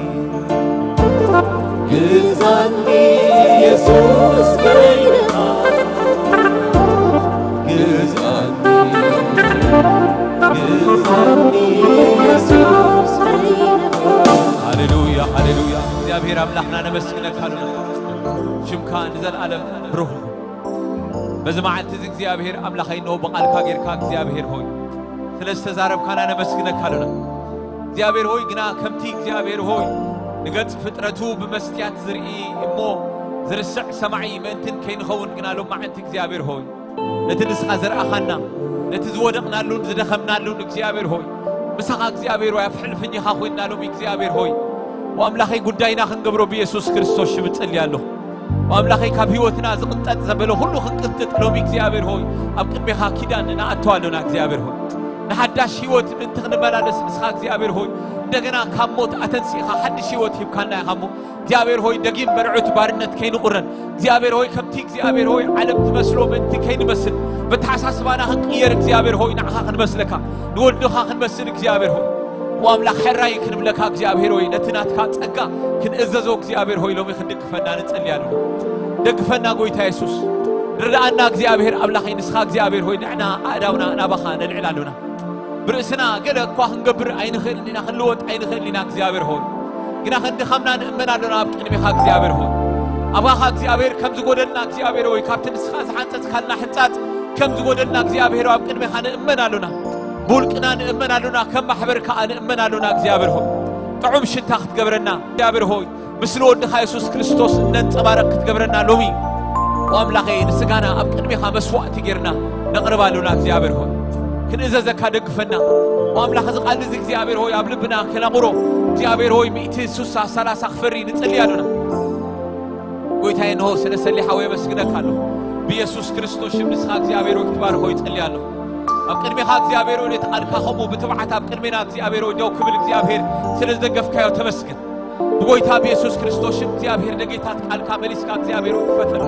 ግዛኒ የሱስ በይንኻ። ግዛኒ፣ ግዛኒ የሱስ በይንኻ። ሃሌሉያ፣ ሃሌሉያ። እግዚኣብሔር ኣምላኽና ነመስግነካ ኣለና። ሽምካ ንዘለኣለም ብሩኽ ይኹን። በዚ መዓልቲ እዚ እግዚኣብሔር ኣምላኸይ፣ እንሆ ብቓልካ ጌርካ እግዚኣብሔር ሆይ ስለ ዝተዛረብካና ነመስግነካ ኣለና። እግዚኣብሔር ሆይ፣ ግና ከምቲ እግዚኣብሔር ሆይ ንገጽ ፍጥረቱ ብመስትያት ዝርኢ እሞ ዝርስዕ ሰማዒ ምእንትን ከይንኸውን፣ ግና ሎማዓንቲ እግዚኣብሔር ሆይ ነቲ ንስኻ ዘርኣኻና፣ ነቲ ዝወደቕናሉን ዝደኸምናሉን እግዚኣብሔር ሆይ ምሳኻ እግዚኣብሔር ሆይ ኣብ ሕልፍኝኻ ኮይንና ሎሚ እግዚኣብሔር ሆይ፣ ወኣምላኸይ ጉዳይና ክንገብሮ ብየሱስ ክርስቶስ ሽም እጽሊ ኣለኹ። ኣምላኸይ ካብ ህይወትና ዝቕንጠጥ ዘበለ ኩሉ ክንቅንጥጥ ሎሚ እግዚኣብሔር ሆይ ኣብ ቅድሜኻ ኪዳን ንኣቱ ኣሎና። እግዚኣብሔር ሆይ ንሓዳሽ ህይወት ምእንቲ ክንመላለስ ንስኻ እግዚኣብሔር ሆይ እንደገና ካብ ሞት ኣተንሲእኻ ሓድሽ ህይወት ሂብካና ኢኻ እሞ እግዚኣብሔር ሆይ ደጊም መርዑት ባርነት ከይንቑረን እግዚኣብሔር ሆይ ከምቲ እግዚኣብሔር ሆይ ዓለም ትመስሎ ምእንቲ ከይንመስል በተሓሳስባና ክንቅየር እግዚኣብሔር ሆይ ንዓኻ ክንመስለካ ንወድኻ ክንመስል እግዚኣብሔር ሆይ ኣምላኽ ሕራይ ክንብለካ እግዚኣብሔር ሆይ ነቲ ናትካ ጸጋ ክንእዘዞ እግዚኣብሔር ሆይ ሎሚ ክንድግፈና ንጸሊ ኣለና። ደግፈና ጎይታ የሱስ። ርድኣና እግዚኣብሔር ኣምላኸይ ንስኻ እግዚኣብሔር ሆይ ንዕና ኣእዳውና ናባኻ ነልዕል ኣለና። ብርእስና ገለ እኳ ክንገብር ኣይንኽእልን ኢና ክንልወጥ ኣይንኽእልን ኢና እግዚኣብሔር ሆይ ግና ክንድኻምና ንእመን ኣለና ኣብ ቅድሜኻ እግዚኣብሔር ሆይ ኣባኻ እግዚኣብሔር ከም ዝጎደልና እግዚኣብሔር ሆይ ካብቲ ንስኻ ዝሓንጸጽካልና ሕንጻጽ ከም ዝጎደልና እግዚኣብሔር ኣብ ቅድሜኻ ንእመን ኣለና። ብውልቅና ንእመን ኣሉና ከም ማሕበር ከኣ ንእመን ኣሉና እግዚኣብሔር ሆይ ጥዑም ሽታ ክትገብረና እግዚኣብሔር ሆይ ምስሊ ወድኻ የሱስ ክርስቶስ እነንጸባረቕ ክትገብረና ሎሚ ኣምላኸይ ንስጋና ኣብ ቅድሜኻ መስዋእቲ ጌርና ነቕርብ ኣሉና እግዚኣብሔር ሆይ ክንእዘዘካ ደግፈና ኣምላኽ እዚ ቃል እዚ እግዚኣብሔር ሆይ ኣብ ልብና ከነቑሮ እግዚኣብሔር ሆይ ሚእቲ ሱሳ ሰላሳ ክፈሪ ንጸሊ ኣሉና ጎይታዬ እንሆ ስለ ሰሊሓዊ የመስግነካ ኣለኹ ብየሱስ ክርስቶስ ሽም ንስኻ እግዚኣብሔር ሆይ ክትባርኾ ይጸሊ ኣለኹ ኣብ ቅድሜኻ እግዚኣብሔር ሆይ ነቲ ቃልካ ከምኡ ብትብዓት ኣብ ቅድሜና እግዚኣብሔር ሆይ ደው ክብል እግዚኣብሔር ስለ ዝደገፍካዮ ተመስግን ብጎይታ ብየሱስ ክርስቶስ ሽም እግዚኣብሔር ደጌታት ቃልካ መሊስካ እግዚኣብሔር ሆይ ክፈተሉ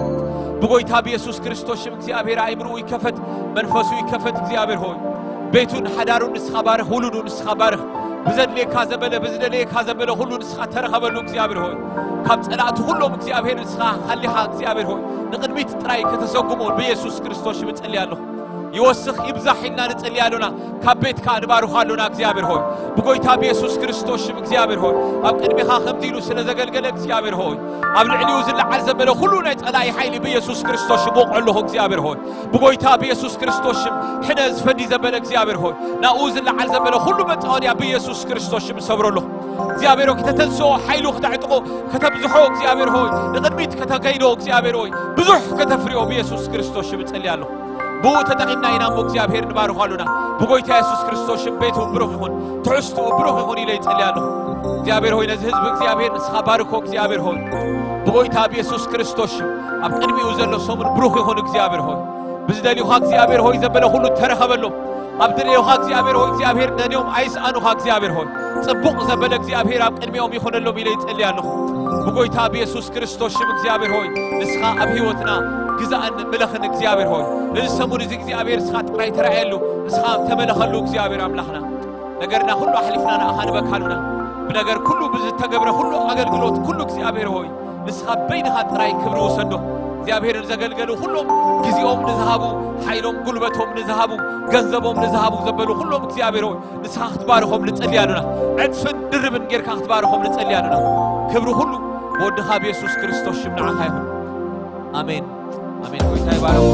ብጎይታ ብየሱስ ክርስቶስ ሽም እግዚኣብሔር ኣይምርኡ ይከፈት መንፈሱ ይከፈት እግዚኣብሔር ሆይ ቤቱን ሓዳሩን ንስኻ ባርኽ ውሉዱ ንስኻ ባርኽ ብዘድልየካ ዘበለ ብዝደለየካ ዘበለ ኩሉ ንስኻ ተረኸበሉ እግዚኣብሔር ሆይ ካብ ጸላእቲ ኩሎም እግዚኣብሔር ንስኻ ሃሊኻ እግዚኣብሔር ሆይ ንቕድሚት ጥራይ ከተሰጉሞ ብየሱስ ክርስቶስ ሽም እጸሊ ኣለኹ ይወስኽ ይብዛሕ ኢልና ንጸሊ ኣሎና ካብ ቤትካ ንባርኾ ኣሎና እግዚኣብሔር ሆይ ብጎይታ ብየሱስ ክርስቶስ ሽም እግዚኣብሔር ሆይ ኣብ ቅድሚኻ ከምዚ ኢሉ ስለ ዘገልገለ እግዚኣብሔር ሆይ ኣብ ልዕሊኡ ዝለዓል ዘበለ ኩሉ ናይ ጸላኢ ሓይሊ ብየሱስ ክርስቶስ ሽም ወቕዖ ኣለኹ እግዚኣብሔር ሆይ ብጎይታ ብየሱስ ክርስቶስ ሽም ሕነ ዝፈዲ ዘበለ እግዚኣብሔር ሆይ ናብኡ ዝለዓል ዘበለ ኩሉ መጻወድያ ብየሱስ ክርስቶስ ሽም እሰብሮ ኣለኹ እግዚኣብሔር ሆይ ከተተንስኦ ሓይሉ ክተዕጥቆ ከተብዝሖ እግዚኣብሔር ሆይ ንቕድሚት ከተገይዶ እግዚኣብሔር ሆይ ብዙሕ ከተፍርዮ ብየሱስ ክርስቶስ ሽም እጸሊ ኣለኹ ብኡ ተጠቒምና ኢና እሞ እግዚኣብሔር ንባርኾ ኣሉና ብጎይታ የሱስ ክርስቶስ ሽም ቤቱ ብሩኽ ይኹን ትሕዝትኡ ብሩኽ ይኹን ኢለ ይጸሊ ኣለኹ እግዚኣብሔር ሆይ ነዚ ህዝቢ እግዚኣብሔር ንስኻ ባርኮ እግዚኣብሔር ሆይ ብጎይታ ብየሱስ ክርስቶስ ሽም ኣብ ቅድሚኡ ዘሎ ሰሙን ብሩኽ ይኹን እግዚኣብሔር ሆይ ብዝደልዩኻ እግዚኣብሔር ሆይ ዘበለ ኩሉ ተረኸበሎም ኣብ ድልዮኻ እግዚኣብሔር ሆይ እግዚኣብሔር ደንዮም ኣይስኣኑኻ እግዚኣብሔር ሆይ ጽቡቕ ዘበለ እግዚኣብሔር ኣብ ቅድሚኦም ይኹነሎም ኢለ ይጸሊ ኣለኹ። ብጎይታ ብየሱስ ክርስቶስ ሽም እግዚኣብሔር ሆይ ንስኻ ኣብ ህይወትና ግዛእን ምለኽን እግዚኣብሔር ሆይ እዚ ሰሙን እዚ እግዚኣብሔር ንስኻ ጥራይ ተራእየሉ ንስኻ ተመለኸሉ እግዚኣብሔር ኣምላኽና። ነገርና ኩሉ ኣሕሊፍና ንኣኻ ንበካ ኣሉና። ብነገር ኩሉ ብዝተገብረ ኩሉ ኣገልግሎት ኩሉ እግዚኣብሔር ሆይ ንስኻ በይንኻ ጥራይ ክብሪ ውሰዶ። እግዚኣብሔር ንዘገልገሉ ኩሎም ግዜኦም ንዝሃቡ ሓይሎም ጉልበቶም ንዝሃቡ ገንዘቦም ንዝሃቡ ዘበሉ ኩሎም እግዚኣብሔር ሆይ ንስኻ ክትባርኾም ንጸሊ ኣሉና። ዕጽፍን ድርብን ጌርካ ክትባርኾም ንጸሊ ኣሉና። ክብሪ ኩሉ ብወድኻ ብየሱስ ክርስቶስ ሽም ንዓኻ ይኹን። ኣሜን ኣሜን። ጎይታ ይባረኹ።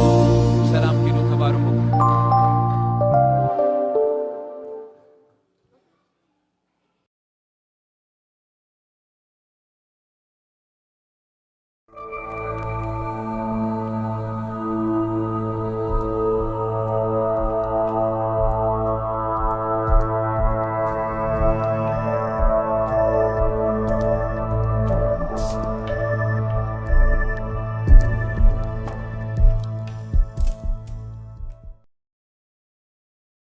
ሰላም